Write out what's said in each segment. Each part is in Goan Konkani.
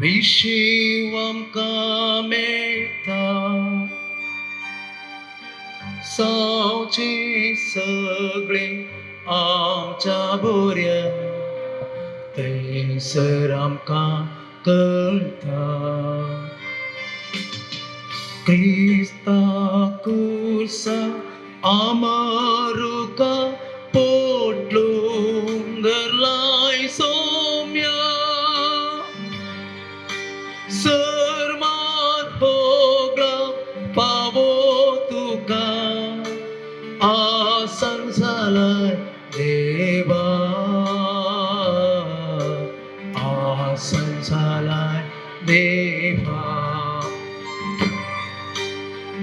विशीं आमकां मेळटा. सावची सगळीं आमच्या बोऱ्या थंयसर आमकां कळटा. क्रिस्ता कुर्सा आमारुका पोटलुंगरलाय सोम्या, सरमात भोगला पावो तुका आसन जालाय देवा, आसन जालाय देवा.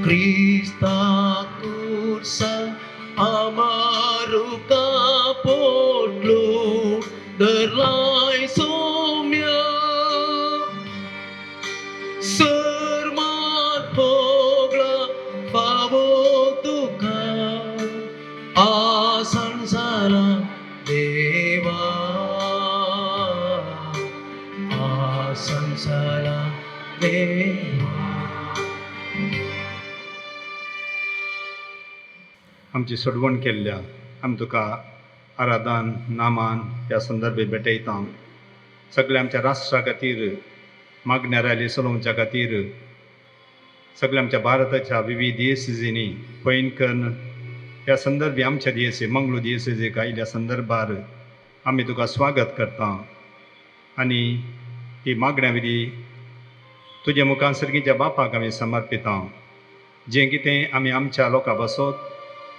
क्रिस्ता कुर्सा आमारुका पोटलो दरलाय सोम्या, सरमात भोगला फावो तुका आसन जाला देवा, आसन जाला देवा. आमची सोडवण केल्ल्या आमी तुका आराधन नामान ह्या संदर्भे भेटयता. सगळ्या आमच्या राष्ट्रा खातीर मागण्या रॅली चलोवच्या खातीर, सगळ्या आमच्या भारताच्या विविध दियेसिजींनी पयण कन्न ह्या संदर्भी आमच्या दियेसी मंगळूर दियेसीक आयिल्ल्या संदर्भार आमी तुका स्वागत करता आनी ही मागण्या विधी तुज्या मुखार सर्गीच्या बापाक आमी समर्पिता. जें कितें आमी आमच्या लोकां पासत,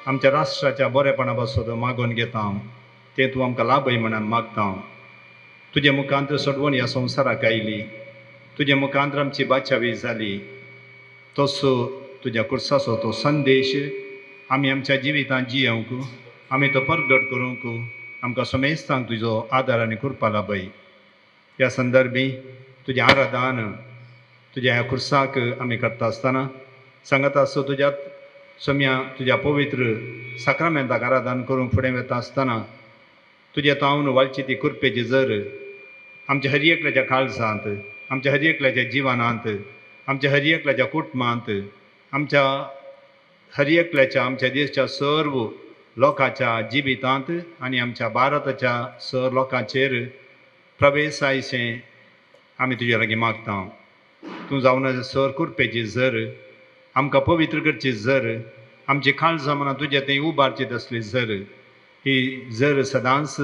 आमच्या राष्ट्राच्या बरेपणा पासत मागून घेता तें तूं आमकां लाभय म्हणून मागता. तुज्या मुखांत सोडवण ह्या संवसाराक आयली, तुज्या मुखांत आमची बाचावी जाली, तसो तुज्या कुर्साचो तो संदेश आमी आमच्या जिवितांत जियोवंक, आमी तो परगट करूंक आमकां समेस्तांक तुजो आदार आनी कृपा लाभय. ह्या संदर्भी तुजें आराधन तुज्या ह्या खुर्साक आमी करता आसतना सांगत आसो तुज्या सोम्या तुज्या पवित्र साक्रामेंताक आराधन करूंक फुडें वता आसतना तुज्या तावन वाळची ती कुरपेची जर आमच्या हर एकल्याच्या काळजांत, आमच्या हर एकल्याच्या जिवनांत, आमच्या हर एकल्याच्या कुटुंबांत, आमच्या हर एकल्याच्या आमच्या देशाच्या सर्व लोकांच्या जिवितांत आनी आमच्या भारताच्या सर्व लोकांचेर प्रवेश आयशें आमी तुज्या लागीं मागता. तूं जावन सर कुरपेची जर आमकां पवित्र करची जर आमची काळजां मनां तुज्या थंय उबारची तसली जर ही जर सदांच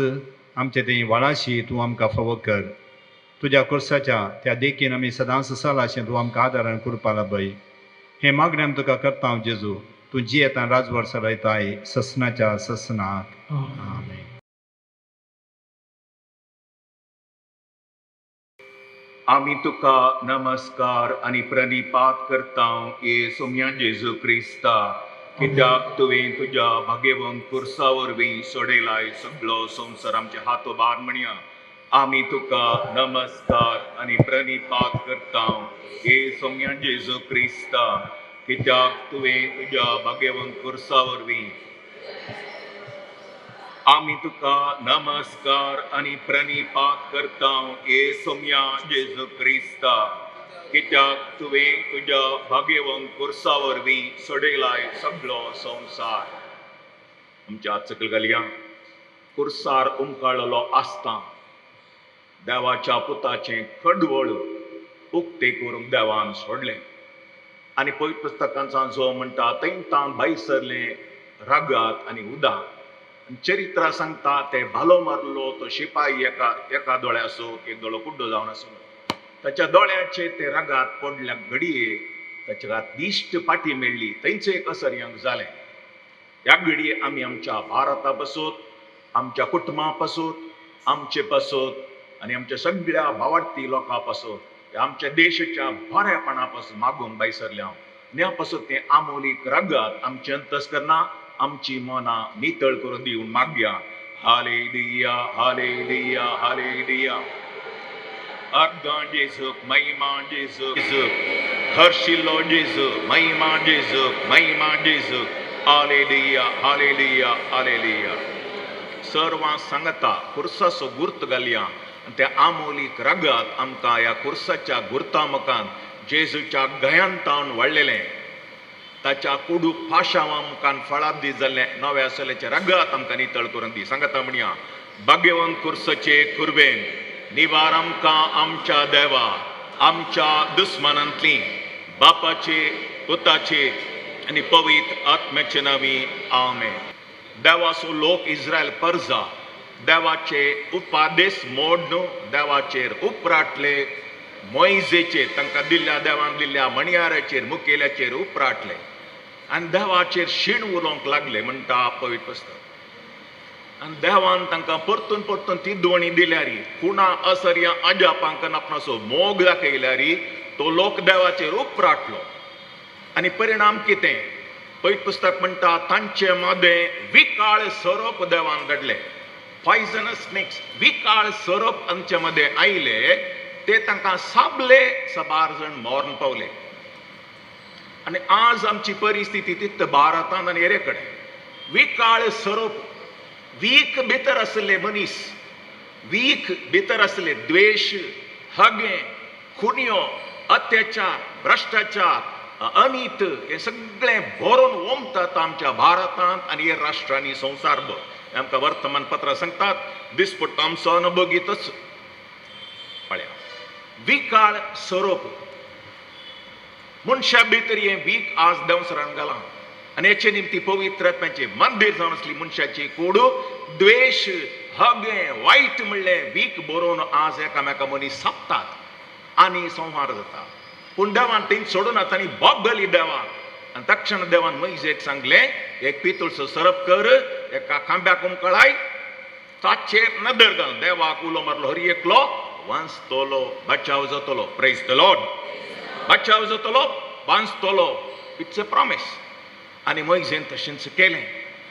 आमचे थंय वाळाशी तूं आमकां फावो कर. तुज्या कुर्साच्या त्या देखीन आमी सदांच चलाशें तूं आमकां आदारान करपा लाभय. हें मागणें आमी तुका करता हांव जेजू, तूं जियेता राजवट चलयताय ससनाच्या ससनाक. आमेन. आमी तुका नमस्कार आनी प्रणिपात करता ये सोम्या जेजू क्रिस्ता, कित्याक तुवें तुज्या भाग्यवंत कुर्सा वरवीं सोडयलाय सगळो संवसार आमच्या हातोबार म्हणया. आमी तुका नमस्कार आनी प्रणिपात करता ये सोम्या जेजू क्रिस्ता, कित्याक तुवें तुज्या भाग्यवंत कुर्सा वरवीं. आमी तुका नमस्कार आनी प्रणिपात करता ये सोम्या जेजू क्रिस्ता, कित्याक तुवें तुज्या भाग्यवंत कुर्सा वरवीं सोडयलाय सगळो संवसार. आमच्या सकल घालया. कुर्सार उमकाळलो आसता देवाच्या पुताचें खडवळ उक्तें करूंक देवान सोडलें आनी पवित्र पुस्तकांचा जो म्हणटा थंय तान भायर सरलें रागात आनी उदक. चरित्र सांगता ते भालो मारलो तो शिपाई एका एका दोळ्याचो एक दोळो कुड्डो जावन आसलो. ताच्या दोळ्याचेर ते रागात पडल्या घडये ताच्या दिश्ट फाटी मेळ्ळी. थंयच एक असर्यांक जालें. ह्या घडये आमी आमच्या भारता पासत, आमच्या कुटुंबा पासत, आमचे पासत आनी आमच्या सगळ्या भावार्थी लोकां पासत, आमच्या देशाच्या बरेपणा पासून मागूंक भायर सरल्या. ह्या पासत तें आमोलीक रागात आमचें अंतस्करणां आमची मनां नितळ करून दिवन मागया. Hallelujah, hallelujah, hallelujah. अर्गां जेजूक, महिमा जेजूक, हर्शिल्लो जेजू, महिमा जेजूक, महिमा जेजूक. Hallelujah, hallelujah, hallelujah. सर्वां सांगता खुर्साचो गुर्त घालया. आनी त्या आमोलीक रगत आमकां ह्या खुर्साच्या गुर्ता मुखान जेजूच्या गयान तावन वाडलेलें, ताच्या कुडूक पाशांवा मुखान फळादी जाल्लें नव्या सल्याचें रगत आमकां नितळ करून दी. सांगता म्हणया, भाग्यवंत खुर्साचे कुर्बेन निवार आमकां आमच्या देवा आमच्या दुस्मानांतली, बापाचे, पुताचे आनी पवित्र आत्म्याचे नांवी, आमेन. देवाचो लोक इस्रायल परजा देवाचे उपादेश मोडून देवाचेर उपराटले, मोयजेचेर, तांकां दिल्ल्या देवान दिल्ल्या मणयाराचेर, मुखेल्याचेर उपराटले आनी देवाचेर शीण उलोवंक लागले म्हणटा पवित्र पुस्तक. आनी देवान तांकां परतून परतून तिदवणी दिल्यारी, कुणा असर्या अजापांक आपणाचो मोग दाखयल्यारी तो लोक देवाचेर उपराटलो. आनी परिणाम कितें? पवित्र पुस्तक म्हणटा तांचे मदें विकाळ सोरोप देवान घडले, पॉयजनस स्नेक्स, विकाळ सोरोप आमचे मदें आयले, ते तांकां साबले, सबार जण मरण पावले. आनी आज आमची परिस्थिती तित भारतांत आनी हेरे कडेन विकाळ सोरोप, वीख भितर आसले मनीस, वीख भितर आसले द्वेश, हगे, खुन्यो, अत्याचार, भ्रश्टाचार, अनीत हे सगळें भरून ओमतात आमच्या भारतांत आनी हेर राष्ट्रांनी संवसारभर. आमकां वर्तमानपत्रां सांगतात, दिसपट्टो आमचो अनुभव घेतच पळया. विकाळ सोरोप मनशा भितर हें वीख आज देंवसरान घालां आनी हेचे निमती पवित्र आत्म्याचें मंदीर जावन आसली मनशाची कूड द्वेश, हगे, वायट म्हणलें वीख बरोवन आज एकामेका मनीस सापतात आनी संहार जाता. पूण देवान थंय सोडूना, तांणी बोब घाली देवाक आनी तक्षण देवान मोयजेक सांगलें, एक पितूळचो सरप कर, एका खांब्याक उमकळाय, ताचेर नदर घाल. देवाक उलो मारलो हर एकलो वांचतलो, बचाव जातलो. प्रेज the Lord. बचाव जातलो, वांचतलो. It's a promise. आनी मोयजेन तशेंच केलें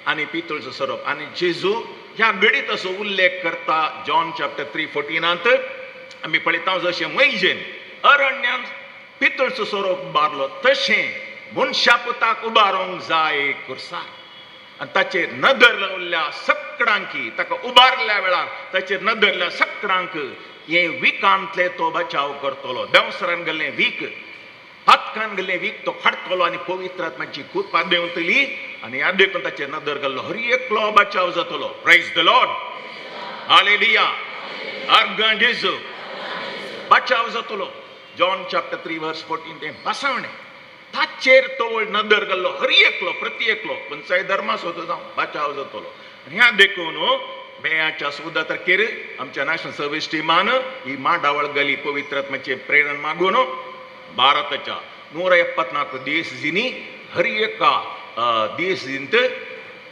आनी पितूळचो सोरोप. आनी जेजू ह्या घडीत असो उल्लेख करता जॉन चॅप्टर 3:14 आमी पळयता, जशें मोयजेन अरण्यांत पितूळचो सोरोप उबारलो तशें मनशा पुताक उबारूंक जाय खुर्सार. आनी ताचेर नदर लावल्ल्या सकडांकी, ताका उबारल्या वेळार ताचेर नदरल्या सकडांक हे विकांतले तो बचाव करतलो. देंवसरान गेल्लें वीक, पातकान गेल्लें वीक तो काडटलो आनी पवित्र आत्म्याची कृपा देंवतली आनी ह्या देखून ताचेर नदर घाल्लो हर एकलो बचाव जातलो. प्रेज the Lord, hallelujah, अर्गां जेजू. बचाव जातलो. जॉन चॅप्टर 3 वर्स 14 तें बसावणें, ताचेर तवळ नदर घाल्लो हर एकलो, प्रति एकलो, खंयच्याय धर्माचो तो जावं, बचाव जातलो. आनी ह्या देखून मेयाच्या 14 तारखेर आमच्या नॅशनल सर्वीस टिमान ही मांडावळ गली पवित्र आत्म्याचें प्रेरण मागून ಭಾರತच्या 174 ದೇಶದಿनी हर एका देशींत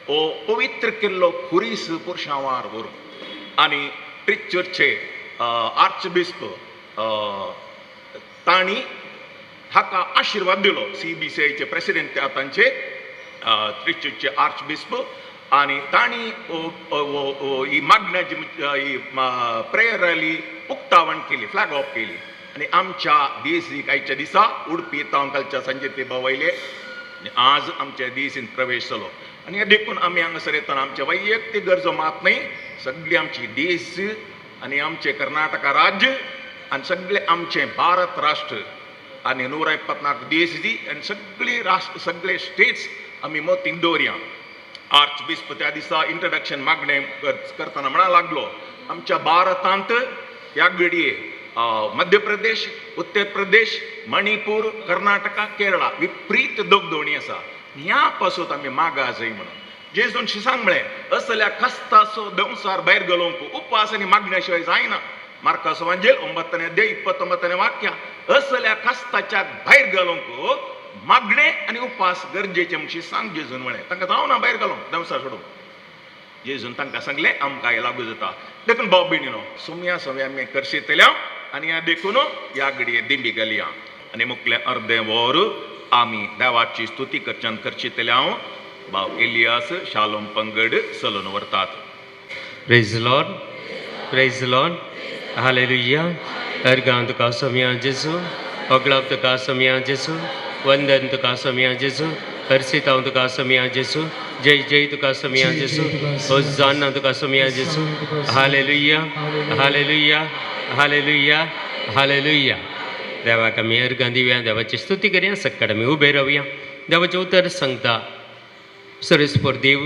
हो पवित्र केल्लो खुरीस पुरशांवार व्हरून आनी ट्रिचरचे आर्च बिस्प तांणी हाका आशिर्वाद दिलो. सीबीसीआयचे प्रेसिडेंट आतांचे त्रिचूरचे आर्च बिस्प आनी तांणी ही मागण्याची ही प्रेयर रॅली उक्तावण केली, फ्लॅग ऑफ केली. आनी आमच्या देशीक आयच्या दिसा उडपी तावन कालच्या संजय ते वयले आनी आज आमच्या देशीन प्रवेश जालो. आनी हें देखून आमी हांगासर येतना आमच्या वैयक्तीक गरजो मात न्हय, सगळी आमची देश आनी आमचें कर्नाटका राज्य आनी सगळें आमचें भारत राष्ट्र आनी 174 देश दी आनी सगळी राष्ट्र, सगळे स्टेट्स आमी मतीन दवरया. आर्च बिस्प त्या दिसा इंट्रोडक्शन मागणें करतना म्हणा लागलो, आमच्या भारतांत ह्या घडये मध्य प्रदेश, उत्तर प्रदेश, मणिपूर, कर्नाटका, केरळा विपरीत दगदोणी आसा. ह्या पासून आमी मागा जाय म्हणून जेजून शिसांग म्हळें, असल्या कस्ताचो संवसार भायर घालोवंक उपास आनी मागण्या शिवाय जायना. मार्कास वांजेल 9ನೇ अध्याय 29ನೇ वाक्य. असल्या कस्ताच्या भायर घालोवंक मागणे आनी उपास गरजेचे म्हणशी सांग जेजून म्हळें. तांकां जावना भायर घालोवंक संवसार सोडूंक. जेजून तांकां सांगलें, आमकां हें लागू जाता. देखून भाव भयणीनो, सोम्या सोम्या आमी करशितल्या आनी ह्या देखून ह्या घडये दिंबी घालया आनी मुखलें अर्दें वर आमी देवाची स्तुती करच्यान करशितल्या. भाव एलियास शालोम पंगड चलून व्हरतात. Praise the Lord. Praise the Lord. Hallelujah. अर्गां तुका सोम्या जेजू, होगळाप तुका सोम्या जेजू, वंदन तुका सोम्या जेजू, हर्षितांव तुका सोम्या जेजू. जय जय तुका सोमया जेजू, होजाना तुका सोमया जेजू. Hallelujah, hallelujah, hallelujah, hallelujah. देवाक आमी अर्गां दिवया, देवाची स्तुती करया. सक्काळ आमी उबे रावया. देवाचें उतर सांगता, सरेस्पर देव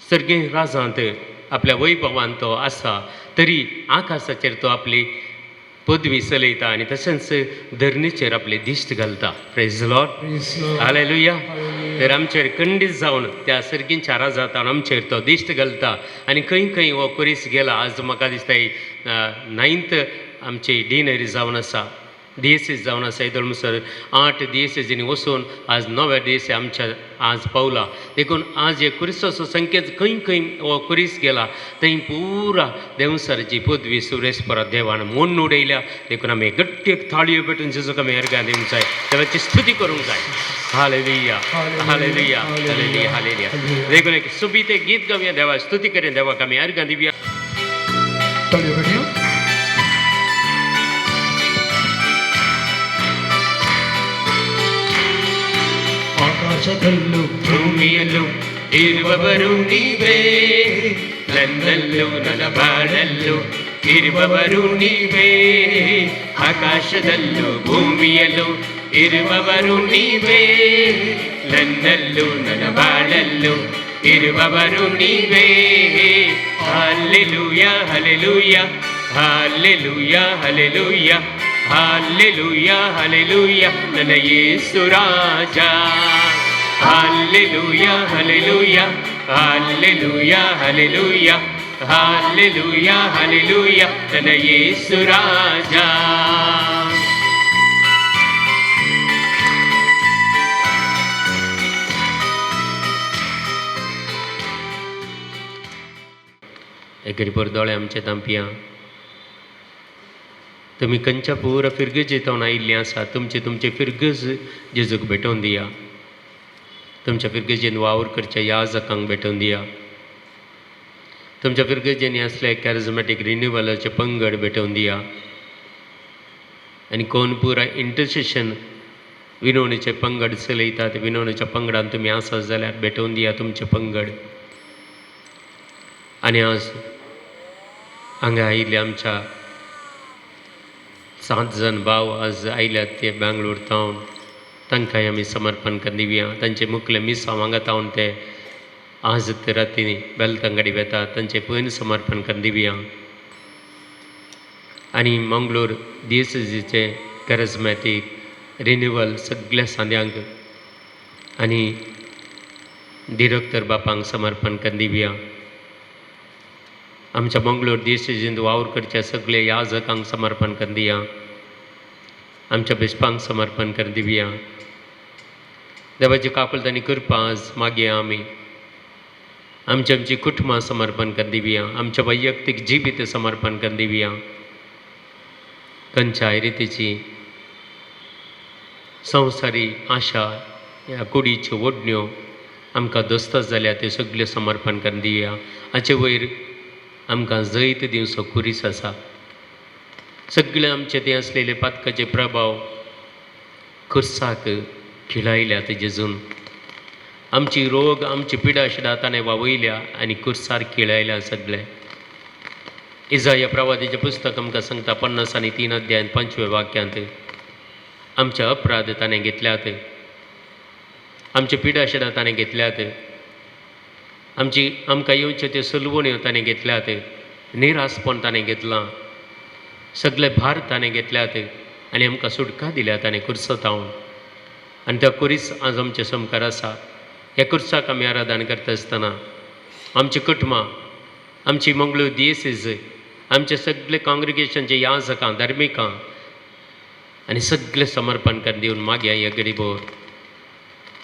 सर्गे राजांत आपल्या वैभवान तो आसा, तरी आकाशाचेर तो आपली पदवी चलयता आनी तशेंच धरणीचेर आपली दिश्ट घालता. Praise Lord, hallelujah. तर आमचेर खंडीत जावन त्या सर्गींच्या राजांत आमचेर तो दिश्ट घालता. आनी खंय खंय हो कुरीस गेला. आज म्हाका दिसता नायन्थ आमची डिनरी जावन आसा, दियेसीस जावन आसा. येदोळ म्हणसर 8 दियेसीनी वचून आज 9व्या दियेसी आमच्या आज पावला. देखून आज हे कुरिसाचो संकेत खंय खंय हो कुरीस गेला थंय पुरा देंवसाराची पदवी सुरेस्परा देवान मोडून उडयल्या. देखून आमी गट्टी एक थाळयो पेटून जेजूक आमी अर्गां दिवंक जाय, देवाची स्तुती करूंक जाय. Hallelujah, hallelujah, hallelujah, hallelujah. देखून एक सोबीत एक गीत गावया, देवा स्तुती करूया, देवाक आमी अर्गां दिवया. टाळयो पेटया. ಆಕಾಶದಲ್ಲೂ ಭೂಮಿಯಲ್ಲೂ ಇರುವವರು ನೀವೇ, ನನ್ನಲ್ಲೂ ನನ್ನ ಬಾಳಲ್ಲೂ ಇರುವವರು ನೀವೇ. ಆಕಾಶದಲ್ಲೂ ಭೂಮಿಯಲ್ಲೂ ಇರುವವರು ನೀವೇ, ನನ್ನಲ್ಲೂ ನನ್ನ ಬಾಳಲ್ಲೂ ಇರುವವರು ನೀವೇ. Hallelujah, hallelujah, hallelujah, hallelujah, hallelujah, hallelujah, ನನ್ನ ಯೇಸು ರಾಜ. Hallelujah, hallelujah, hallelujah, hallelujah, hallelujah, hallelujah, ನನ್ನ ಯೇಸು ರಾಜ. एकेरी दोळे आमचे तांपया. तुमी खंयच्या पुरा फिरगजेंत आयिल्लीं आसा, तुमचे तुमचे फिरगज जेजूक भेटोवन दिया. तुमच्या फिरगजेन वावर करच्या याजकांक भेटोवन दिया. तुमच्या फिरगजेनी आसले कॅरिजमॅटीक रिन्युवलाचे पंगड भेटोवन दिया. आनी कोण पुरा इंटरसेशन विनवणीचे पंगड चलयतात, विनवणीच्या पंगडान तुमी आसा जाल्यार भेटोवन दिया तुमचे पंगड. आनी आज हांगा आयिल्ले आमच्या 7 जाण भाव आज आयल्यात ते बेंगलोर तावन, तांकांय आमी समर्पण करून दिवया. तांचे मुखले मिसांव हांगा तावन ते आज ते राती बेलतंगडी वेता, तांचें पयन समर्पण करून दिवया. आनी मंगलोर दियेसेजीचे कॅरिजमॅटीक रिन्युवल सगळ्या सांद्यांक आनी दिरक्तर बापांक समर्पण करून दिवया. आमच्या मंगलोर दियेसेजींत वावर करच्या सगळे याजकांक समर्पण करून दिया. आमच्या बिस्पांक समर्पण करून दिवया. देवाची काकुळट आनी कृपा आज मागया आमी. आमची आमची कुटुंबां समर्पण करून दिवया. आमच्या वैयक्तीक जिवीत समर्पण करून दिवया. खंयच्याय रितीची संवसारी आशा ह्या कुडीच्यो ओडण्यो आमकां दोस्ता जाल्यार त्यो सगल्यो समर्पण करून दिवया. हाचे वयर आमकां जैत दिवचो कुरीस आसा. सगळे आमचे ते आसलेले पातकाचे प्रभाव खुर्साक खिळायल्यात जेजून. आमची रोग आमची पिडा शिडा ताणें वावयल्या आनी कुर्सार खिळायल्या सगळे. इजाया प्रवादीचें पुस्तक आमकां सांगता 53 अध्याय 5व्या वाक्यांत, आमचे अपराध ताणें घेतल्यात, आमचे पिडा शिडा ताणें घेतल्यात, आमची आमकां येवच्यो त्यो सलवण्यो ताणें घेतल्यात, निरासपण ताणें घेतलां, सगळे भार ताणें घेतल्यात आनी आमकां सुटका दिल्या ताणें कुर्सतावन. आनी त्या कुरीस आज आमचे सामकार आसा. ह्या कुर्साक आमी आराधन करता आसतना आमची कुटुंबां, आमची मंगळूर दियेसीज, आमचे सगळे काँग्रिगेशनचे याजकां, धार्मिकां आनी सगळे समर्पण करून दिवन मागया ह्या गरीबोर.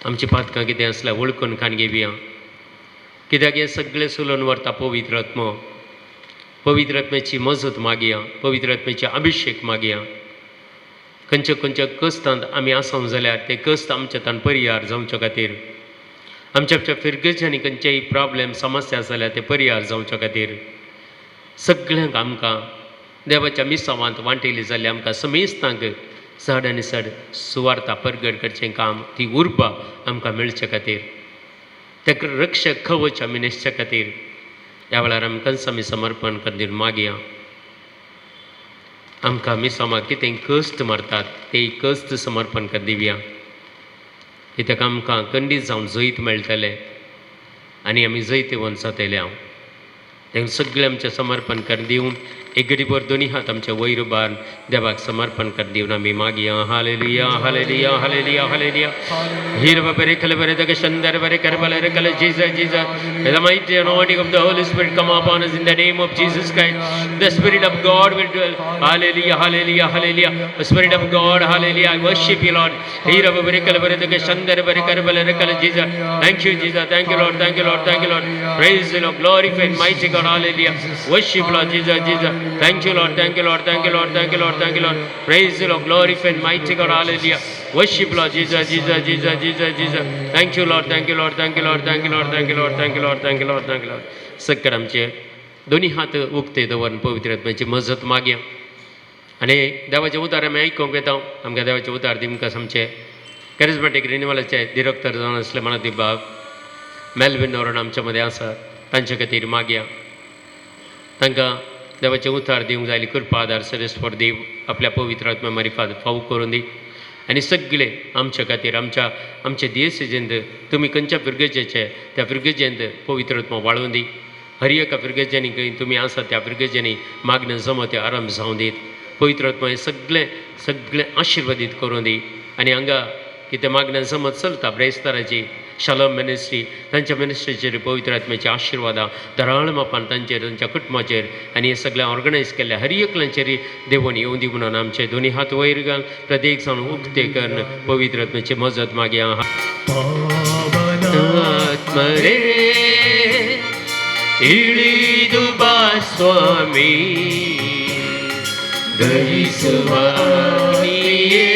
आमची पातकां कितें आसल्यार वळखून खाण घेवया. कित्याक हें सगळें सुलोवन व्हरता पवित्र आत्मो. पवित्र आत्म्याची मजत मागया, पवित्र आत्म्याचे अभिशेक मागया. खंयच्या खंयच्या कश्टांत आमी आसोंक जाल्यार ते कश्ट आमच्या तान परिहार जावचे खातीर, आमच्या आमच्या फिरगेजांनी खंयचेय प्रॉब्लेम समस्या जाल्यार ते परिहार जावचे खातीर सगळ्यांक आमकां देवाच्या मिसावांत वांटिल्ली जाल्यार आमकां समेस्तांक चड आनी चड सुवार्ता परगट करचें काम, ती उर्बा आमकां मेळचे खातीर ते रक्षक कवच आमी न्हेसच्या खातीर ह्या वेळार आमकांच आमी समर्पण करून मागया. आमकां मिसामाक कितें कश्ट मारतात ते कश्ट समर्पण कर दिवया, कित्याक आमकां खंडीत जावन जैत मेळटलें आनी आमी जैतवंत जातले. हांव तें सगळें आमचें समर्पण कर दिवन एक घडीभर दोनी हात आमचे वयर उबारून देवाक समर्पण कर दिवन आमी मागया. Hallelujah, hallelujah, hallelujah, hallelujah. Here bare kala bare daga shandar bare karbala re kala. Jesus, Jesus. May the mighty anointing of the Holy Spirit come upon us in the name of Jesus Christ. The Spirit of God will dwell. Hallelujah, hallelujah, hallelujah. The Spirit of God, hallelujah. I worship you, Lord. Here bare kala bare daga shandar bare karbala re kala. Jesus. Thank you, Jesus. Thank you, Lord. Thank you, Lord. Thank you, Lord. Praise the Lord. Glorify mighty God. Hallelujah. Worship Lord Jesus, Jesus. Thank you, Lord. Thank you, Lord. Thank you, Lord. Thank you, Lord. Thank you, Lord. Praise the Lord. Glorify mighty God. Hallelujah. Worship Lord Jesus, Jesus, Jesus, Jesus, Jesus. Thank you, Lord. Thank you, Lord. Thank you, Lord. Thank you, Lord. Thank you, Lord. Thank you, Lord. Thank you, Lord. Thank you, Lord. सक्कर आमचे दोन्ही हात उक्ते दवरून पवित्र आत्म्याची मजत मागया आनी देवाचें उतार आमी आयकूंक येता. आमकां देवाचें उतार दिवंक आमचे कॅरिजमेटीक रिनिवलाचे डिरेक्टर जावन आसले मनाती बाब मेलवीन नोरण आमच्या मदें आसा, तांचे खातीर मागया. तांकां देवाचें उतार दिवंक जाय कृपा आदार सरेस्वर देव आपल्या पवित्र आत्म्या मारिफात फावो करून दी. आनी सगळे आमच्या खातीर आमच्या आमचे दियेसेजेंत तुमी खंयच्या फिरगजेचे त्या फिरगजेंत पवित्र आत्मा वाळोवन दी. हर एका फिरगजेनी खंय तुमी आसा त्या फिरगजेनी मागणें जमो आराम जावं दीत. पवित्र आत्मा हें सगळें सगळें आशिर्वादीत करूं दी. आनी हांगा कितें मागणें जमत चलता ब्रेस्ताराची शालम मिनिस्ट्री, तांच्या मिनिस्ट्रीचेर पवित्र आत्म्याची आशिर्वादां धराळ मापान तांचेर, तांच्या कुटुंबाचेर आनी हें सगळें ऑर्गनायज केल्लें हर एकल्याचेर देवून येवं दी म्हणून आमचे दोनी हात वयर घाल प्रत्येक जावन उक्ते करून पवित्र आत्म्याची मजत मागया. ಆತ್ಮರೇ ಇಳಿದು ಬಾ ಸ್ವಾಮಿ, ದಹಿಸುವ ಅಗ್ನಿಯೇ,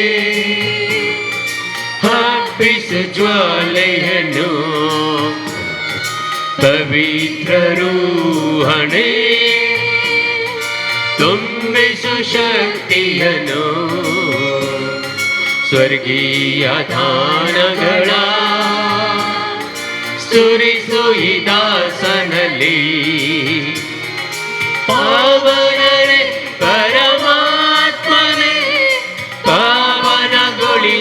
ಹಬ್ಬಿಸು ಜ್ವಾಲೆಯನ್ನು, ಪವಿತ್ರ ರೂಹನೇ, ತುಂಬಿಸು ಶಕ್ತಿಯನ್ನು, ಸ್ವರ್ಗೀಯ ದಾನಗಳ ಸುರಿಸು ಈ ದಾಸನಲ್ಲಿ. ಪಾವನರೇ ಪರಮಾತ್ಮನೇ, ಪಾವನಗೊಳಿಸೆನ್ನ.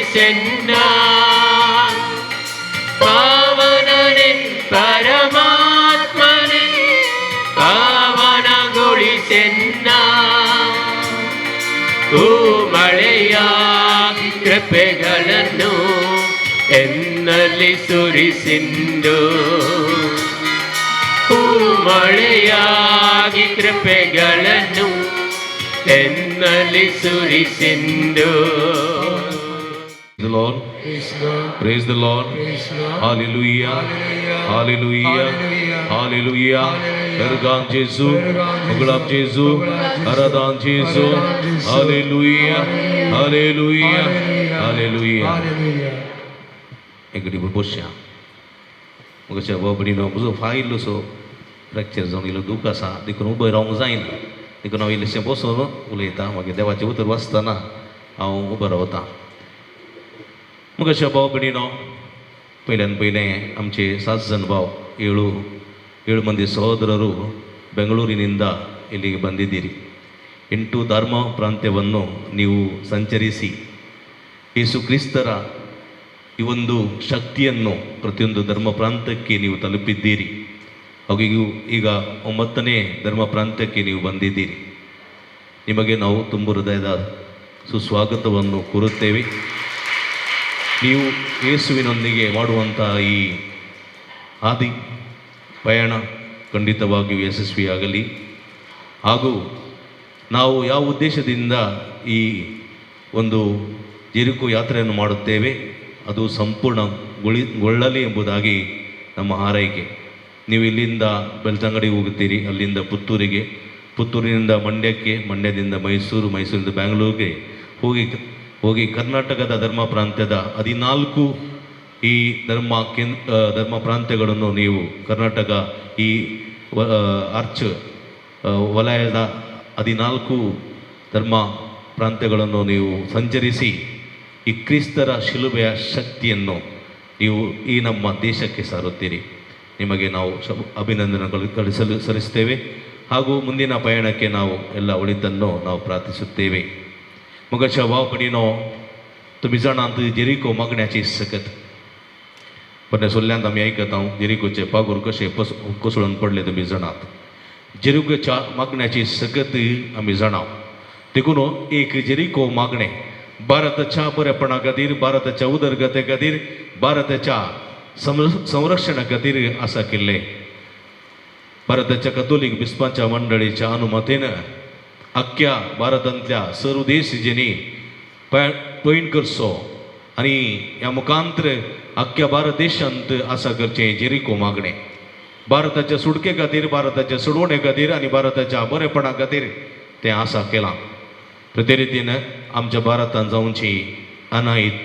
ಪಾವನರೇ ಪರಮಾತ್ಮನೇ, ಪಾವನಗೊಳಿಸೆನ್ನ. ಹೂ ಮಳೆಯ ಕೃಪೆಗಳನ್ನು ಎನ್ನಲ್ಲಿ ಸುರಿಸಿಂದು, ಹೂ ಮಳೆಯಾಗಿ ಕೃಪೆಗಳನ್ನು ಎನ್ನಲ್ಲಿ ಸುರಿಸಿಂದು. The Lord. Praise Lord. Praise the Lord. Praise Lord. Hallelujah. Hallelujah. Hallelujah. Hallelujah. Hallelujah. Hallelujah. Ergan Jesu. Ergan Jesu. Oglam Jesu. Oglam Jesu. Aradan Jesu. Aradan Jesu. Hallelujah. Hallelujah. Hallelujah. Hallelujah. Hallelujah. एक बसया. म्हाका बाबडीनो म्हजो पांय इल्लोसो फ्रॅक्चर जावन इल्लो दूख आसा, देखून उबो रावंक जायना. देखून हांव इल्लेशें बसून उलयतां. मागीर देवाचें उतर वाचतना हांव उबो रावतां. मुखाच्या भाव भयणीनो, पयल्यान पयलें आमचे सात जण भाव, ಏಳು ಏಳು ಮಂದಿ ಸಹೋದರರು ಬೆಂಗಳೂರಿನಿಂದ ಇಲ್ಲಿಗೆ ಬಂದಿದ್ದೀರಿ. ಎಂಟು ಧರ್ಮ ಪ್ರಾಂತ್ಯವನ್ನು ನೀವು ಸಂಚರಿಸಿ ಯೇಸು ಕ್ರಿಸ್ತರ ಈ ಒಂದು ಶಕ್ತಿಯನ್ನು ಪ್ರತಿಯೊಂದು ಧರ್ಮ ಪ್ರಾಂತ್ಯಕ್ಕೆ ನೀವು ತಲುಪಿದ್ದೀರಿ. ಹಾಗೂ ಈಗ ಒಂಬತ್ತನೇ ಧರ್ಮ ಪ್ರಾಂತ್ಯಕ್ಕೆ ನೀವು ಬಂದಿದ್ದೀರಿ. ನಿಮಗೆ ನಾವು ತುಂಬ ಹೃದಯದ ಸುಸ್ವಾಗತವನ್ನು ಕೋರುತ್ತೇವೆ. ನೀವು ಯೇಸುವಿನೊಂದಿಗೆ ಮಾಡುವಂಥ ಈ ಹಾದಿ ಪಯಣ ಖಂಡಿತವಾಗಿಯೂ ಯಶಸ್ವಿಯಾಗಲಿ. ಹಾಗೂ ನಾವು ಯಾವ ಉದ್ದೇಶದಿಂದ ಈ ಒಂದು ಜೆರಿಕೋ ಯಾತ್ರೆಯನ್ನು ಮಾಡುತ್ತೇವೆ, ಅದು ಸಂಪೂರ್ಣಗೊಳ್ಳಲಿ ಎಂಬುದಾಗಿ ನಮ್ಮ ಹಾರೈಕೆ. ನೀವು ಇಲ್ಲಿಂದ ಬೆಳ್ತಂಗಡಿಗೆ ಹೋಗುತ್ತೀರಿ, ಅಲ್ಲಿಂದ ಪುತ್ತೂರಿಗೆ, ಪುತ್ತೂರಿನಿಂದ ಮಂಡ್ಯಕ್ಕೆ, ಮಂಡ್ಯದಿಂದ ಮೈಸೂರು, ಮೈಸೂರಿಂದ ಬ್ಯಾಂಗ್ಳೂರಿಗೆ ಹೋಗಿ ಹೋಗಿ ಕರ್ನಾಟಕದ ಧರ್ಮ ಪ್ರಾಂತ್ಯದ 14 ಈ ಧರ್ಮ ಪ್ರಾಂತ್ಯಗಳನ್ನು ನೀವು ಕರ್ನಾಟಕ ಈ ಆರ್ಚ್ ವಲಯದ 14 ಧರ್ಮ ಪ್ರಾಂತ್ಯಗಳನ್ನು ನೀವು ಸಂಚರಿಸಿ ಈ ಕ್ರಿಸ್ತರ ಶಿಲುಬೆಯ ಶಕ್ತಿಯನ್ನು ನೀವು ಈ ನಮ್ಮ ದೇಶಕ್ಕೆ ಸಾರುತ್ತೀರಿ. ನಿಮಗೆ ನಾವು ಅಭಿನಂದನೆಗಳು ಸಲ್ಲಿಸುತ್ತೇವೆ ಹಾಗೂ ಮುಂದಿನ ಪಯಣಕ್ಕೆ ನಾವು ಎಲ್ಲ ಒಳಿತನ್ನು ನಾವು ಪ್ರಾರ್ಥಿಸುತ್ತೇವೆ. मगाच्या भाव भयणीनो, तुमी जाणात जेरिको मागण्याची सकत पण सोल्ल्यांत आमी आयकता जेरिकोचे पागूर कशे कोसळून पडले तुमी जाणात. जेरिकोच्या मागण्याची सकत आमी जाणा. देखून एक जेरिको मागणें भारताच्या बरेपणा खातीर, भारताच्या उदरगते खातीर, भारताच्या संरक्षणा खातीर आसा केल्लें. भारताच्या कथोलीक बिस्पांच्या मंडळीच्या अनुमतीन अख्ख्या भारतांतल्या सर्व देश जेनी पयण करचो आनी ह्या मुखांतर अख्ख्या भारत देशांत आसा करचें जेरिको मागणें भारताच्या सुटके खातीर, भारताच्या सोडवणे खातीर आनी भारताच्या बरेपणा खातीर तें आसा केलां. ते रितीन आमच्या भारतांत जावची अनायत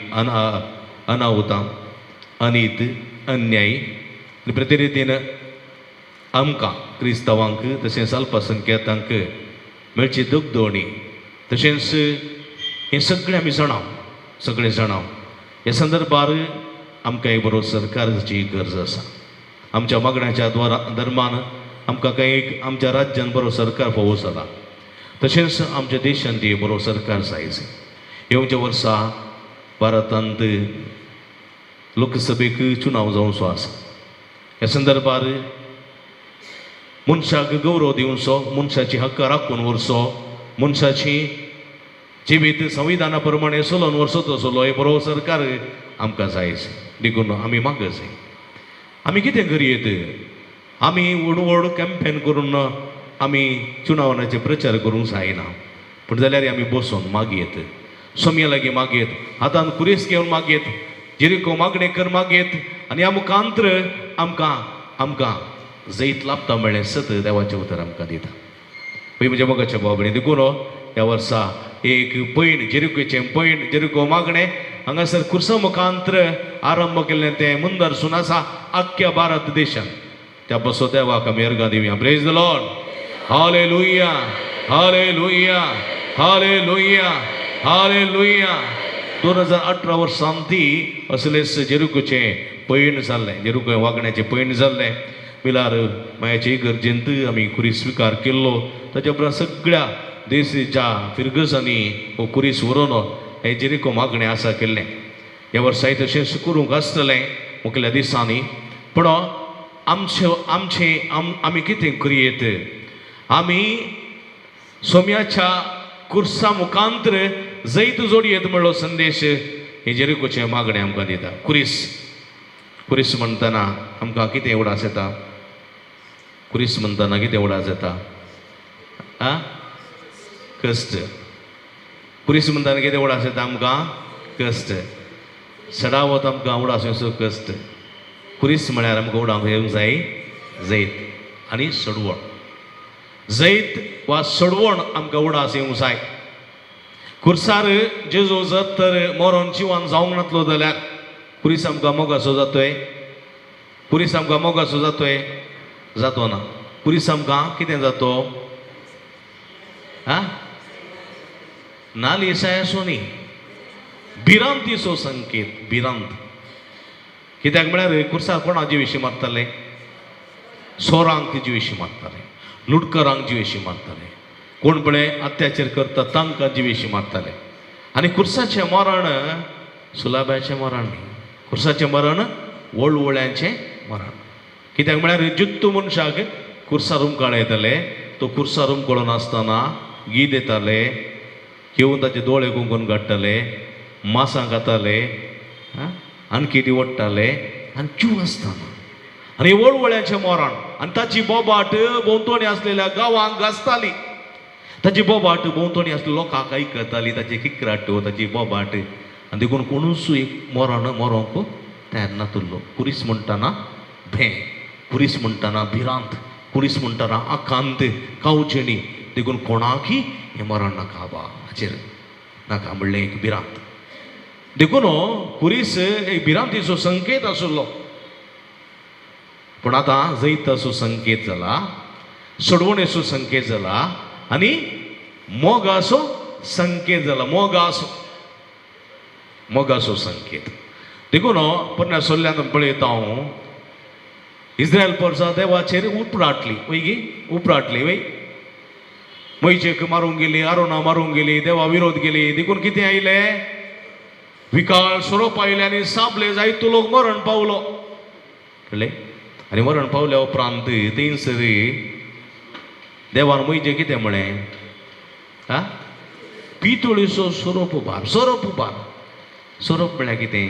अनाहुतां, अनीत, अन्याय आनी प्रति रितीन आमकां क्रिस्तांवांक तशेंच अल्पसंख्यातांक मेळची दुखदोणी तशेंच हें सगळें आमी जाणा, सगळें जाणा. ह्या संदर्भार आमकां एक बरो सरकाराची गरज आसा. आमच्या मागण्याच्या द्वारा धर्मान आमकां कांय एक आमच्या राज्यान बरो सरकार फावो जाला, तशेंच आमच्या देशांत एक बरो सरकार जाय. येवच्या वर्सा भारतांत लोकसभेक चुनाव जावचो आसा. ह्या संदर्भार मनशाक गौरव दिवचो, मनशाची हक्क राखून व्हरचो, मनशाची जिवीत संविधाना प्रमाणे चलोवन व्हरचो तसलो हे बरो सरकार आमकां जाय. देखून आमी मागत जाय. आमी कितें करयेत? आमी व्हड व्हड कॅम्पेन करून आमी चुनावनाचे प्रचार करूंक जायना, पूण जाल्यार आमी बसून मागयेत, सोमया लागीं मागयेत, हातान कुरीस घेवन मागयेत, जेरिको मागणें कर मागयेत आनी ह्या मुखांतर आमकां आमकां जैत लाभता म्हळ्ळें सत देवाचें उतर आमकां दिता. पळय म्हज्या मोगाच्या भाव भयणी, देखून ह्या वर्सा एक पयण जेरिकोचें पयण, जेरिको मागणें हांगासर कुर्सा मुखांतर आरंभ केल्लें तें मुंदरसून आसा आख्ख्या भारत देशान. त्या बसो देवाक आमी अर्गां दिवया. Praise the Lord. Hallelujah, hallelujah, hallelujah, hallelujah. 2018 वर्सान ती असलेच जेरुकोचें पयण जाल्लें, जेरुको वागण्याचें पयण जाल्लें. मिलार मायाचे इगर्जेंत आमी कुरीस स्विकार केल्लो. ताच्या उपरांत सगळ्या देशाच्या फिरगजांनी हो कुरीस व्हरून हें जेरिको मागणें आसा केल्लें. ह्या वर्साय तशेंच करूंक आसतलें मुखेल्या दिसांनी. पूण आमचे आमचें आमी कितें करयेत? आमी सोम्याच्या कुर्सा मुखांतर जैत जोडयेत म्हणलो संदेश हे जेरिकोचें मागणें आमकां दिता. कुरीस, कुरीस म्हणटना आमकां कितें उडास येता? कुरीस म्हणटना कितें उडास येता? आ कश्ट. कुरीस म्हणटना कितें उडास येता आमकां? कश्ट. सडावत आमकां उडास येवचो कश्ट. कुरीस म्हळ्यार आमकां उडावंक येवंक जाय जैत आनी सडवण. जैत वा सडवण आमकां उडास येवंक जाय. कुर्सार जेजू जर तर मरोन जिवान जावंक नातलो जाल्यार कुरीस आमकां मोगाचो जातोय? कुरीस आमकां मोगाचो जातोय? जातो ना. कुरीस आमकां कितें जातो? आ नालिसाय न्ही, भिरांतीचो संकेत. भिरांत कित्याक म्हळ्यार कुर्सार कोणा जिविशी मारताले? सोरांक जिविशी मारताले, लुटकरांक जिविशी मारताले, कोण पळय अत्याचार करता तांकां जिविशी मारताले. आनी कुर्साचें मरण सुलाब्याचें मरण न्ही, कुर्साचें मरण वळवळ्यांचें मरण. कित्याक म्हळ्यार जित्तू मनशाक कुर्सार हुमकाळ येताले, तो कुर्सार हुमकळून आसतना गीत येताले, घेवन ताचे दोळे कुंकून काडटाले, मासां खाताले, आणखी ती ओडटाले आनी जीव आसतना आनी वळवळ्यांचें मरण. आनी ताची बोबाट भोंवतणी आसलेल्या गांवांक गाजताली. ताची बोबाट भोंवतणी आसले लोकांक आयकताली, ताची किकराट, ताची बोबाट. आनी देखून कोणूच एक मरण मरोंक तयार नातुल्लो. कुरीस म्हणटना भें, कुरीस म्हणटना भिरांत, कुरीस म्हणटना आकांत, कावचेणी. देखून कोणाकय हें मरण नाका बा, हाचेर नाका म्हणलें एक भिरांत. देखून कुरीस एक भिरांतीचो संकेत आशिल्लो. पूण आतां जैताचो संकेत जाला, सोडवणेचो संकेत जाला आनी मोगाचो संकेत जाला. मोगाचो, मोगाचो संकेत. देखून पोरण्या सोल्ल्यान पळयता हांव इस्रायल परसा देवाचेर उपराटली वय गी उपराटली वय मोयजेक मारूंक गेली आरोना मारूंक गेली देवा विरोध गेली देखून कितें आयलें विकाळ सोरोप आयले आनी सापले जायतो लोक मरण पावलो कळ्ळें. आनी मरण पावल्या उपरांत थंयसर देवान मोयजे कितें म्हळें आ पितुळीचो सोरोप उबार सोरोप उबार. सोरोप म्हळ्यार कितें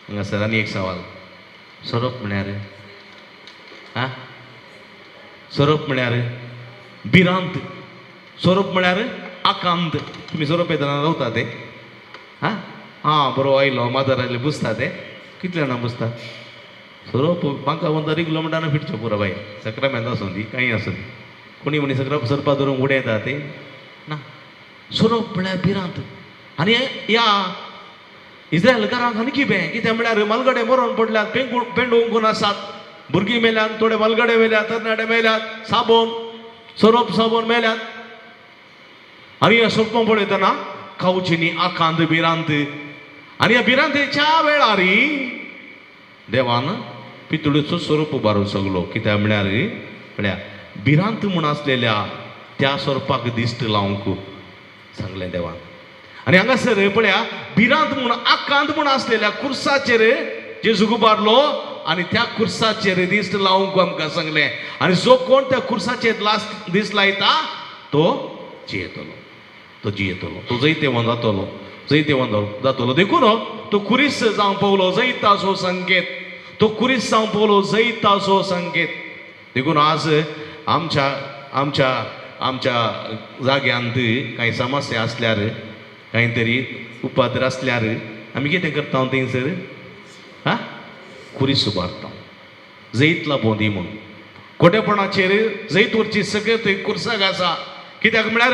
हांगासर आनी एक सवाल सोरोप म्हळ्यार आ सोरोप म्हळ्यार भिरांत सोरोप म्हळ्यार आकांत. तुमी सोरोप येतना रावता ते आं आं बरो आयलो माजर आयले पुसता ते कितले जाणां पुसता सोरोप म्हाका वंदा रिगलो म्हणटा फिरचो पुरो बाय सक्रामेंत आसूं दी कांय आसूं दी कोणी म्हणी सकरा सरपा धरून उडयता येता ते ना. सोरोप म्हळ्यार भिरांत. आनी ह्या इस्रायलकारांक आनी कितें कितें म्हळ्यार मालगडे मरोन पडल्यात पेंडूंक आसात भुरगीं मेल्यात थोडे मालगडे मेल्यात तरणाटे मेल्यात साबोन सोरोप साबोन मेल्यात. आनी ह्या सोरोपां पळयतना खावचीनी आकांत भिरांत. आनी ह्या भिरांतेच्या वेळार देवान पितुळीचो सोरोप उबारून सगलो कित्याक म्हळ्यार म्हळ्यार भिरांत म्हूण आसलेल्या त्या सोरपाक दिश्ट लावंक सांगलें देवान. आनी हांगासर पळया भिरांत म्हूण आकांत म्हूण आसलेल्या खुर्साचेर जेजू उबारलो आनी त्या खुर्साचेर दिश्ट लावंक आमकां सांगलें. आनी जो कोण त्या खुर्साचेर लास्ट दीस लायता तो जियेतलो तो जियेतलो तो जैतेवंत जातलो जैतेवंत जातलो. देखून तो खुरीस जावंक पावलो जैताचो संकेत तो खुरीस जावंक पावलो जैताचो संकेत. देखून आज आमच्या आमच्या आमच्या जाग्यांत कांय समस्या आसल्यार कांय तरी उपद्र आसल्यार आमी कितें करता थंयसर हा खुरीस उबारता जैत लाबोवं दी म्हूण. खोटेपणाचेर जैत वरची सगळें थंय खुर्साक आसा कित्याक म्हळ्यार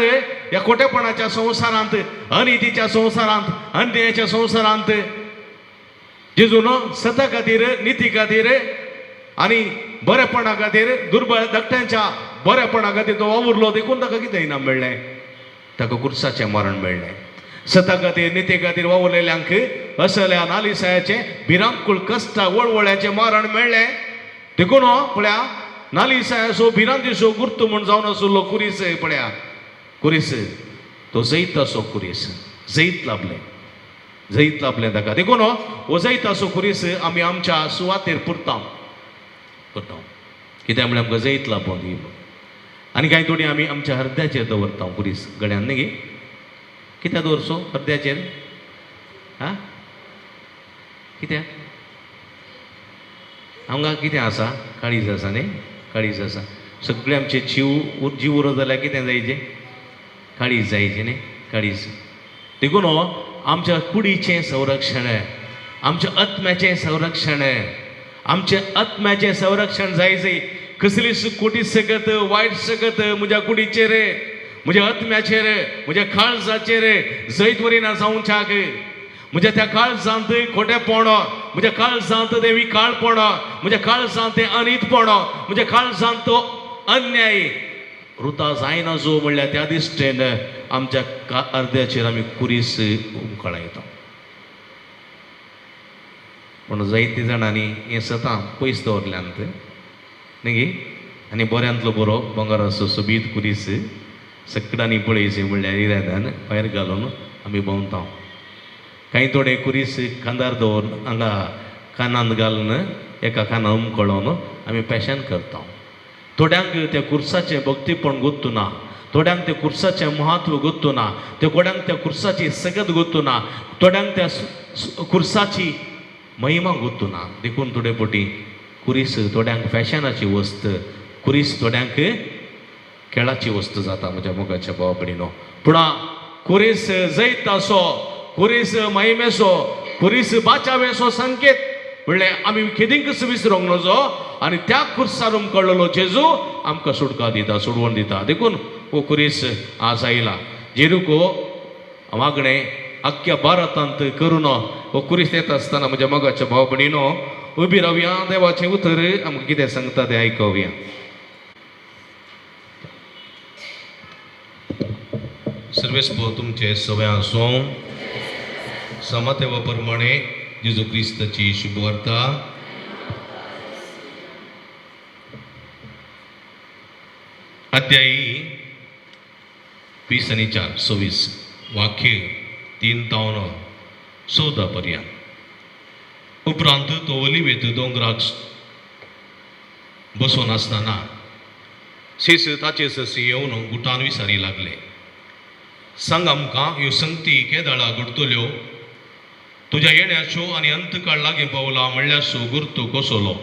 ह्या खोटेपणाच्या संवसारांत अनितीच्या संवसारांत अन्यायाच्या संवसारांत जेजून सता खातीर निती खातीर आनी बरेपणा खातीर दुर्बळ धाकट्यांच्या बरेपणा खातीर तो वावुरलो देखून ताका कितें इनाम मेळ्ळें ताका खुर्साचें मरण मेळ्ळें. सता खातीर निती खातीर वावुरलेल्यांक असल्या नालिसायाचें भिरांकूळ कश्टा वळवळ्याचें मरण मेळ्ळें. देखून पळया नालिसायाचो भिरांतीचो गुर्तू म्हूण जावन आशिल्लो खुरीस पळया खुरीस तो जैताचो खुरीस जैत लाबलें जैत लाबलें ताका. देखून हो जैताचो खुरीस आमी आमच्या सुवातेर पुरता पुरता कित्याक म्हळ्यार आमकां जैत लाबोवन दी. आनी कांय थोडी आमी आमच्या हृदयाचेर दवरता खुरीस गड्यान न्ही गे कित्याक दवरचो हृदयाचेर आं कित्याक आमकां कितें आसा काळीज आसा न्ही काळीज आसा सगळे आमचे जीव जीव उरो जाल्यार कितें जायचें काळीज जायचें न्ही काळीज. देखून आमच्या कुडीचें संरक्षण आमच्या आत्म्याचें संरक्षण आमच्या आत्म्याचें संरक्षण जायचें. कसलीच खोटी सकत वायट सकत म्हज्या कुडीचेर म्हज्या आत्म्याचेर म्हज्या काळजाचेर जैत वरी ना जावच्याक म्हज्या त्या काळजांत खोटेपण म्हज्या काळजांत तें विकाळपण म्हज्या काळजांत तें अनितपण म्हज्या काळजांत तो अन्याय रुता जायना जो म्हणल्यार त्या दिश्टेन आमच्या अर्द्याचेर आमी खुरीस उमकळायता. पूण जायते जाणांनी हें सतां पयस दवरल्यांत न्ही गे. आनी बऱ्यांतलो बरो बंगाराचो सोबीत खुरीस सगळ्यांनी पळयचें म्हणल्यार इरादान भायर घालून आमी भोंवता. कांय थोडे खुरीस खांदार दवरून हांगा कानांत घालून एका कानार उमकळोवन आमी पॅशन करता. थोड्यांक त्या खुर्साचें भक्तीपण गोत्तू ना थोड्यांक त्या खुर्साचें म्हत्व गोत्तू ना त्या थोड्यांक त्या खुर्साची सगत गोत्तू ना थोड्यांक त्या खुर्साची महिमा गोत्तू ना. देखून थोडे पटी खुरीस थोड्यांक फॅशनाची वस्त खुरीस थोड्यांक खेळाची वस्त जाता म्हज्या मोगाच्या भावा भयणीनो. पूण खुरीस जैताचो खुरीस महिमेचो खुरीस बाचावेचो संकेत म्हणल्यार आमी खेदींकच विसरूंक नजो आनी त्या खुर्सार उमकळ्ळो जेजू आमकां सुटका दिता सोडवण दिता. देखून हो खुरीस आज आयला जेरुको मागणें आख्ख्या भारतांत करून हो खुरीस येता आसतना म्हज्या मोगाच्या भाव भयणीनो उबी रावया देवाचें उतर आमकां कितें सांगता तें आयकोवया. सर्वेस्पो तुमचे सवय आसूं. समातेवा प्रमाणे जेजू क्रिस्ताची शुभवार्ता. अध्यायी 20 आनी 4 26 वाक्य 3 तावन 14 पर्यंत. उपरांत तो ओलिवेत दोंगराक बसून आसतना शिस ताचे ससी येवन गुटान विचारी लागले, सांग आमकां ह्यो संगती केदाळा घडटल्यो, तुज्या येण्याच्यो आनी अंतकाळ लागीं पावला म्हणल्यार गुर्तू कसलो?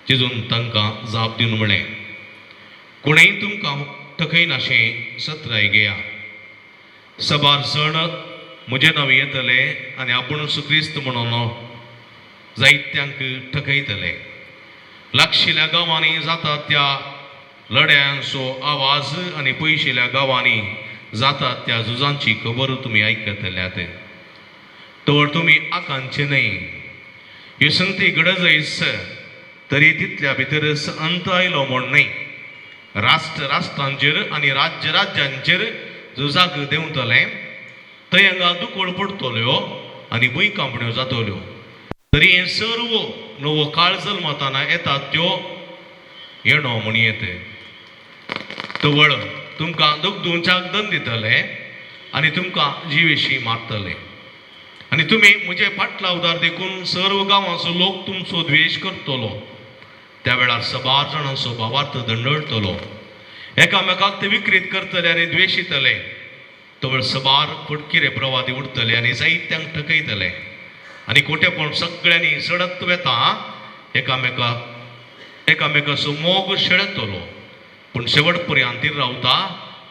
जेजून तांकां जाप दिवन म्हळें, कोणेय तुमकां थकयनाशें सत्राय घेया. सबार जण म्हजे नांव येतले आनी आपूण क्रिस्त म्हणून जायत्यांक ठकयतले. लागशिल्ल्या गांवांनी जाता त्या लड्यांचो आवाज आनी पयशिल्ल्या गांवांनी जाता त्या झुजांची खबर तुमी आयकतल्यात, तर तुमी आकांचे न्हय. ह्यो संगती गरजयस तरी तितल्या भितरच अंत आयलो म्हूण न्हय. राष्ट्र राष्ट्रांचेर आनी राज्य राज्यांचेर झुजाक देंवतलें, थंय हांगा दुकळ पडटल्यो आनी भुंयकांपण्यो जातल्यो. तरी हें सर्व नवो काळ जल्मताना येतात त्यो येणो म्हण येत. तवळ तुमकां दुखदुंच्याक दंद दितले आनी तुमकां जिवेशी मारतले आनी तुमी म्हजे फाटलावदार देखून सर्व गांवांचो लोक तुमचो द्वेश करतलो. त्या वेळार सबार जाणांचो भावार्थ दंडळटलो, एकामेकाक ते विक्रीत करतले आनी द्वेशितले. तवळ सबार फटकिरे प्रवादी उरतले आनी जायत्यांक ठकयतले आनी खोटेपण सगळ्यांनी सडत वेता. एकामेकाचो मोग शेळतलो, पूण शेवट पर्यंत रावता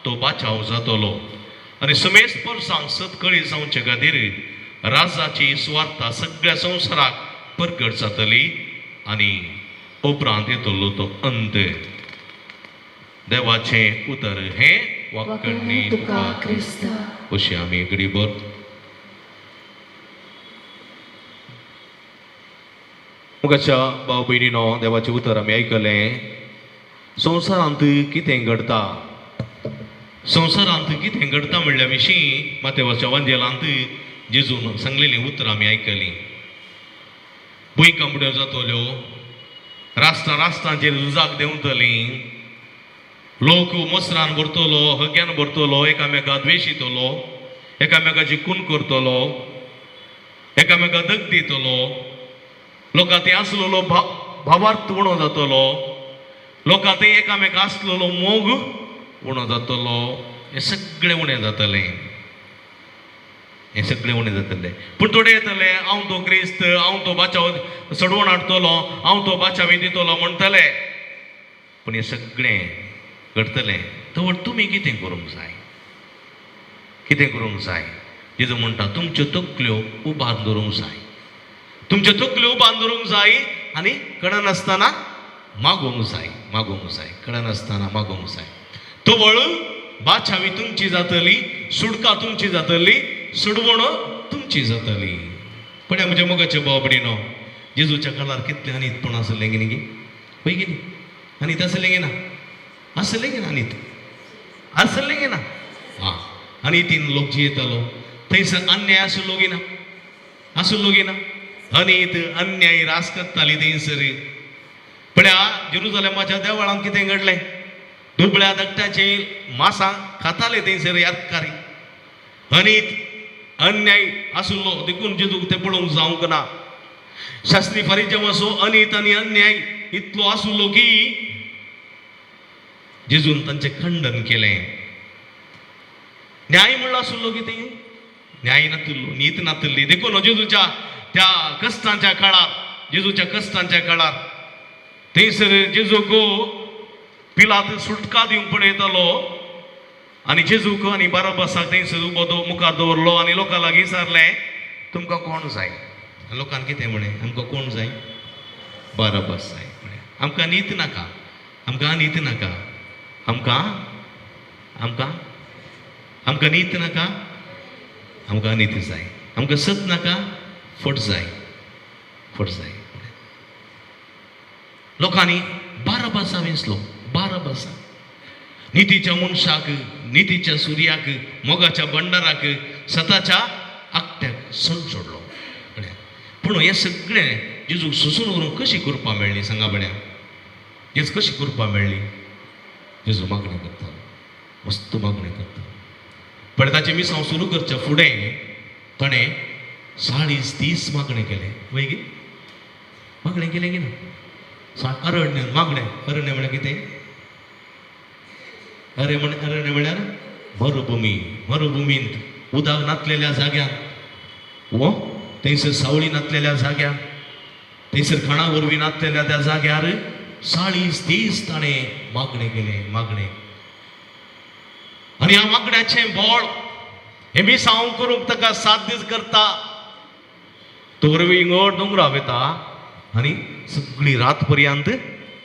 तो बाचाव जातलो. आनी समेस्त परसांक सतकळी जावचे खातीर राजाची सुवार्ता सगळ्या संवसाराक परगट जातली आनी उपरांत येतलो तो अंत. देवाचें उतर हें वाकणी तुका क्रिस्ता. अशी आमी गडीभर. मुखाच्या भाव भयणीनो, देवाचें उतर आमी आयकलें. संवसारांत कितें घडटा, संवसारांत कितें घडटा म्हणल्या विशीं मातेवाच्या वांजेलांत जेजून सांगलेलीं उतरां आमी आयकलीं. भुंयकांपण्यो जातल्यो, राष्ट्रां राष्ट्रांचेर झुजाक देंवतलीं, लोक मसरान भरतलो, हग्यान भरतलो, एकामेका द्वेशितलो, एकामेकाची खून करतलो, एकामेका दग दितलो, लोकां ते आसलेलो भावार्थ उणो जातलो, लोकां ते एकामेका आसलेलो मोग उणो जातलो. हें सगळें उणें जातलें, हें सगळें उणें जातलें. पूण थोडे येतले, हांव तो क्रिस्त, हांव तो बाचाव सडवण हाडटलो, हांव तो बाचावी दितलो म्हणटले. पूण हें सगळें घडटलें तवळ तुमी कितें करूंक जाय, कितें करूंक जाय? जेजू म्हणटा तुमच्यो तकल्यो उबार दवरूंक जाय, तुमच्यो तकल्यो उबार दवरूंक जाय आनी कळनासतना मागोवंक जाय, मागोवंक जाय, कळनासतना मागोवंक जाय. तवळ बाचावी तुमची जातली, सुटका तुमची जातली, सुडवण तुमची जातली. पण म्हज्या मोगाच्या भाव भयणीनो, जेजूच्या काळार कितलें अनीतपण आसलें की न्ही? हय की न्ही? अनीत आसलें की ना? आसलें की ना? अनीत आसलें की ना? आं, अनितीन लोक जियेतालो. थंयसर अन्याय आसलो की ना? आसलो की ना? अनीत अन्याय रास करताली थंयसर. पळया जेरुजलेमाच्या देवळांत कितें घडलें? दुबळ्या धाकट्याचे मासां खाताले थंयसर यादकारी. अनीत अन्याय आसलो देखून जेजूक तें पळोवंक जावंक ना. शास्त्री फारीजवाचो अनीत आनी अन्याय इतलो आसलो की जेजून तांचें खंडन केलें. न्याय म्हणलो आसलो कितें? न्याय नातिल्लो, नीत नातिल्ली. देखून जेजूच्या त्या कश्टांच्या काळार, जेजूच्या कश्टांच्या काळार थंयसर जेजूक पिलात सुटका दिवंक पळयतालो आनी जेजूक आनी बाराबासाक थंयसर उबो मुखार दवरलो आनी लोकां लागीं विचारलें, तुमकां कोण जाय? लोकान कितें म्हळें? आमकां कोण जाय? बाराबास जाय. म्हळें आमकां नीत नाका, आमकां नीत नाका, आमकां आमकां आमकां नीत नाका, आमकां नीत जाय, आमकां सत नाका, फट जाय, फट जाय. लोकांनी बाराबासा वेंचलो, बाराबासा. नितीच्या मनशाक, नितीच्या सुर्याक, मोगाच्या भंडाराक, सताच्या आकट्याक सण सोडलो. पूण हें सगळें जेजूक सोसून व्हरूंक कशी कृपा मेळ्ळी सांगा बळ्या? जेज कशी कृपा मेळ्ळी? जेजू मागणें करतालो, मस्त मागणें करतालो. पण ताचें मिसांव सुरू करच्या फुडें ताणें 40 दीस मागणें केलें. वय गे, मागणें केलें की ना? अरण्य मागणें. अरण्य म्हळ्यार कितें? अरण्य म्हळ्यार मरुभुमी. मरुभुमींत उदक नातलेल्या जाग्यार, वो थंयसर सावळी नातलेल्या जाग्यार, थंयसर खाणा वरवीं नातलेल्या त्या जाग्यार 40 दीस ताणें मागणें केलें. मागणें. आनी ह्या मागण्याचें बळ हें मिसांव करूंक ताका 7 दीस करता. तो वरवीं इंगड दोंगरा वता आनी सगळी रात पर्यंत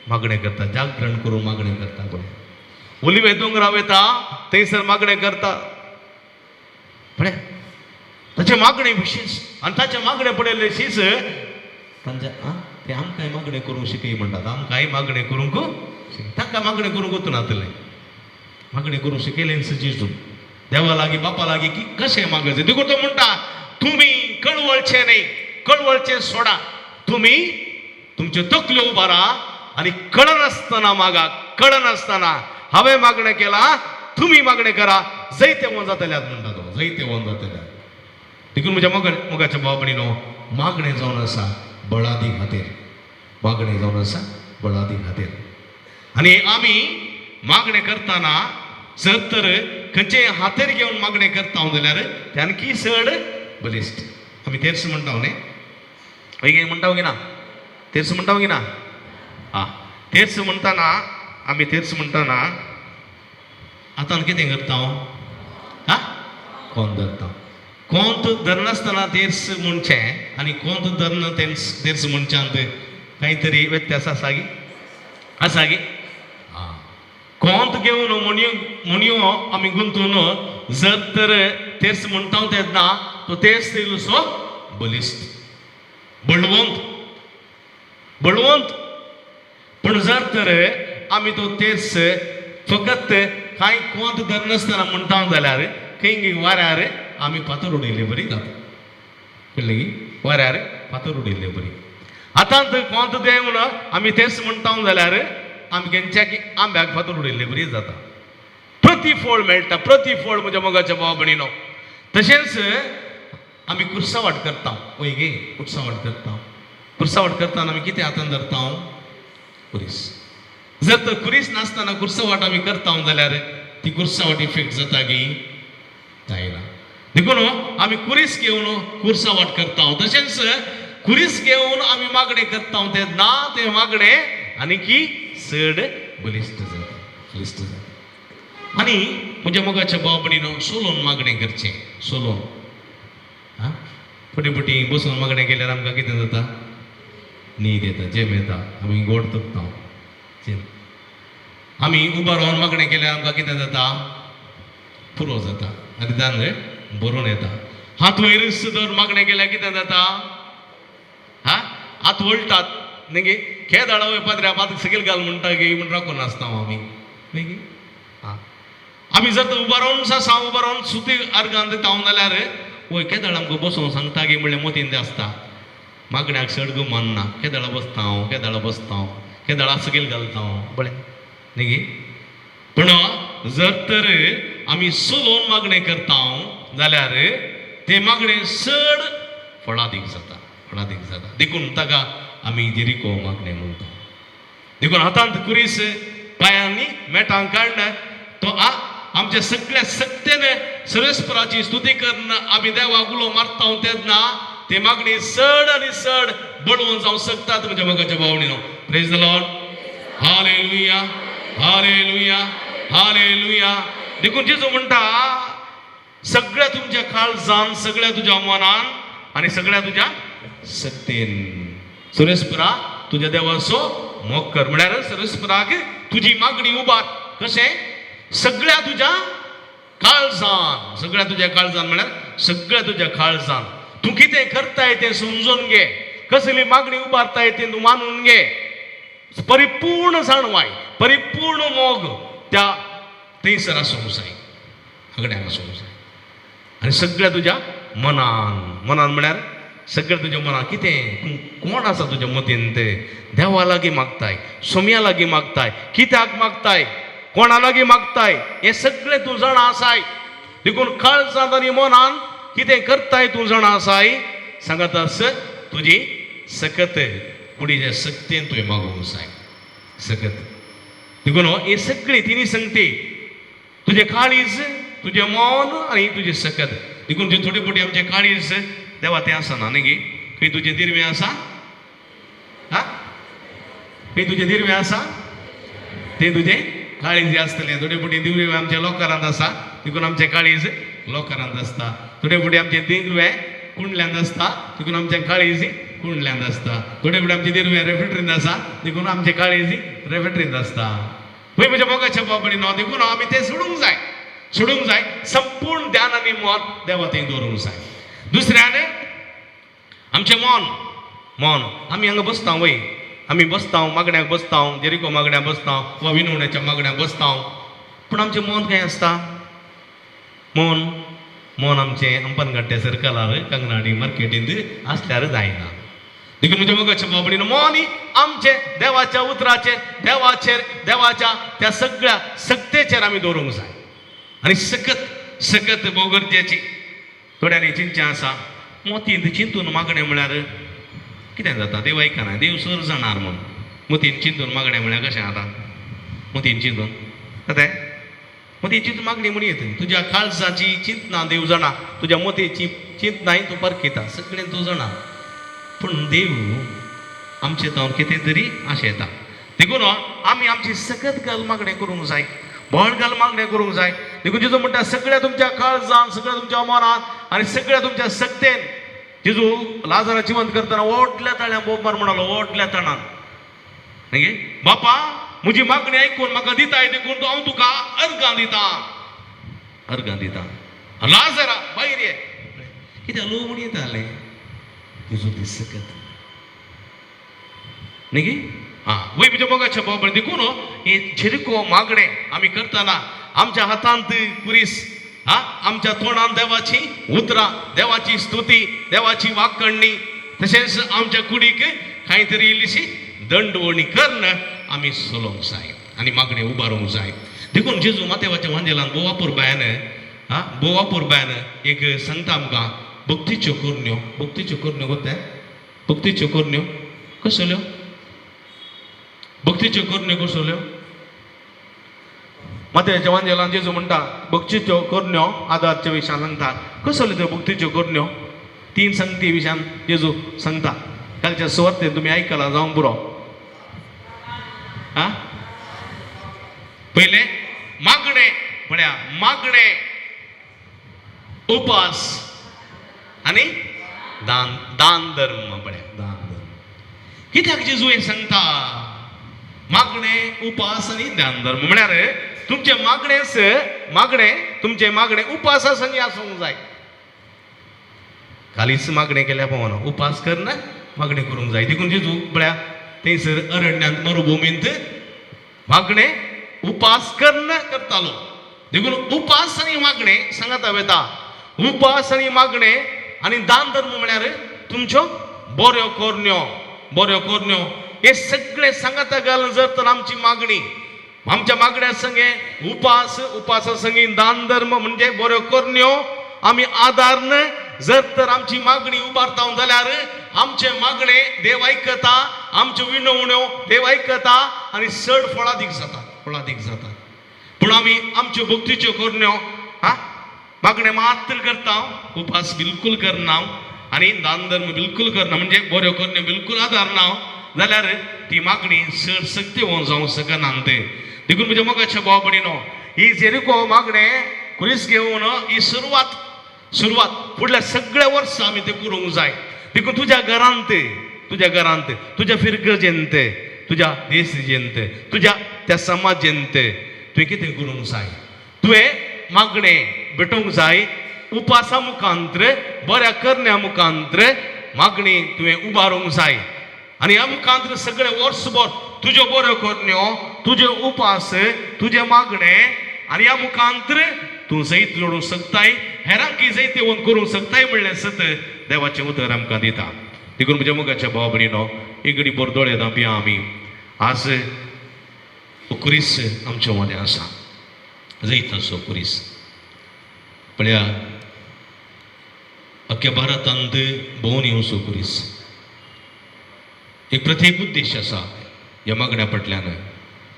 मागणें करता, जागरण करून मागणें करता. पळय ओलिवे दोंगरा वता थंयसर मागणें करता. पळय ताचें मागणें विशेश. आनी ताचें मागणें पळयलें शीस तांच्या ते आमकांय मागणें करूंक शिकय म्हणटात. आमकांय मागणें करूंक तांकां मागणें करूंक वचूं नातलें. मागणें करूंक शिकयलें जेजू देवा लागीं बापा लागीं की कशें मागचें. देखून तो म्हणटा तुमी कळवळचें न्ही, कळवळचें सोडा, तुमी तुमच्यो तकल्यो उबारा आनी कळनासतना मागा. कळनासतना हांवें मागणें केलां, तुमी मागणें करा, जैतेवंत जातल्यात म्हणटा तो, जैतेवंत जातल्यात. देखून म्हज्या मोगाच्या भाव भयणीनो, मागणें जावन आसा बळादी खातीर, मागणें जावन आसा बळादी खातीर. आनी आमी मागणें करतना जर तर खंयचेय हातेर घेवन मागणें करता जाल्यार तें आणकी चड बलिश्ट. आमी तेर्स म्हणटा न्ही, हय म्हणटा की ना? तेर्स म्हणटा की ना? आं, तेर्स म्हणटाना आमी तेर्स म्हणटाना आतां कितें करता? आं, कोंत धरता. कोंत धरनासतना तेर्स म्हणचें आनी कोंत धरना तेर्स म्हणच्यांत कांय तरी व्यत्यास आसा गी? आसा गी? आं, कोंत घेवन म्हणयो आमी गुंतून जर तर तेर्स म्हणटा तेन्ना तो तेर्स इल्लोसो बलिश्ट, बळवंत, बळवंत. पूण जर तर आमी तो तेर्स फकत कांय कोंत धरनासतना म्हणटा जाल्यार खंय वाऱ्यार आमी फातर उडयले बरी जाता. कळ्ळें की? वाऱ्यार फातर उडयले बरी. आतां कोंत देवन आमी तेर्स म्हणटा जाल्यार आमी खंयच्या आंब्याक फातर उडयले बरी जाता. प्रतिफळ मेळटा, प्रतिफळ म्हज्या मोगाच्या भाव भयणीनो. तशेंच आमी कुर्सावाट करता, वय गे, कुर्सावाट करता. कुर्सावाट करतना आमी कितें हातान धरता? कुरीस. जर तर कुरीस नासतना कुर्सावाट आमी करता जाल्यार ती कुर्सावाट इफेक्ट जाता गी? जायना. देखून आमी कुरीस घेवन कुर्सावाट करता. तशेंच कुरीस घेवन आमी मागणें करता तेन्ना तें मागणें आनी की चड बलिश्ट जाता, बलिश्ट जाता. आनी म्हज्या मोगाच्या भाव भयणीनो, सोलोन मागणें करचें. सोलोन आं, फटी फटी बसून मागणें केल्यार आमकां कितें जाता? न्हीद येता, जेम येता, आमी गोड थकता. जेम आमी उबो रावन मागणें केल्यार आमकां कितें जाता? पुरो जाता आनी दान भरून येता. हात वयर दवर मागणें केल्यार कितें जाता? हा, हात वळटात न्ही. केदाळा वय पाद्र्या पात सकयल घाल म्हणटा की म्हण राखून आसता आमी न्ही. आं, आमी जर तर उबो रावन साव उबो रावन सुती अर्गान दिता जाल्यार वय केदाळ आमकां बसोवन सांगता की म्हणलें मोतीन तें आसता. मागण्याक चड गुमान ना. केदाळा बसता हांव, केदाळा बसता हांव, केदाळा सकयल घालता हांव, बरें न्ही. पूण जर तर आमी सोलोवन मागणें करता जाल्यार तें मागणें चड फळादीक जाता, फळादीक जाता. देखून ताका आमी जेरिको मागणें म्हणटा. देखून हातांत कुरीस, पांयांनी मेटां काडन तो आमच्या सगळ्या सक्तेन सर्वेस्पराची स्तुती करून आमी देवाक उलो मारता तेन्ना ते मागणी चड आनी चड बळवंत जावंक शकतात. म्हज्या मोगाच्या भावणीनो, Praise the Lord, hallelujah, hallelujah, hallelujah. देखून जेजू म्हणटा सगळ्या तुमच्या काळजान, सगळ्या तुज्या मनान आनी सगळ्या तुज्या सक्तेन सर्वेस्परा तुज्या देवाचो मोग कर. म्हळ्यार सर्वेस्पराक तुजी मागणी उबार. कशें? सगळ्या तुज्या काळजान. सगळ्या तुज्या काळजान म्हळ्यार सगळ्या तुज्या काळजान तूं कितें करताय तें समजून घे, कसली मागणी उबारताय तें तूं मानून घे. परिपूर्ण जाणवाय, परिपूर्ण मोग त्या थंयसर आसूंक जाय, मागण्याक आसूंक जाय. आनी सगळ्या तुज्या मनान. मनान म्हळ्यार सगळ्या तुज्या मनान कितें तूं कोण आसा तुज्या मतीन ते देवा लागीं मागताय, सोम्या लागीं मागताय. कित्याक मागताय? कोणा लागीं मागताय हें सगळें तूं जाणा आसाय. देखून काळजांत आनी मनान कितें करताय तूं जाणा आसाय. सांगात आस तुजी सकत कुडीच्या सक्तेन तुवें मागूंक जाय सकत. देखून ही सगळी तिनी संगती तुजें काळीज, तुजें मन आनी तुजें सकत. देखून जे थोडी फावटी आमचें काळीज देवा तें आसना न्ही गे. खंय तुजें दिरवें आसा, हा खंय तुजें दिरवें आसा तें तुजें काळीज आसतलें. थोडे फावटी दिरवें आमच्या लोकरांत आसा, देखून आमचें काळीज लोकरांत आसता. थोडे फावटी आमचें दिरवें कुंडल्यांत आसता, देखून आमचें काळीज कुंडल्यांत आसता. थोडे फावटी आमचें दिरवें रेफ्रिजरेटरींत आसा, देखून आमचें काळीज रेफ्रिजरेटरींत आसता. पळय म्हज्या मोगाच्या बाबडी न्हू, देखून आमी तें सोडूंक जाय, सोडूंक जाय. संपूर्ण ध्यान आनी मन देवा थंय दवरूंक जाय. दुसऱ्यान आमचें मन, मन आमी हांगा बसता वय, आमी बसता मागण्याक बसता, जेरिको मागण्याक बसता वा विनवण्याच्या मागण्याक बसता, पूण आमचें मन खंय आसता? मन मन आमचें अंपनगट्टे सर्कलार कंगनाडी मार्केटींत आसल्यार जायना. देखून म्हज्या मोगाच्या बाबडीन मन आमचें देवाच्या उतराचेर, देवाचेर, देवाच्या त्या सगळ्या सक्तेचेर आमी दवरूंक जाय. आनी सकत, सकत भोव गरजेची. थोड्यांनी चिंतचें आसा मोतींत चिंतून मागणें म्हळ्यार कितें जाता, देव आयकना, देव सर जाणार म्हूण. मोतीन चिंतून मागणें म्हळ्यार कशें आतां मोतीन चिंतून जाता? मोतीन चिंतून मागणी म्हण येता. तुज्या काळजाची चिंतना देव जाणा, तुज्या मोतीची चिंतनाय तूं परखिता, सगळें तूं जाणा. पूण देव आमचे जावन कितें तरी आशेता. देखून आमी आमची सकत घाल मागणें करूंक जाय, बळ घाल मागणें करूंक जाय. देखून जेजू म्हणटा सगळ्या तुमच्या काळजान, सगळ्या तुमच्या मनान आनी सगळ्या तुमच्या सक्तेन. जेजू लाजरा जिवंत करतना व्हडल्या ताळ्यान बोब मार म्हणालो, व्हडल्या ताणान न्ही बापा म्हजी मागणी आयकून म्हाका दिताय, देखून हांव तुका अर्गां दिता, अर्गां दिता. लाजरा भायर ये. कित्याक लो म्हण येतालें तुजो ती सकत न्ही गे. आं वय म्हज्या मोगाच्या बाबा, देखून हे झेरको मागणें आमी करतना आमच्या हातांत कुरीस, हा आमच्या तोंडान देवाची उतरां, देवाची स्तुती, देवाची वाकणणी, तशेंच आमच्या कुडीक कांय तरी इल्लीशी दंडवणी करून आमी चलोवंक जाय आनी मागणें उबारूंक जाय. देखून जेजू मातेवाच्या वांजेलान भोव अपुरबायान, हा भोव अपुरबायान एक सांगता आमकां भक्तीच्यो करण्यो. भक्तीच्यो करण्यो कोत्या, भक्तीच्यो करण्यो कसल्यो? भक्तीच्यो करण्यो कसल्यो? मातेवाच्या वांजेलान जेजू म्हणटा भक्तीच्यो करण्यो आदारच्या विशयान सांगता. कसल्यो त्यो भक्तीच्यो करण्यो? तीन संगती विशयान जेजू सांगता. कालच्या सुवातेन तुमी आयकलां जावंक पुरो. हा पयलें मागणें, म्हळ्यार मागणें, उपास आनी दान, दान धर्म. पळया दान धर्म कित्याक जेजू हें सांगता? मागणें, उपास आनी दान धर्म म्हळ्यार तुमचें मागणेंच मागणें, तुमचें मागणें उपासा संगी आसूंक जाय. कालीच मागणें केल्यार पावना, उपास करना मागणें करूंक जाय. देखून जेजू पळया थंयसर अरण्यांत मरुभुमींत मागणें उपास करन करतालो. देखून उपास आनी मागणें सांगाता वेता. उपास आनी मागणें आनी दान धर्म म्हळ्यार तुमच्यो बऱ्यो करण्यो, बऱ्यो करण्यो हे सगळें सांगाता घालून जर तर आमची मागणी आमच्या मागण्या संगे उपास, उपासा संगी दान धर्म म्हणजे बऱ्यो करण्यो आमी आदारन जर तर आमची मागणी उबारता जाल्यार आमचें मागणें देव आयकता, आमच्यो विनवण्यो देव आयकता आनी चड फळादीक जातात, फळादीक जातात. पूण आमी आमच्यो भक्तीच्यो करण्यो हा मागणें मात्र करता, उपास बिलकूल करना आनी दान धर्म बिलकूल करना म्हणजे बऱ्यो करण्यो बिलकूल आदारना जाल्यार ती मागणी चड सक्ती जावंक शकना ते. देखून म्हज्या मोगाच्या भाव भयणीनो ही जेरिको मागणें कुरीस घेवन ही सुरवात, सुरवात फुडल्या सगळ्या वर्सा आमी तें करूंक जाय. देखून तुज्या घरांत, तुज्या घरांत, तुज्या फिरगजेंत, तुज्या देशजेंत, तुज्या त्या समाजेंत तुवें कितें करूंक जाय? तुवें मागणें भेटोवंक जाय. उपासा मुखांत्र, बऱ्या करण्या मुखांत्र मागणी तुवें उबारूंक जाय. आनी ह्या मुखांत्र सगळें वर्सभर तुज्यो बऱ्यो करण्यो, तुजे उपास, तुजें मागणें आनी ह्या मुखांत्र तूं जैत जोडूंक शकताय, हेरांकी जैत येवन करूंक शकताय म्हणलें सत देवाचें उतर आमकां दिता. देखून म्हज्या मोगाच्या भाव भयणीनो एक घडी भर दोळे धांपया आमी. आज हो कुरीस आमच्या मदें आसा, जैताचो कुरीस. पळया, अख्ख्या भारतांत भोंवून येवचो कुरीस. एक प्रत्येक उद्देश आसा ह्या मागण्या फाटल्यान,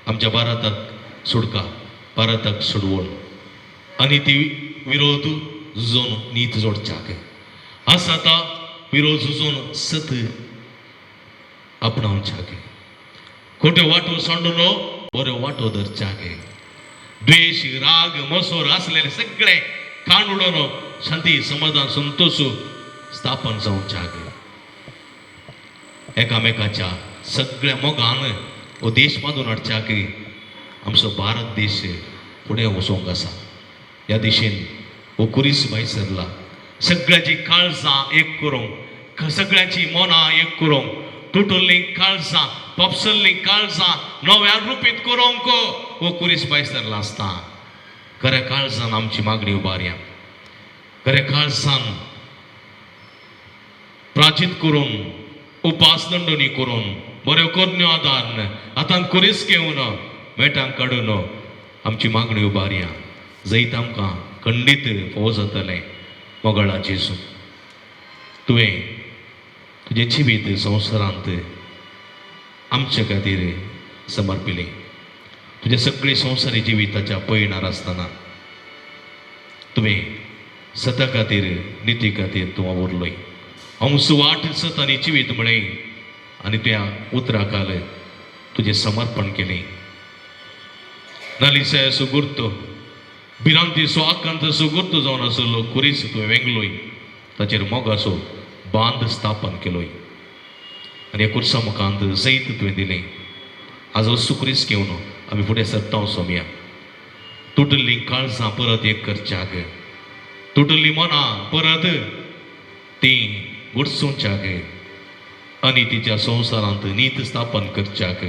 आमच्या भारताक सुटका, भारताक सोडवण आनी ती विरोध झुजोवन नीत जोडच्याक आसा. आतां विरोध झुजोवन सत आपणावच्याक, खोट्यो वाटो सांडून बऱ्यो वाटो धरच्याक, द्वेश राग मसोर आसलेले सगळे काण उडोवन शांती समाधान संतोष स्थापन जावच्याक, एकामेकाच्या सगळ्या मोगान हो देश बांदून हाडच्याक आमचो भारत देश फुडें वचोंक आसा. ह्या दिशेन हो कुरीस भायर सरला. सगळ्याची काळजां एक करूंक, सगळ्यांची मनां एक करूंक, तुटल्लीं काळजां, पपसल्लीं काळजां नव्या रुपीत करूंक हो कुरीस भायर सरला आसता. खऱ्या काळजान आमची मागणी उबारया, खऱ्या काळजान प्राचित करून, उपास दंडणी करून, बऱ्यो करण्यो आदार आतां कुरीस घेवन मेटांक काडून आमची मागणी उबारया. जैत आमकां खंडीत फावो जातलें. मोगाळा जेजू, तुवें तुजें जिवीत संवसारांत आमचे खातीर समर्पिलें. तुज्या सगळे संवसारी जिविताच्या पयणार आसतना तुवें सता खातीर, निती खातीर तूं वावुरलोय. हांव वाट, सत आनी जिवीत म्हळें आनी त्या उतराकाल तुजें समर्पण केलें. नालिसायाचो गुर्तो, भिरांतीचो आकांताचो गुर्तो जावन आसलो कुरीस तुवें वेंगलोय, ताचेर मोगाचो बांद स्थापन केलोय आनी ह्या कुर्सा मुखांत जैत तुवें दिलें. आज हो सुक्रीस घेवन आमी फुडें सरता सोमया. तुटल्लीं काळजां परत एक करच्याक, तुटल्लीं मनां परत तीं गुडसुवच्याक आनी तिच्या संवसारांत नीत स्थापन करच्याक,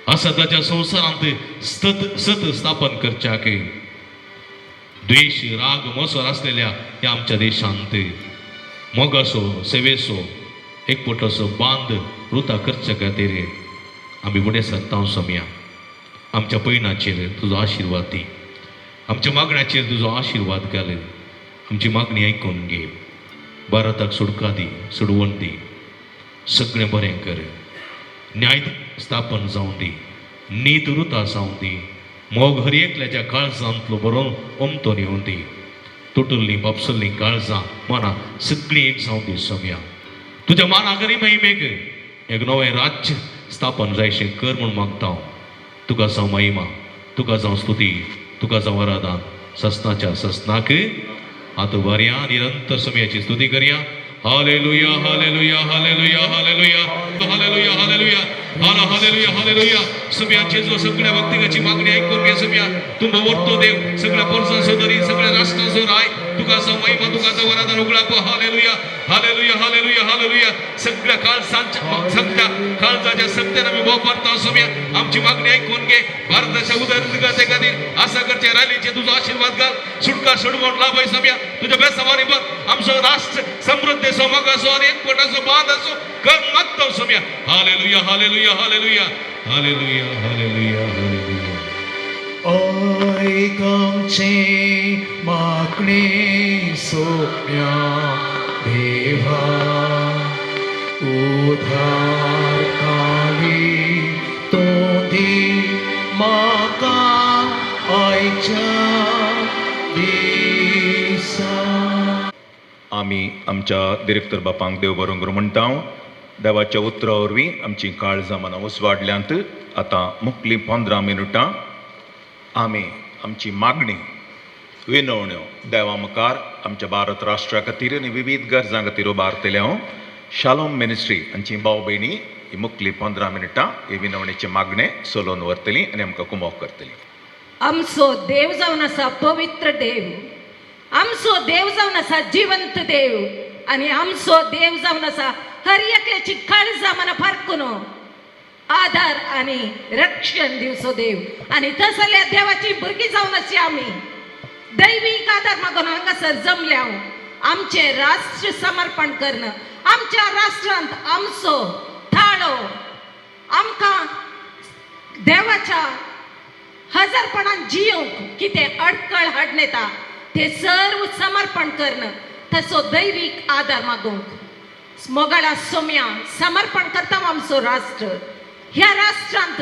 आसा ताच्या संवसारांत सत सत स्थापन करच्याक, द्वेश राग मसर आसलेल्या ह्या आमच्या देशांत मोगाचो, सेवेचो, एकपटाचो बांद रुता करच्या खातीर आमी फुडें सरता सोमया. आमच्या पयणाचेर तुजो आशिर्वाद दी, आमच्या मागण्याचेर तुजो आशिर्वाद घाल, आमची मागणी आयकून घे. भारताक सुटका दी, सोडवण दी, सगळें बरें कर. न्याय स्थापन जावं दी, नीत रुता जावं दी, मोग हर एकल्याच्या काळजांतलो बरोवन ओमतोन येवं दी. तुटल्लीं बापसल्लीं काळजां मनां सगळीं एक जावं दी सोमया. तुज्या मानाकरी महिमेक एक नवें राज्य स्थापन जायशें कर म्हूण मागता हांव. तुका जावं महिमा, तुका जावं स्तुती, तुका जावं आराधन ससनाच्या ससनाक. आतां बरया निरंतर समयाची स्तुती करया. Hallelujah, hallelujah, hallelujah, hallelujah, hallelujah, hallelujah, हाला हालेलुया, हालेलुया. समयाचे जो सगळ्या भक्तिकाची मागणी ऐकून घे समया. तूं वर्तो देव, सगळ्या पोरसांचो धरी, सगळ्या राष्ट्रांचो राय. तुका जावं महिमा, तुका जावं आराधन उगडाप. Hallelujah, hallelujah, hallelujah, hallelujah. सगळ्या काळजांच्या, सगळ्या काळजाच्या सत्यान आमी वापरता सोम्या. आमची मागणी ऐकून घे. भारताच्या उदरगते खातीर आसा करच्या रॅलीचे तुजो आशीर्वाद घाल. सुटका सोडवण लाभय सोम्या. तुझ्या बेसवानी बघ आमचो राष्ट्र समृद्ध मोगाचो आणि एकवटाचो बांद असो कर मागतो Saumya. Hallelujah, hallelujah, hallelujah, hallelujah, hallelujah, hallelujah. ऐक आमचें मागणें सोम्या देवा, उधार काली तोंदी म्हाका आयच्या दिसा. आमी आमच्या दिरेक्तर बापांक देव बरो करूं म्हणटा. देवाच्या उतरा वरवीं आमची काळजां मनां उजवाडल्यांत. आतां मुखलीं 15 मिनुटां आमी आमची मागणी विनवण्यो देवा मुखार आमच्या भारत राष्ट्रा खातीर आनी विवीध गरजां खातीर उबारतले. हांव शालोम मिनिस्ट्री हांची भाव भयणी ही मुखली 15 मिनटां ही विनवणेचे मागणें सोलोवन व्हरतली आनी आमकां कुमोक करतली. आमचो देव जावन आसा पवित्र देव, आमचो देव जावन आसा जिवंत देव आनी आमचो देव जावन आसा हर एकल्याची काळजां मनां फारकून आधार आनी रक्षण दिवचो देव. आनी तसल्या देवाची भुरगीं जावन आशी आमी दैवीक आधार मागून हांगासर जमल्या. आमचें राष्ट्र समर्पण करणं, आमच्या राष्ट्रांत आमचो थाळो आमकां देवाच्या हजारपणान जियोंक कितें अडकळ हाडून येता ते सर्व समर्पण करणं तसो दैवीक आदार मागूंक. मोगाळा सोम्या, समर्पण करता आमचो राष्ट्र. ह्या राष्ट्रांत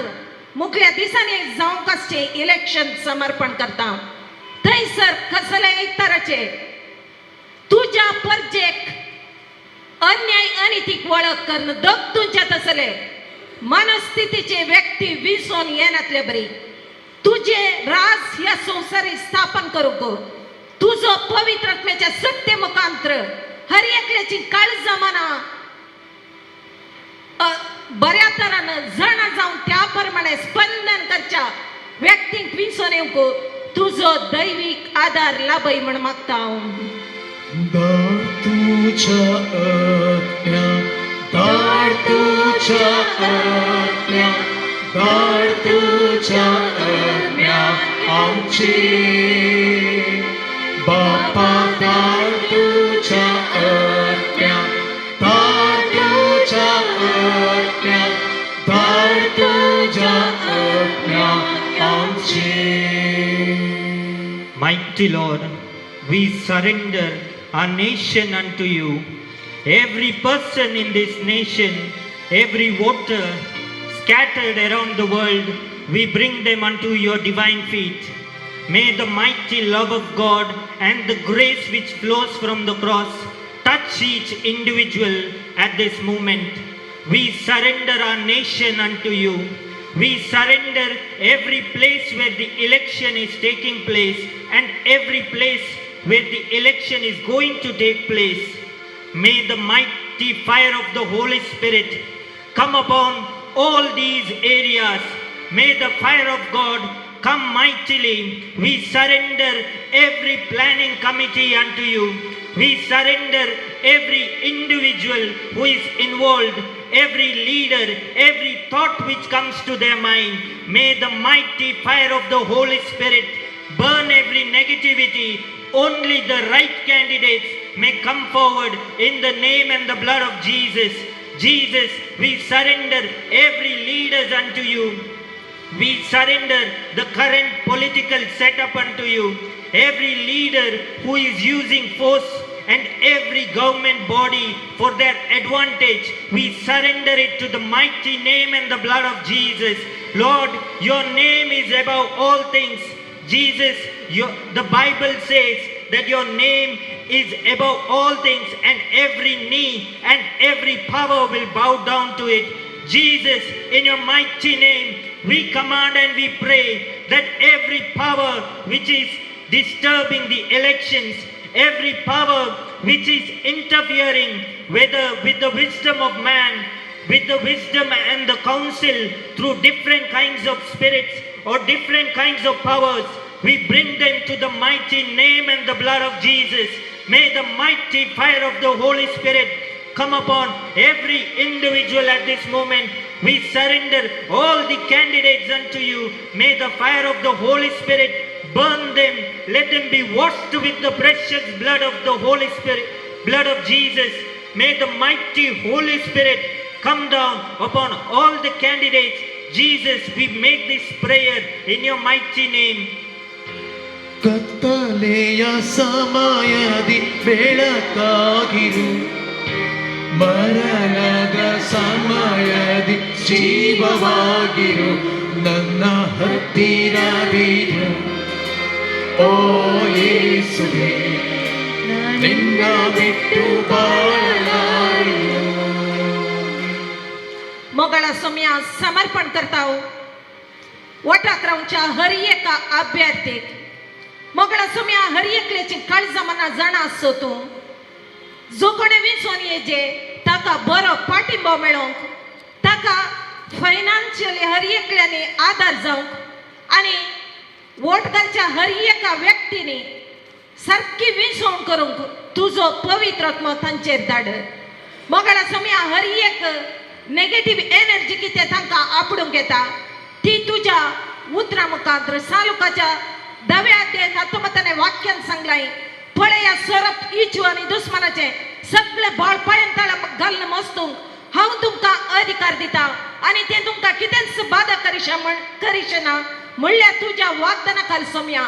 मुखल्या दिसांनी जावंक आसचें इलेक्शन समर्पण करता. थंयसर कसलेय तराचे तुज्या परजेक अन्याय अनितीक वळख करून दगतुंच्या तसले मनस्थितीचे व्यक्ती विसोन येनातले बरी तुझे राज ह्या संवसारी स्थापन करूंक तुजो पवित्र आत्म्याच्या सत्य मुखांत्र हर एकल्याची काळजा मना बऱ्या तरान जाणा जावन त्या प्रमाणे स्पंदन करच्या व्यक्तींक विसोन येवंक तुजो दैवीक आदार लाभय म्हण मागता हांव. दार तुझ्या आज्ञा, दार तुझ्या आज्ञा, दार तुझ्या आज्ञा आमची. बापा, दार तुझ्या आज्ञा, दार तुझ्या आज्ञा, दार तुझ्या आज्ञा आमची. Mighty Lord, we surrender our nation unto you. Every person in this nation, every voter scattered around the world, we bring them unto your divine feet. May the mighty love of God and the grace which flows from the cross touch each individual at this moment. We surrender our nation unto you. We surrender every place where the election is taking place and every place where the election is going to take place. May the mighty fire of the Holy Spirit come upon all these areas. May the fire of God come mightily. We surrender every planning committee unto you. We surrender every individual who is involved, every leader, every thought which comes to their mind. May the mighty fire of the Holy Spirit burn every negativity. Only the right candidates may come forward in the name and the blood of Jesus. Jesus, we surrender every leaders unto you. We surrender the current political setup unto you. Every leader who is using force and every government body for their advantage, we surrender it to the mighty name and the blood of Jesus. Lord, your name is above all things. Jesus, the Bible says that your name is above all things, and every knee and every power will bow down to it. Jesus, in your mighty name, we command and we pray that every power which is disturbing the elections, every power which is interfering, whether with the wisdom of man, with the wisdom and the counsel through different kinds of spirits or different kinds of powers, we bring them to the mighty name and the blood of Jesus. May the mighty fire of the Holy Spirit come upon every individual at this moment. We surrender all the candidates unto you. May the fire of the Holy Spirit burn them. Let them be washed with the precious blood of the Holy Spirit, blood of Jesus. May the mighty Holy Spirit come down upon all the candidates. Jesus, we make this prayer in your mighty name. ಕತ್ತಲೆಯ ಸಮಯದಿ ಬೆಳಕಾಗಿರು, ಮರಣದ ಸಮಯದಿ ಜೀವವಾಗಿರು, ನನ್ನ ಹತ್ತಿರವಿರು ಓ ಯೇಸುವೆ, ನಿನ್ನ ಬಿಟ್ಟು ಬಾಳಲಾರೆನು. मोगाळा सोम्या, समर्पण करता वटाक रावच्या हर एका अभ्यर्थीक. मोगळा सोम्या, हर एकल्याची काळजा मना जाणा आसचो तूं. जो कोणे विंचोन येजे ताका बरो पाठिंबो मेळोंक, ताका फायनान्शियली हर एकल्यांनी आदार जावंक आनी वोट घालच्या हर एका व्यक्तींनी सारकी विंचवण करूंक तुजो पवित्र आत्मो तांचेर धाड. मोगाळा सोम्या, हर एक नेगेटीव एनर्जी कितें तांकां आपडूंक येता ती तुज्या उतरां मुखार सालुकाच्या दव्या अध्यायांत हातोमताने वाक्यान सांगलाय, पळया, सोरप, इचू आनी दुस्मानाचें सगळें बळ पांयान तळा घालून मस्तूंक हांव तुमकां अधिकार दिता आनी ते तुमकां कितेंच बादा करिशा म्हण करिशे ना म्हणल्यार तुज्या वागदाना खाल सोमया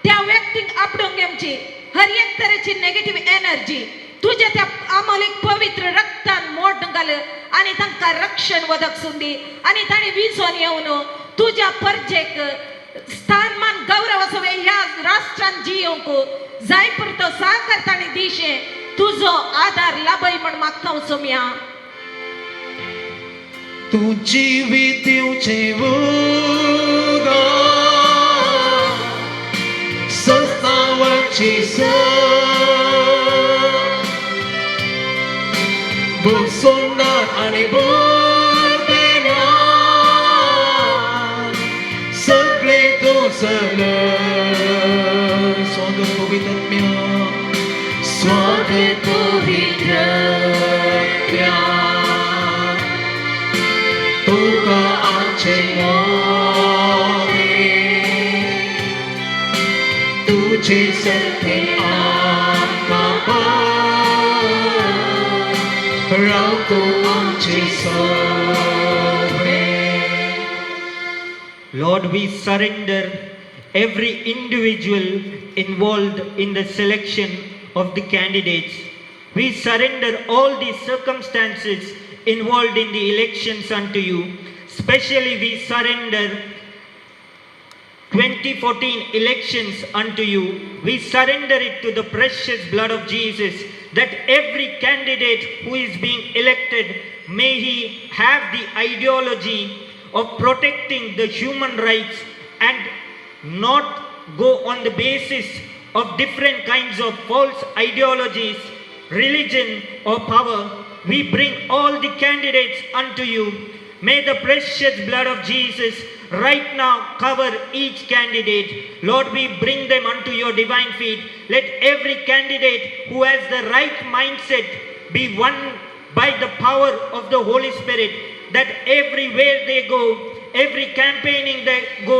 त्या व्यक्तीक आपडून घेवची हर एक तरेची नेगेटीव एनर्जी तुज्या त्या आमोलीक पवित्र रक्तान मोड घाल आनी तांकां रक्षण वदक सुंदी आनी तांणी विजोन येवन तुज्या परजेक स्थान मान गौरव असो ह्या राष्ट्रान जियोंक जाय पुरतो साकर तांणी दिशें तुजो आदार लाभय म्हण मागता सोमया. तूं जिवीत दिवचें उदक सस्तावाची भोगसोनार आनी भोगतेना सगळे तूं सल स्वागत पवित्र स्वागत पवित्र तुका आमचे मोरे तुझे सत्य आमकां राव तूं आमचे सोबे. Lord, we surrender every individual involved in the selection of the candidates. We surrender all the circumstances involved in the elections unto you. Especially, we surrender 2014 elections unto you. We surrender it to the precious blood of Jesus, that every candidate who is being elected, may he have the ideology of protecting the human rights and not go on the basis of different kinds of false ideologies, religion, or power. We bring all the candidates unto you. May the precious blood of Jesus right now cover each candidate. Lord, we bring them unto your divine feet. Let every candidate who has the right mindset be won by the power of the Holy Spirit, that everywhere they go, every campaigning they go,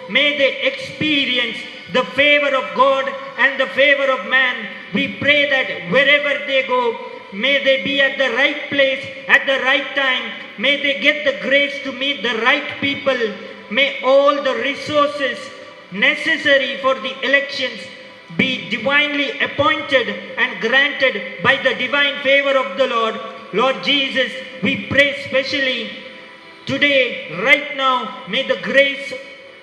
may they experience the favor of God and the favor of man. We pray that wherever they go, may they be at the right place at the right time. May they get the grace to meet the right people. May all the resources necessary for the elections be divinely appointed and granted by the divine favor of the Lord. Lord Jesus, we pray specially today, right now, may the grace,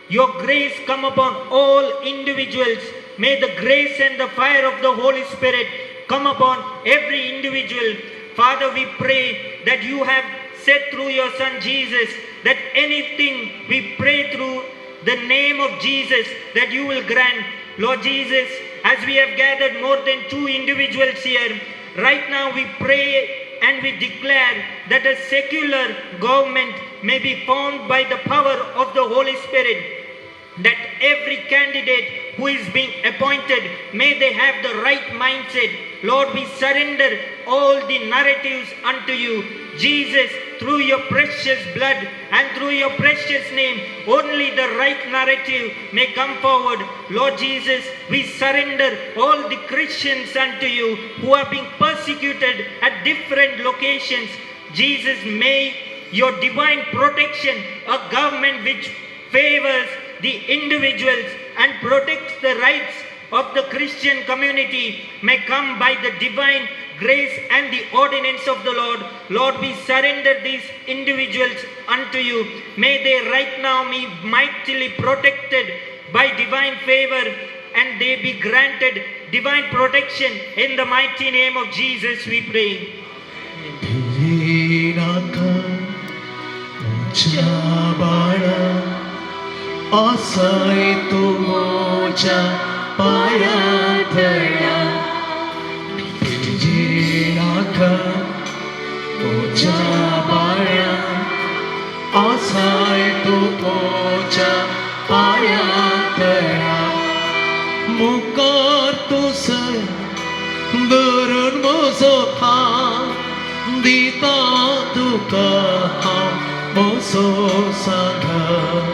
your grace come upon all individuals. May the grace and the fire of the Holy Spirit come upon every individual. Father, we pray that you have said through your Son Jesus that anything we pray through the name of Jesus that you will grant. Lord Jesus, as we have gathered more than two individuals here, right now we pray and we declare that a secular government may be formed by the power of the Holy Spirit, that every candidate who is being appointed, may they have the right mindset. Lord, we surrender all the narratives unto you. Jesus, through your precious blood and through your precious name, only the right narrative may come forward. Lord Jesus, we surrender all the Christians unto you who are being persecuted at different locations. Jesus, may your divine protection, a government which favors the individuals and protects the rights of the Christian community, may come by the divine grace and the ordinance of the Lord. Lord, we surrender these individuals unto you. May they right now be mightily protected by divine favor and they be granted divine protection. In the mighty name of Jesus, we pray. नाका म्हज्या बाळा आसाय तूं म्हज्या पांया तळा नाका म्हज्या बाळा आसाय तूं म्हज्या पांया तळा मुखार तूं सर धरून म्हजो हात दिता तुका हांव म्हजो सांगात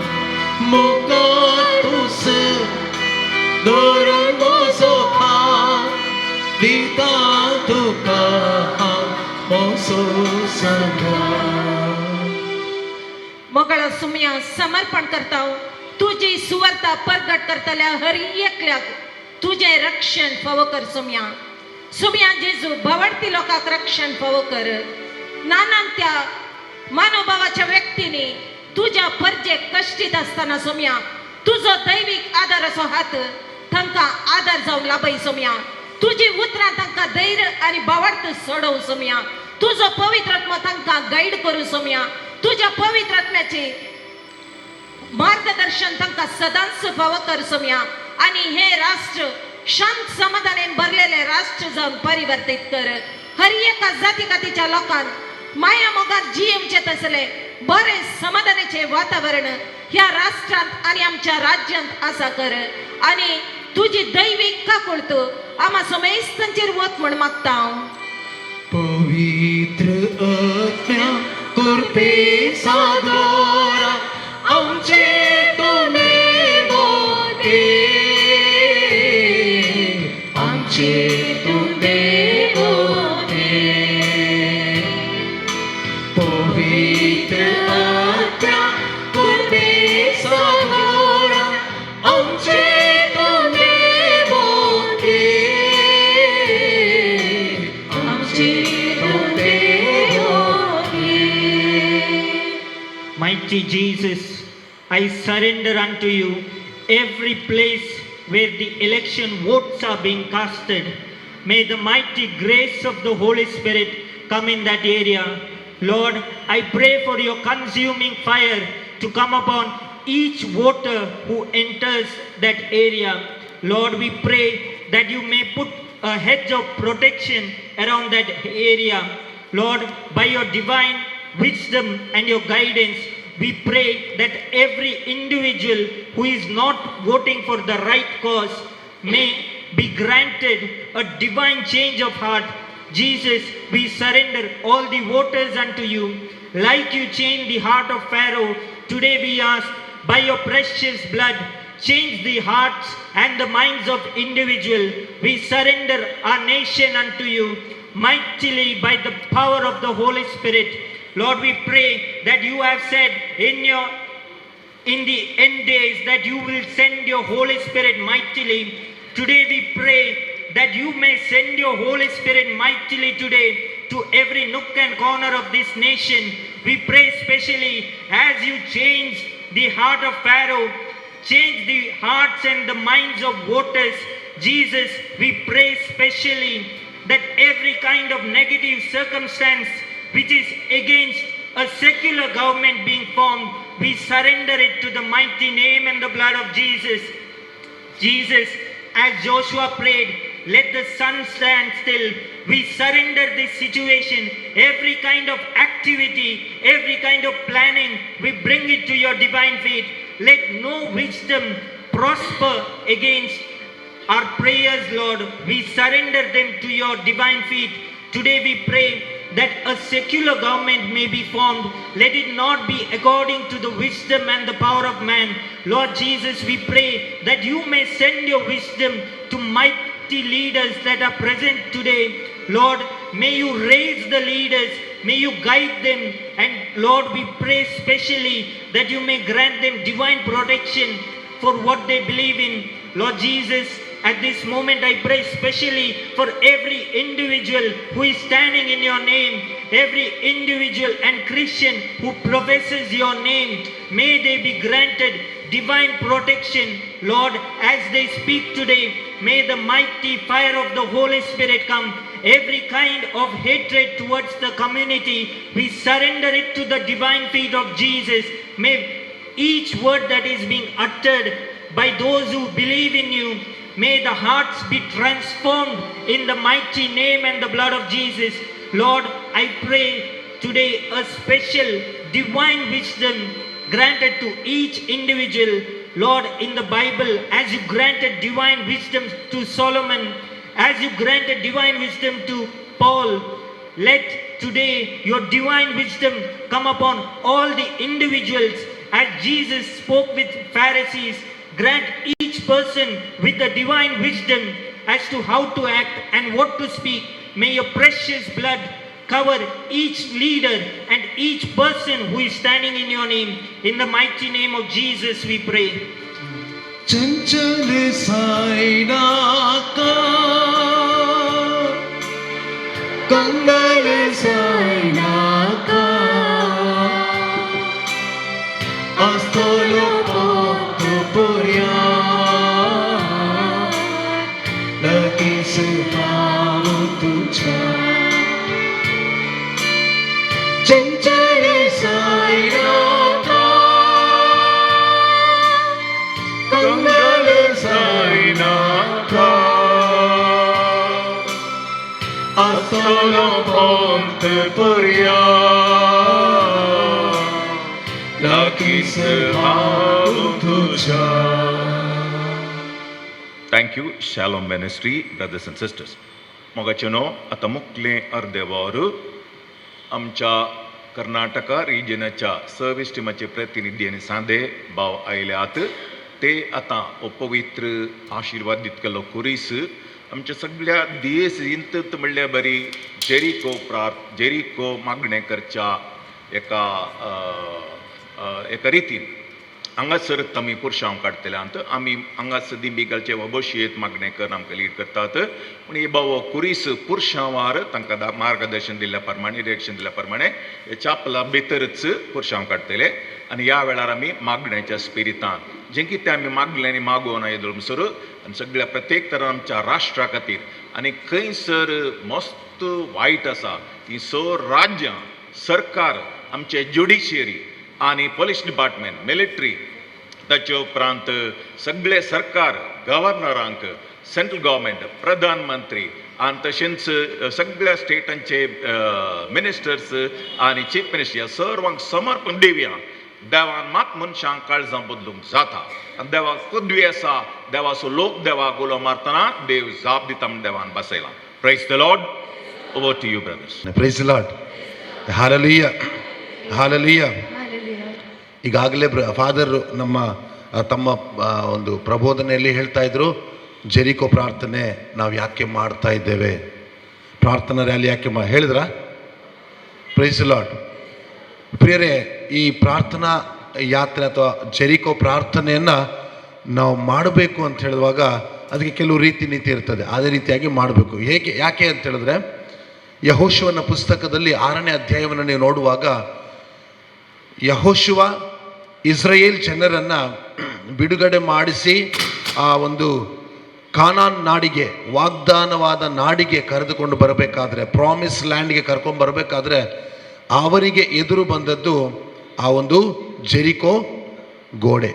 मुखार तूं सर धरून म्हजो हात दिता तुका हांव म्हजो सांगात. सदा. मोगळा सुमया समर्पण करता, तुजी सुवार्ता परगट करतल्या हर एकल्याक तुजें रक्षण फावो कर सुमया. सुमया जेजू, भावडती लोकांक रक्षण फावो कर. नानान त्या मानवभावाच्या व्यक्तींनी तुज्या परजेक कश्टीत आसतना सोम्या तुजो दैवीक आदार असो हात तांकां आदार जावन लाभय सोम्या. तुजी उतरां तांकां धैर्य आनी भावार्थ सोडोवं सोम्या. तुजो पवित्र आत्मो तांकां गायड करूं सोम्या. तुज्या पवित्र आत्म्याची मार्गदर्शन तांकां सदांच फावो कर सोम्या आनी हे राष्ट्र शांत समाधानेन भरलेले राष्ट्र जावन परिवर्तीत कर. हर एका जाती कातीच्या लोकांक माया मोगान जियेवचे तसले बरे समाधानाचे वातावरण ह्या राष्ट्रांत आनी आमच्या राज्यांत आसा कर आनी तुजी दैवीक काकुळत आमा समेस्तांचेर वत म्हण मागता हांव. पवित्र आत्म्या कृपे सादोरा आमचे तुमे बोते, आमचे तुमे बोते. पवित्र आत्म्या कृपे सादोरा आमचे तुमे बोते, आमचे तुमे बोते. Mighty Jesus, I surrender unto you every place where the election votes are being casted. May the mighty grace of the Holy Spirit come in that area. Lord, I pray for your consuming fire to come upon each voter who enters that area. Lord, we pray that you may put a hedge of protection around that area. Lord, by your divine wisdom and your guidance, we pray that every individual who is not voting for the right cause may be granted a divine change of heart. Jesus, we surrender all the voters unto you. Like you changed the heart of Pharaoh, today we ask, by your precious blood, change the hearts and the minds of individual. We surrender our nation unto you mightily by the power of the Holy Spirit. Lord, we pray that you have said in the end days that you will send your Holy Spirit mightily. Today we pray that you may send your Holy Spirit mightily today to every nook and corner of this nation. We pray especially as you change the heart of Pharaoh, change the hearts and the minds of voters. Jesus, we pray specially that every kind of negative circumstance which is against a secular government being formed, we surrender it to the mighty name and the blood of Jesus. Jesus, as Joshua prayed, let the sun stand still. We surrender this situation, every kind of activity, every kind of planning, we bring it to your divine feet. Let no wisdom prosper against our prayers, Lord. We surrender them to your divine feet. Today we pray that a secular government may be formed. Let it not be according to the wisdom and the power of man. Lord Jesus, we pray that you may send your wisdom to mighty leaders that are present today. Lord, may you raise the leaders, may you guide them, and Lord, we pray specially that you may grant them divine protection for what they believe in. Lord Jesus, at this moment I pray specially for every individual who is standing in your name, every individual and Christian who professes your name. May they be granted divine protection, Lord, as they speak today. May the mighty fire of the Holy Spirit come. Every kind of hatred towards the community, we surrender it to the divine feet of Jesus. May each word that is being uttered by those who believe in you, may the hearts be transformed in the mighty name and the blood of Jesus. Lord, I pray today a special divine wisdom granted to each individual. Lord, in the Bible, as you granted divine wisdom to Solomon, as you granted divine wisdom to Paul, let today your divine wisdom come upon all the individuals as Jesus spoke with Pharisees. Grant each person with the divine wisdom as to how to act and what to speak. May your precious blood Cover each leader and each person who is standing in your name. In the mighty name of Jesus, we pray. Chanchal सायनाका, कंगल सायनाका, आस्तलो पोत पुर्या, लगीच पावू तुझ्या. चंचल सायनाका, कंगल सायनाका, आस्तलो पोत पुर्या, लागींच पावू तुझ्या. Thank you, Shalom Ministry brothers and sisters. मोगाचेनो, आतां मुखलें अर्दे वर आमच्या कर्नाटका रिजनाच्या सर्वीस टिमाचे प्रतिनिधी आनी सांदे भाव आयल्यात. ते आतां हो पवित्र आशिर्वाद दितलो खुरीस आमच्या सगळ्या दियेसींत म्हणल्यार बरी जेरिको प्रार्थ, जेरिको मागणें करच्या एका एका रितीन हांगासर आमी पुरशांव काडटले. आनी आमी हांगासर दिंबी घालचे वा बशयेत मागणें करून आमकां लीड करतात, पूण हे बाबा कुरीस पुरशांवार तांकां मार्गदर्शन दिल्ल्या प्रमाणे, डिरेक्शन दिल्ल्या प्रमाणे चापला भितरच पुरशांव काडटले. आनी ह्या वेळार आमी मागण्याच्या स्पिरितान जें कितें आमी मागलें आनी मागोवन येदोळसर आनी सगळ्या प्रत्येक तरान आमच्या राष्ट्रा खातीर आनी खंयसर मस्त वायट आसा ती स राज्यां, सरकार, आमचे ज्युडिशियरी आनी पोलीस डिपार्टमेंट, मिलिटरी, ताचे उपरांत सगळे सरकार, गव्हर्नरांक, सेंट्रल गव्हर्मेंट, प्रधानमंत्री आनी तशेंच सगळ्या स्टेटांचे मिनिस्टर्स आनी चीफ मिनिस्टर, ह्या सर्वांक समर्पण दिवया. देवान मात मनशांक काळजां बदलूंक जाता आनी देवाक पदवी आसा. देवाचो लोक देवाक उलो मारतना देव जाप दिता म्हूण देवान बसयला. Praise the Lord. Over to you, brothers. Praise Lord. Hallelujah, hallelujah. ಈಗಾಗಲೇ ಫಾದರ್ ನಮ್ಮ ತಮ್ಮ ಒಂದು ಪ್ರಬೋಧನೆಯಲ್ಲಿ ಹೇಳ್ತಾ ಇದ್ರು, ಜೆರಿಕೋ ಪ್ರಾರ್ಥನೆ ನಾವು ಯಾಕೆ ಮಾಡ್ತಾ ಇದ್ದೇವೆ, ಪ್ರಾರ್ಥನಾ ರ್ಯಾಲಿ ಯಾಕೆ ಹೇಳಿದ್ರಾ? Praise lord. ಪ್ರಿಯರೇ, ಈ ಪ್ರಾರ್ಥನಾ ಯಾತ್ರೆ ಅಥವಾ ಜೆರಿಕೋ ಪ್ರಾರ್ಥನೆಯನ್ನು ನಾವು ಮಾಡಬೇಕು ಅಂತ ಹೇಳುವಾಗ ಅದಕ್ಕೆ ಕೆಲವು ರೀತಿ ನೀತಿ ಇರ್ತದೆ. ಅದೇ ರೀತಿಯಾಗಿ ಮಾಡಬೇಕು. ಹೇಗೆ, ಯಾಕೆ ಅಂತ ಹೇಳಿದ್ರೆ, ಯೆಹೋಶುವನ ಪುಸ್ತಕದಲ್ಲಿ 6ನೇ ಅಧ್ಯಾಯವನ್ನು ನೀವು ನೋಡುವಾಗ ಯೆಹೋಶುವ ಇಸ್ರಾಯೇಲ್ ಜನರನ್ನು ಬಿಡುಗಡೆ ಮಾಡಿಸಿ ಆ ಒಂದು ಕಾನಾನ್ ನಾಡಿಗೆ, ವಾಗ್ದಾನವಾದ ನಾಡಿಗೆ ಕರೆದುಕೊಂಡು ಬರಬೇಕಾದ್ರೆ, ಪ್ರಾಮಿಸ್ ಲ್ಯಾಂಡ್ಗೆ ಕರ್ಕೊಂಡು ಬರಬೇಕಾದ್ರೆ ಅವರಿಗೆ ಎದುರು ಬಂದದ್ದು ಆ ಒಂದು ಜೆರಿಕೋ ಗೋಡೆ.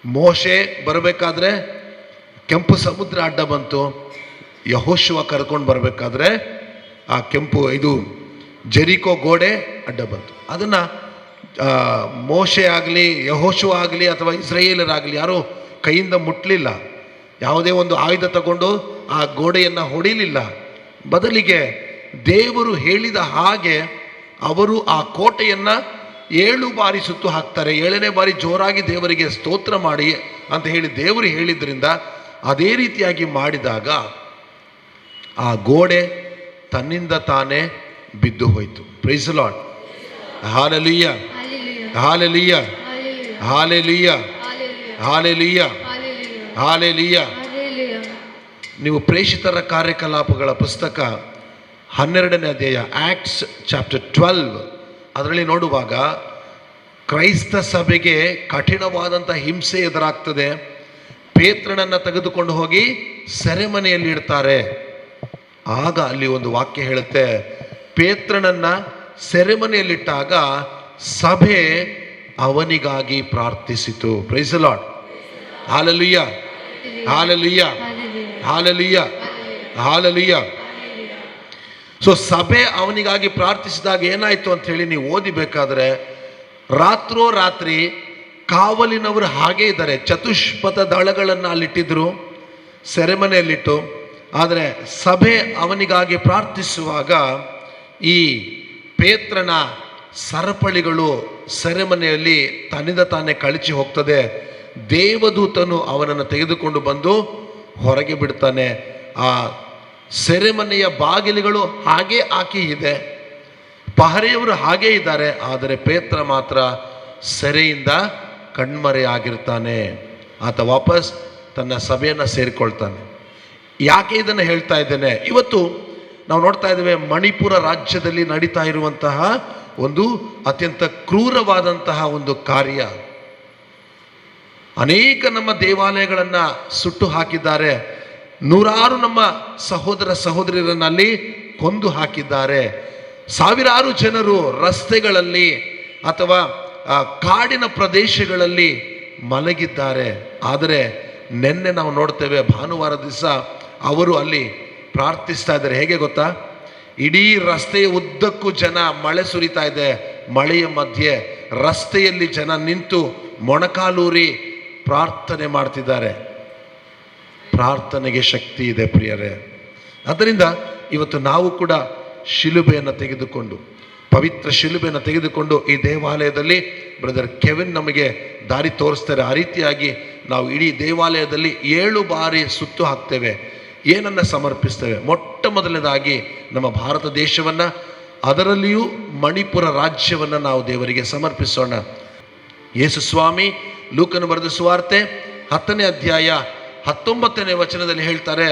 ಮೋಶೆ ಬರಬೇಕಾದ್ರೆ ಕೆಂಪು ಸಮುದ್ರ ಅಡ್ಡ ಬಂತು. ಯೆಹೋಶುವ ಕರ್ಕೊಂಡು ಬರಬೇಕಾದ್ರೆ ಆ ಕೆಂಪು ಇದು ಜೆರಿಕೋ ಗೋಡೆ ಅಡ್ಡ ಬಂತು. ಅದನ್ನು ಮೋಶೆ ಆಗಲಿ, ಯೆಹೋಶುವ ಆಗಲಿ ಅಥವಾ ಇಸ್ರಾಯೇಲರಾಗಲಿ ಯಾರೂ ಕೈಯಿಂದ ಮುಟ್ಟಲಿಲ್ಲ. ಯಾವುದೇ ಒಂದು ಆಯುಧ ತಗೊಂಡು ಆ ಗೋಡೆಯನ್ನು ಹೊಡಿಲಿಲ್ಲ. ಬದಲಿಗೆ ದೇವರು ಹೇಳಿದ ಹಾಗೆ ಅವರು ಆ ಕೋಟೆಯನ್ನು 7 ಬಾರಿ ಸುತ್ತು ಹಾಕ್ತಾರೆ. 7ನೇ ಬಾರಿ ಜೋರಾಗಿ ದೇವರಿಗೆ ಸ್ತೋತ್ರ ಮಾಡಿ ಅಂತ ಹೇಳಿ ದೇವರು ಹೇಳಿದ್ರಿಂದ ಅದೇ ರೀತಿಯಾಗಿ ಮಾಡಿದಾಗ ಆ ಗೋಡೆ ತನ್ನಿಂದ ತಾನೇ ಬಿದ್ದು ಹೋಯಿತು. Praise lord. Hallelujah, hallelujah, hallelujah, hallelujah, hallelujah. ನೀವು ಪ್ರೇಷಿತರ ಕಾರ್ಯಕಲಾಪಗಳ ಪುಸ್ತಕ 12ನೇ ಅಧ್ಯಾಯ, ಆಕ್ಟ್ಸ್ ಚಾಪ್ಟರ್ 12, ಅದರಲ್ಲಿ ನೋಡುವಾಗ ಕ್ರೈಸ್ತ ಸಭೆಗೆ ಕಠಿಣವಾದಂಥ ಹಿಂಸೆ ಎದುರಾಗ್ತದೆ. ಪೇತ್ರನನ್ನು ತೆಗೆದುಕೊಂಡು ಹೋಗಿ ಸೆರೆಮನೆಯಲ್ಲಿ ಇಡ್ತಾರೆ. ಆಗ ಅಲ್ಲಿ ಒಂದು ವಾಕ್ಯ ಹೇಳುತ್ತೆ, ಪೇತ್ರನನ್ನು ಸೆರೆಮನೆಯಲ್ಲಿಟ್ಟಾಗ ಸಭೆ ಅವನಿಗಾಗಿ ಪ್ರಾರ್ಥಿಸಿತು. Praise lord. Hallelujah, hallelujah, hallelujah, hallelujah. ಸಭೆ ಅವನಿಗಾಗಿ ಪ್ರಾರ್ಥಿಸಿದಾಗ ಏನಾಯ್ತು ಅಂತ ಹೇಳಿ ನೀವು ಓದಿಬೇಕಾದ್ರೆ, ರಾತ್ರೋರಾತ್ರಿ ಕಾವಲಿನವರು ಹಾಗೇ ಇದ್ದಾರೆ. ಚತುಷ್ಪಥ ದಳಗಳನ್ನು ಅಲ್ಲಿಟ್ಟಿದ್ರು ಸೆರೆಮನೆಯಲ್ಲಿಟ್ಟು. ಆದರೆ ಸಭೆ ಅವನಿಗಾಗಿ ಪ್ರಾರ್ಥಿಸುವಾಗ ಈ ಪೇತ್ರನ ಸರಪಳಿಗಳು ಸೆರೆಮನೆಯಲ್ಲಿ ತನ್ನಿಂದ ತಾನೇ ಕಳಚಿ ಹೋಗ್ತದೆ. ದೇವದೂತನು ಅವನನ್ನು ತೆಗೆದುಕೊಂಡು ಬಂದು ಹೊರಗೆ ಬಿಡ್ತಾನೆ. ಆ ಸೆರೆಮನೆಯ ಬಾಗಿಲುಗಳು ಹಾಗೇ ಹಾಕಿ ಇದೆ. ಪಹರೆಯವರು ಹಾಗೇ ಇದ್ದಾರೆ, ಆದರೆ ಪೇತ್ರ ಮಾತ್ರ ಸೆರೆಯಿಂದ ಕಣ್ಮರೆಯಾಗಿರ್ತಾನೆ. ಆತ ವಾಪಸ್ ತನ್ನ ಸಭೆಯನ್ನು ಸೇರಿಕೊಳ್ತಾನೆ. ಯಾಕೆ ಇದನ್ನು ಹೇಳ್ತಾ ಇದ್ದೇನೆ? ಇವತ್ತು ನಾವು ನೋಡ್ತಾ ಇದ್ದೇವೆ ಮಣಿಪುರ ರಾಜ್ಯದಲ್ಲಿ ನಡೀತಾ ಇರುವಂತಹ ಒಂದು ಅತ್ಯಂತ ಕ್ರೂರವಾದಂತಹ ಒಂದು ಕಾರ್ಯ. ಅನೇಕ ನಮ್ಮ ದೇವಾಲಯಗಳನ್ನು ಸುಟ್ಟು ಹಾಕಿದ್ದಾರೆ, ನೂರಾರು ನಮ್ಮ ಸಹೋದರ ಸಹೋದರಿಯರನ್ನು ಅಲ್ಲಿ ಕೊಂದು ಹಾಕಿದ್ದಾರೆ, ಸಾವಿರಾರು ಜನರು ರಸ್ತೆಗಳಲ್ಲಿ ಅಥವಾ ಕಾಡಿನ ಪ್ರದೇಶಗಳಲ್ಲಿ ಮಲಗಿದ್ದಾರೆ. ಆದರೆ ನಿನ್ನೆ ನಾವು ನೋಡ್ತೇವೆ, ಭಾನುವಾರ ದಿವಸ ಅವರು ಅಲ್ಲಿ ಪ್ರಾರ್ಥಿಸ್ತಾ ಇದ್ದಾರೆ. ಹೇಗೆ ಗೊತ್ತಾ? ಇಡೀ ರಸ್ತೆಯ ಉದ್ದಕ್ಕೂ ಜನ, ಮಳೆ ಸುರಿತಾ ಇದೆ, ಮಳೆಯ ಮಧ್ಯೆ ರಸ್ತೆಯಲ್ಲಿ ಜನ ನಿಂತು ಮೊಣಕಾಲೂರಿ ಪ್ರಾರ್ಥನೆ ಮಾಡ್ತಿದ್ದಾರೆ. ಪ್ರಾರ್ಥನೆಗೆ ಶಕ್ತಿ ಇದೆ ಪ್ರಿಯರೇ. ಆದ್ದರಿಂದ ಇವತ್ತು ನಾವು ಕೂಡ ಶಿಲುಬೆಯನ್ನು ತೆಗೆದುಕೊಂಡು, ಪವಿತ್ರ ಶಿಲುಬೆಯನ್ನು ತೆಗೆದುಕೊಂಡು ಈ ದೇವಾಲಯದಲ್ಲಿ ಬ್ರದರ್ ಕೆವಿನ್ ನಮಗೆ ದಾರಿ ತೋರಿಸ್ತಾರೆ. ಆ ರೀತಿಯಾಗಿ ನಾವು ಇಡೀ ದೇವಾಲಯದಲ್ಲಿ 7 ಬಾರಿ ಸುತ್ತು ಹಾಕ್ತೇವೆ. ಏನನ್ನು ಸಮರ್ಪಿಸ್ತೇವೆ? ಮೊಟ್ಟ ಮೊದಲನೇದಾಗಿ ನಮ್ಮ ಭಾರತ ದೇಶವನ್ನು, ಅದರಲ್ಲಿಯೂ ಮಣಿಪುರ ರಾಜ್ಯವನ್ನು ನಾವು ದೇವರಿಗೆ ಸಮರ್ಪಿಸೋಣ. ಯೇಸು ಸ್ವಾಮಿ ಲೂಕನು ಬರೆದ ಸುವಾರ್ತೆ 10ನೇ ಅಧ್ಯಾಯ 19ನೇ ವಚನದಲ್ಲಿ ಹೇಳ್ತಾರೆ,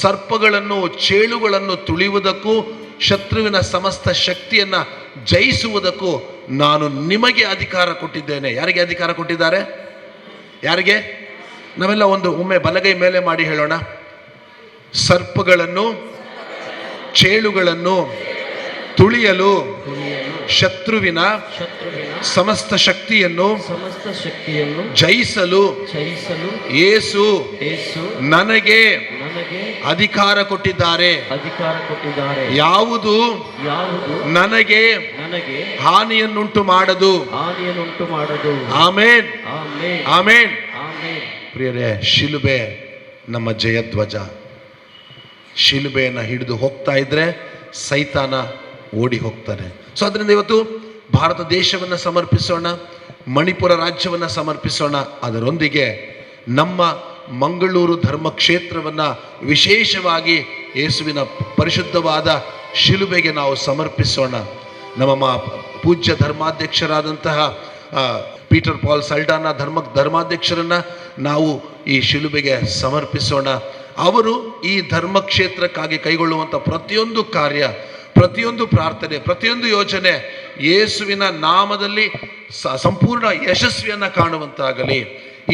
ಸರ್ಪಗಳನ್ನು ಚೇಳುಗಳನ್ನು ತುಳಿಯುವುದಕ್ಕೂ ಶತ್ರುವಿನ ಸಮಸ್ತ ಶಕ್ತಿಯನ್ನು ಜಯಿಸುವುದಕ್ಕೂ ನಾನು ನಿಮಗೆ ಅಧಿಕಾರ ಕೊಟ್ಟಿದ್ದೇನೆ. ಯಾರಿಗೆ ಅಧಿಕಾರ ಕೊಟ್ಟಿದ್ದಾರೆ? ಯಾರಿಗೆ? ನಾವೆಲ್ಲ ಒಂದು ಒಮ್ಮೆ ಬಲಗೈ ಮೇಲೆ ಮಾಡಿ ಹೇಳೋಣ. ಸರ್ಪಗಳನ್ನು ಚೇಳುಗಳನ್ನು ತುಳಿಯಲು ಶತ್ರುವಿನ ಸಮಸ್ತ ಶಕ್ತಿಯನ್ನು ಜಯಿಸಲು ಯೇಸು ನನಗೆ ಅಧಿಕಾರ ಕೊಟ್ಟಿದ್ದಾರೆ. ಯಾವುದು ನನಗೆ ಹಾನಿಯನ್ನುಂಟು ಮಾಡದು. ಆಮೇನ್, ಆಮೇನ್. ಪ್ರಿಯರೇ, ಶಿಲುಬೆ ನಮ್ಮ ಜಯಧ್ವಜ. ಶಿಲುಬೆಯನ್ನು ಹಿಡಿದು ಹೋಗ್ತಾ ಇದ್ರೆ ಸೈತಾನ ಓಡಿ ಹೋಗ್ತಾನೆ. ಸೊ ಅದರಿಂದ ಇವತ್ತು ಭಾರತ ದೇಶವನ್ನು ಸಮರ್ಪಿಸೋಣ, ಮಣಿಪುರ ರಾಜ್ಯವನ್ನು ಸಮರ್ಪಿಸೋಣ. ಅದರೊಂದಿಗೆ ನಮ್ಮ ಮಂಗಳೂರು ಧರ್ಮಕ್ಷೇತ್ರವನ್ನು ವಿಶೇಷವಾಗಿ ಯೇಸುವಿನ ಪರಿಶುದ್ಧವಾದ ಶಿಲುಬೆಗೆ ನಾವು ಸಮರ್ಪಿಸೋಣ. ನಮ್ಮ ಪೂಜ್ಯ ಧರ್ಮಾಧ್ಯಕ್ಷರಾದಂತಹ ಪೀಟರ್ ಪಾಲ್ ಸಲ್ಡಾನ ಧರ್ಮಾಧ್ಯಕ್ಷರನ್ನು ನಾವು ಈ ಶಿಲುಬೆಗೆ ಸಮರ್ಪಿಸೋಣ. ಅವರು ಈ ಧರ್ಮಕ್ಷೇತ್ರಕ್ಕಾಗಿ ಕೈಗೊಳ್ಳುವಂಥ ಪ್ರತಿಯೊಂದು ಕಾರ್ಯ, ಪ್ರತಿಯೊಂದು ಪ್ರಾರ್ಥನೆ, ಪ್ರತಿಯೊಂದು ಯೋಜನೆ ಯೇಸುವಿನ ನಾಮದಲ್ಲಿ ಸಂಪೂರ್ಣ ಯಶಸ್ವಿಯನ್ನು ಕಾಣುವಂತಾಗಲಿ.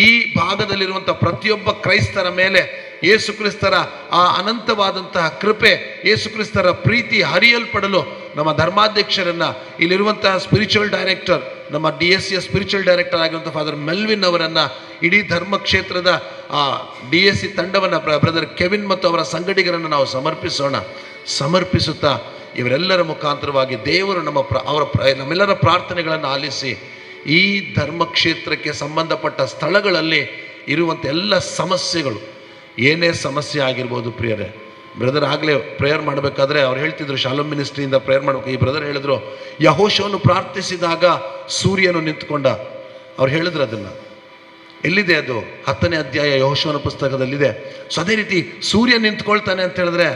ಈ ಭಾಗದಲ್ಲಿರುವಂಥ ಪ್ರತಿಯೊಬ್ಬ ಕ್ರೈಸ್ತರ ಮೇಲೆ ಯೇಸುಕ್ರಿಸ್ತರ ಆ ಅನಂತವಾದಂತಹ ಕೃಪೆ, ಯೇಸುಕ್ರಿಸ್ತರ ಪ್ರೀತಿ ಹರಿಯಲ್ಪಡಲು ನಮ್ಮ ಧರ್ಮಾಧ್ಯಕ್ಷರನ್ನು, ಇಲ್ಲಿರುವಂತಹ ಸ್ಪಿರಿಚುವಲ್ ಡೈರೆಕ್ಟರ್, ನಮ್ಮ DSCಯ ಸ್ಪಿರಿಚುವಲ್ ಡೈರೆಕ್ಟರ್ ಆಗಿರುವಂಥ ಫಾದರ್ ಮೆಲ್ವಿನ್ ಅವರನ್ನು, ಇಡೀ ಧರ್ಮಕ್ಷೇತ್ರದ ಆ DSC ತಂಡವನ್ನು, ಬ್ರದರ್ ಕೆವಿನ್ ಮತ್ತು ಅವರ ಸಂಗಡಿಗರನ್ನು ನಾವು ಸಮರ್ಪಿಸೋಣ. ಸಮರ್ಪಿಸುತ್ತಾ ಇವರೆಲ್ಲರ ಮುಖಾಂತರವಾಗಿ ದೇವರು ನಮ್ಮೆಲ್ಲರ ಪ್ರಾರ್ಥನೆಗಳನ್ನು ಆಲಿಸಿ ಈ ಧರ್ಮಕ್ಷೇತ್ರಕ್ಕೆ ಸಂಬಂಧಪಟ್ಟ ಸ್ಥಳಗಳಲ್ಲಿ ಇರುವಂಥ ಎಲ್ಲ ಸಮಸ್ಯೆಗಳು, ಏನೇ ಸಮಸ್ಯೆ ಆಗಿರ್ಬೋದು ಪ್ರಿಯರೇ. ಬ್ರದರ್ ಆಗಲೇ ಪ್ರೇಯರ್ ಮಾಡಬೇಕಾದ್ರೆ ಅವ್ರು ಹೇಳ್ತಿದ್ರು, ಶಾಲೋಮ್ ಮಿನಿಸ್ಟ್ರಿಯಿಂದ ಪ್ರೇಯರ್ ಮಾಡಬೇಕು. ಈ ಬ್ರದರ್ ಹೇಳಿದ್ರು, ಯೆಹೋಶುವನು ಪ್ರಾರ್ಥಿಸಿದಾಗ ಸೂರ್ಯನು ನಿಂತ್ಕೊಂಡ. ಅವ್ರು ಹೇಳಿದ್ರು ಅದನ್ನು. ಎಲ್ಲಿದೆ ಅದು? 10ನೇ ಅಧ್ಯಾಯ ಯೆಹೋಶುವನ ಪುಸ್ತಕದಲ್ಲಿದೆ. ಸೊ ಅದೇ ರೀತಿ ಸೂರ್ಯ ನಿಂತ್ಕೊಳ್ತಾನೆ ಅಂತ ಹೇಳಿದ್ರೆ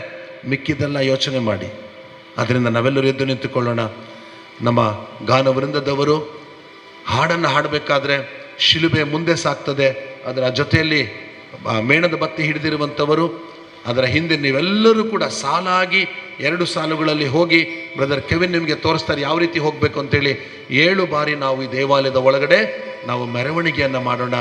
ಮಿಕ್ಕಿದ್ದೆಲ್ಲ ಯೋಚನೆ ಮಾಡಿ. ಆದ್ದರಿಂದ ನಾವೆಲ್ಲರೂ ಎದ್ದು ನಿಂತುಕೊಳ್ಳೋಣ. ನಮ್ಮ ಗಾನವೃಂದದವರು ಹಾಡನ್ನು ಹಾಡಬೇಕಾದ್ರೆ ಶಿಲುಬೆ ಮುಂದೆ ಸಾಕ್ತದೆ, ಅದರ ಜೊತೆಯಲ್ಲಿ ಮೇಣದ ಬತ್ತಿ ಹಿಡಿದಿರುವಂಥವರು, ಅದರ ಹಿಂದೆ ನೀವೆಲ್ಲರೂ ಕೂಡ ಸಾಲಾಗಿ 2 ಸಾಲುಗಳಲ್ಲಿ ಹೋಗಿ ಬ್ರದರ್ ಕೆವಿನ್ ನಿಮಗೆ ತೋರಿಸ್ತಾರೆ ಯಾವ ರೀತಿ ಹೋಗಬೇಕು ಅಂತೇಳಿ. 7 ಬಾರಿ ನಾವು ಈ ದೇವಾಲಯದ ಒಳಗಡೆ ನಾವು ಮೆರವಣಿಗೆಯನ್ನು ಮಾಡೋಣ.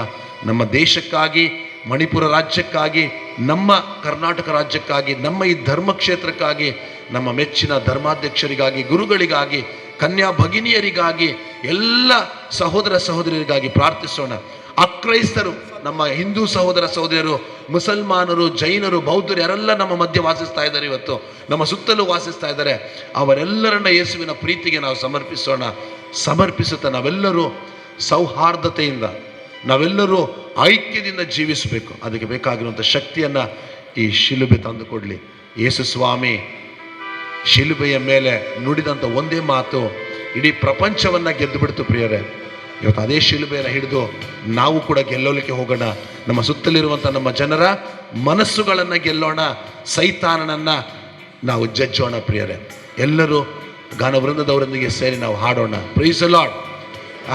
ನಮ್ಮ ದೇಶಕ್ಕಾಗಿ, ಮಣಿಪುರ ರಾಜ್ಯಕ್ಕಾಗಿ, ನಮ್ಮ ಕರ್ನಾಟಕ ರಾಜ್ಯಕ್ಕಾಗಿ, ನಮ್ಮ ಈ ಧರ್ಮಕ್ಷೇತ್ರಕ್ಕಾಗಿ, ನಮ್ಮ ಮೆಚ್ಚಿನ ಧರ್ಮಾಧ್ಯಕ್ಷರಿಗಾಗಿ, ಗುರುಗಳಿಗಾಗಿ, ಕನ್ಯಾ ಭಗಿನಿಯರಿಗಾಗಿ, ಎಲ್ಲ ಸಹೋದರ ಸಹೋದರಿಯರಿಗಾಗಿ ಪ್ರಾರ್ಥಿಸೋಣ. ಅಕ್ರೈಸ್ತರು, ನಮ್ಮ ಹಿಂದೂ ಸಹೋದರ ಸಹೋದರಿಯರು, ಮುಸಲ್ಮಾನರು, ಜೈನರು, ಬೌದ್ಧರು, ಯಾರೆಲ್ಲ ನಮ್ಮ ಮಧ್ಯೆ ವಾಸಿಸ್ತಾ ಇದ್ದಾರೆ, ಇವತ್ತು ನಮ್ಮ ಸುತ್ತಲೂ ವಾಸಿಸ್ತಾ ಇದ್ದಾರೆ, ಅವರೆಲ್ಲರನ್ನ ಯೇಸುವಿನ ಪ್ರೀತಿಗೆ ನಾವು ಸಮರ್ಪಿಸೋಣ. ಸಮರ್ಪಿಸುತ್ತಾ ನಾವೆಲ್ಲರೂ ಸೌಹಾರ್ದತೆಯಿಂದ, ನಾವೆಲ್ಲರೂ ಐಕ್ಯದಿಂದ ಜೀವಿಸಬೇಕು. ಅದಕ್ಕೆ ಬೇಕಾಗಿರುವಂಥ ಶಕ್ತಿಯನ್ನು ಈ ಶಿಲುಬೆ ತಂದುಕೊಡಲಿ. ಯೇಸು ಸ್ವಾಮಿ ಶಿಲುಬೆಯ ಮೇಲೆ ನುಡಿದಂಥ ಒಂದೇ ಮಾತು ಇಡೀ ಪ್ರಪಂಚವನ್ನು ಗೆದ್ದು ಬಿಡ್ತು ಪ್ರಿಯರೇ. ಇವತ್ತು ಅದೇ ಶಿಲುಬೆಯನ್ನು ಹಿಡಿದು ನಾವು ಕೂಡ ಗೆಲ್ಲೋಲಿಕ್ಕೆ ಹೋಗೋಣ. ನಮ್ಮ ಸುತ್ತಲಿರುವಂಥ ನಮ್ಮ ಜನರ ಮನಸ್ಸುಗಳನ್ನು ಗೆಲ್ಲೋಣ, ಸೈತಾನನನ್ನು ನಾವು ಜಜ್ಜೋಣ ಪ್ರಿಯರೇ. ಎಲ್ಲರೂ ಗಾನವೃಂದದವರೊಂದಿಗೆ ಸೇರಿ ನಾವು ಹಾಡೋಣ. Praise Lord.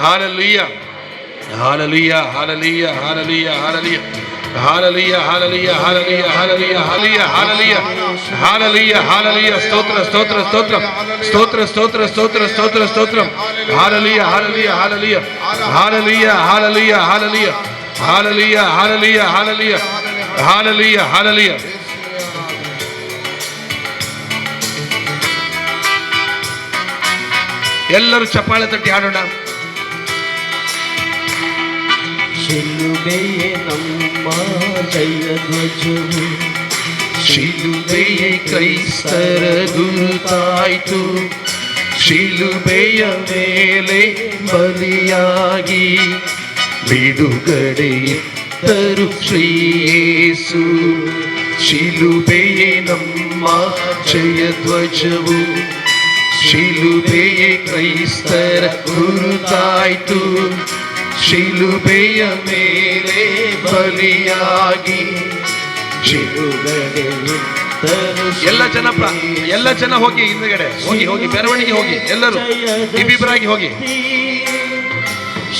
Hallelujah, hallelujah, hallelujah, hallelujah, hallelujah, hallelujah, hallelujah, hallelujah, hallelujah, hallelujah, hallelujah, hallelujah, hallelujah. ಸ್ತೋತ್ರ, ಸ್ತೋತ್ರ, ಸ್ತೋತ್ರ, ಸ್ತೋತ್ರ, ಸ್ತೋತ್ರ, ಸ್ತೋತ್ರ, ಸ್ತೋತ್ರ, ಸ್ತೋತ್ರ. Hallelujah, hallelujah, hallelujah, hallelujah, hallelujah, hallelujah, hallelujah, hallelujah, hallelujah, hallelujah, hallelujah. ಎಲ್ಲರೂ ಚಪ್ಪಾಳೆ ತಟ್ಟಿ ಹಾಡೋಣ. ಶಿಲುಬೆಯೇ ನಮ್ಮ ಜಯ ಧ್ವಜವು. ಶಿಲುಬೆಯೇ ಕ್ರೈಸ್ತರ ಗುರುತಾಯ್ತು, ಶಿಲುಬೆಯ ಮೇಲೆ ಬಲಿಯಾಗಿ ಬಿಡುಗಡೆಯಿತ್ತರು ಶ್ರೀಯೇಸು. ಶಿಲುಬೆಯೇ ನಮ್ಮ ಜಯಧ್ವಜವು, ಶಿಲುಬೆಯೇ ಕ್ರೈಸ್ತರ ಗುರುತಾಯ್ತು, ಶಿಲುಬೆಯ ಮೇಲೆ ಬಲಿಯಾಗಿ. ಎಲ್ಲ ಜನ ಹೋಗಿ ಹಿಂದ್ಗಡೆ ಹೋಗಿ, ಹೋಗಿ ಮೆರವಣಿಗೆ ಹೋಗಿ, ಎಲ್ಲರೂ ಇಬ್ಬಿಬ್ಬರಾಗಿ ಹೋಗಿ.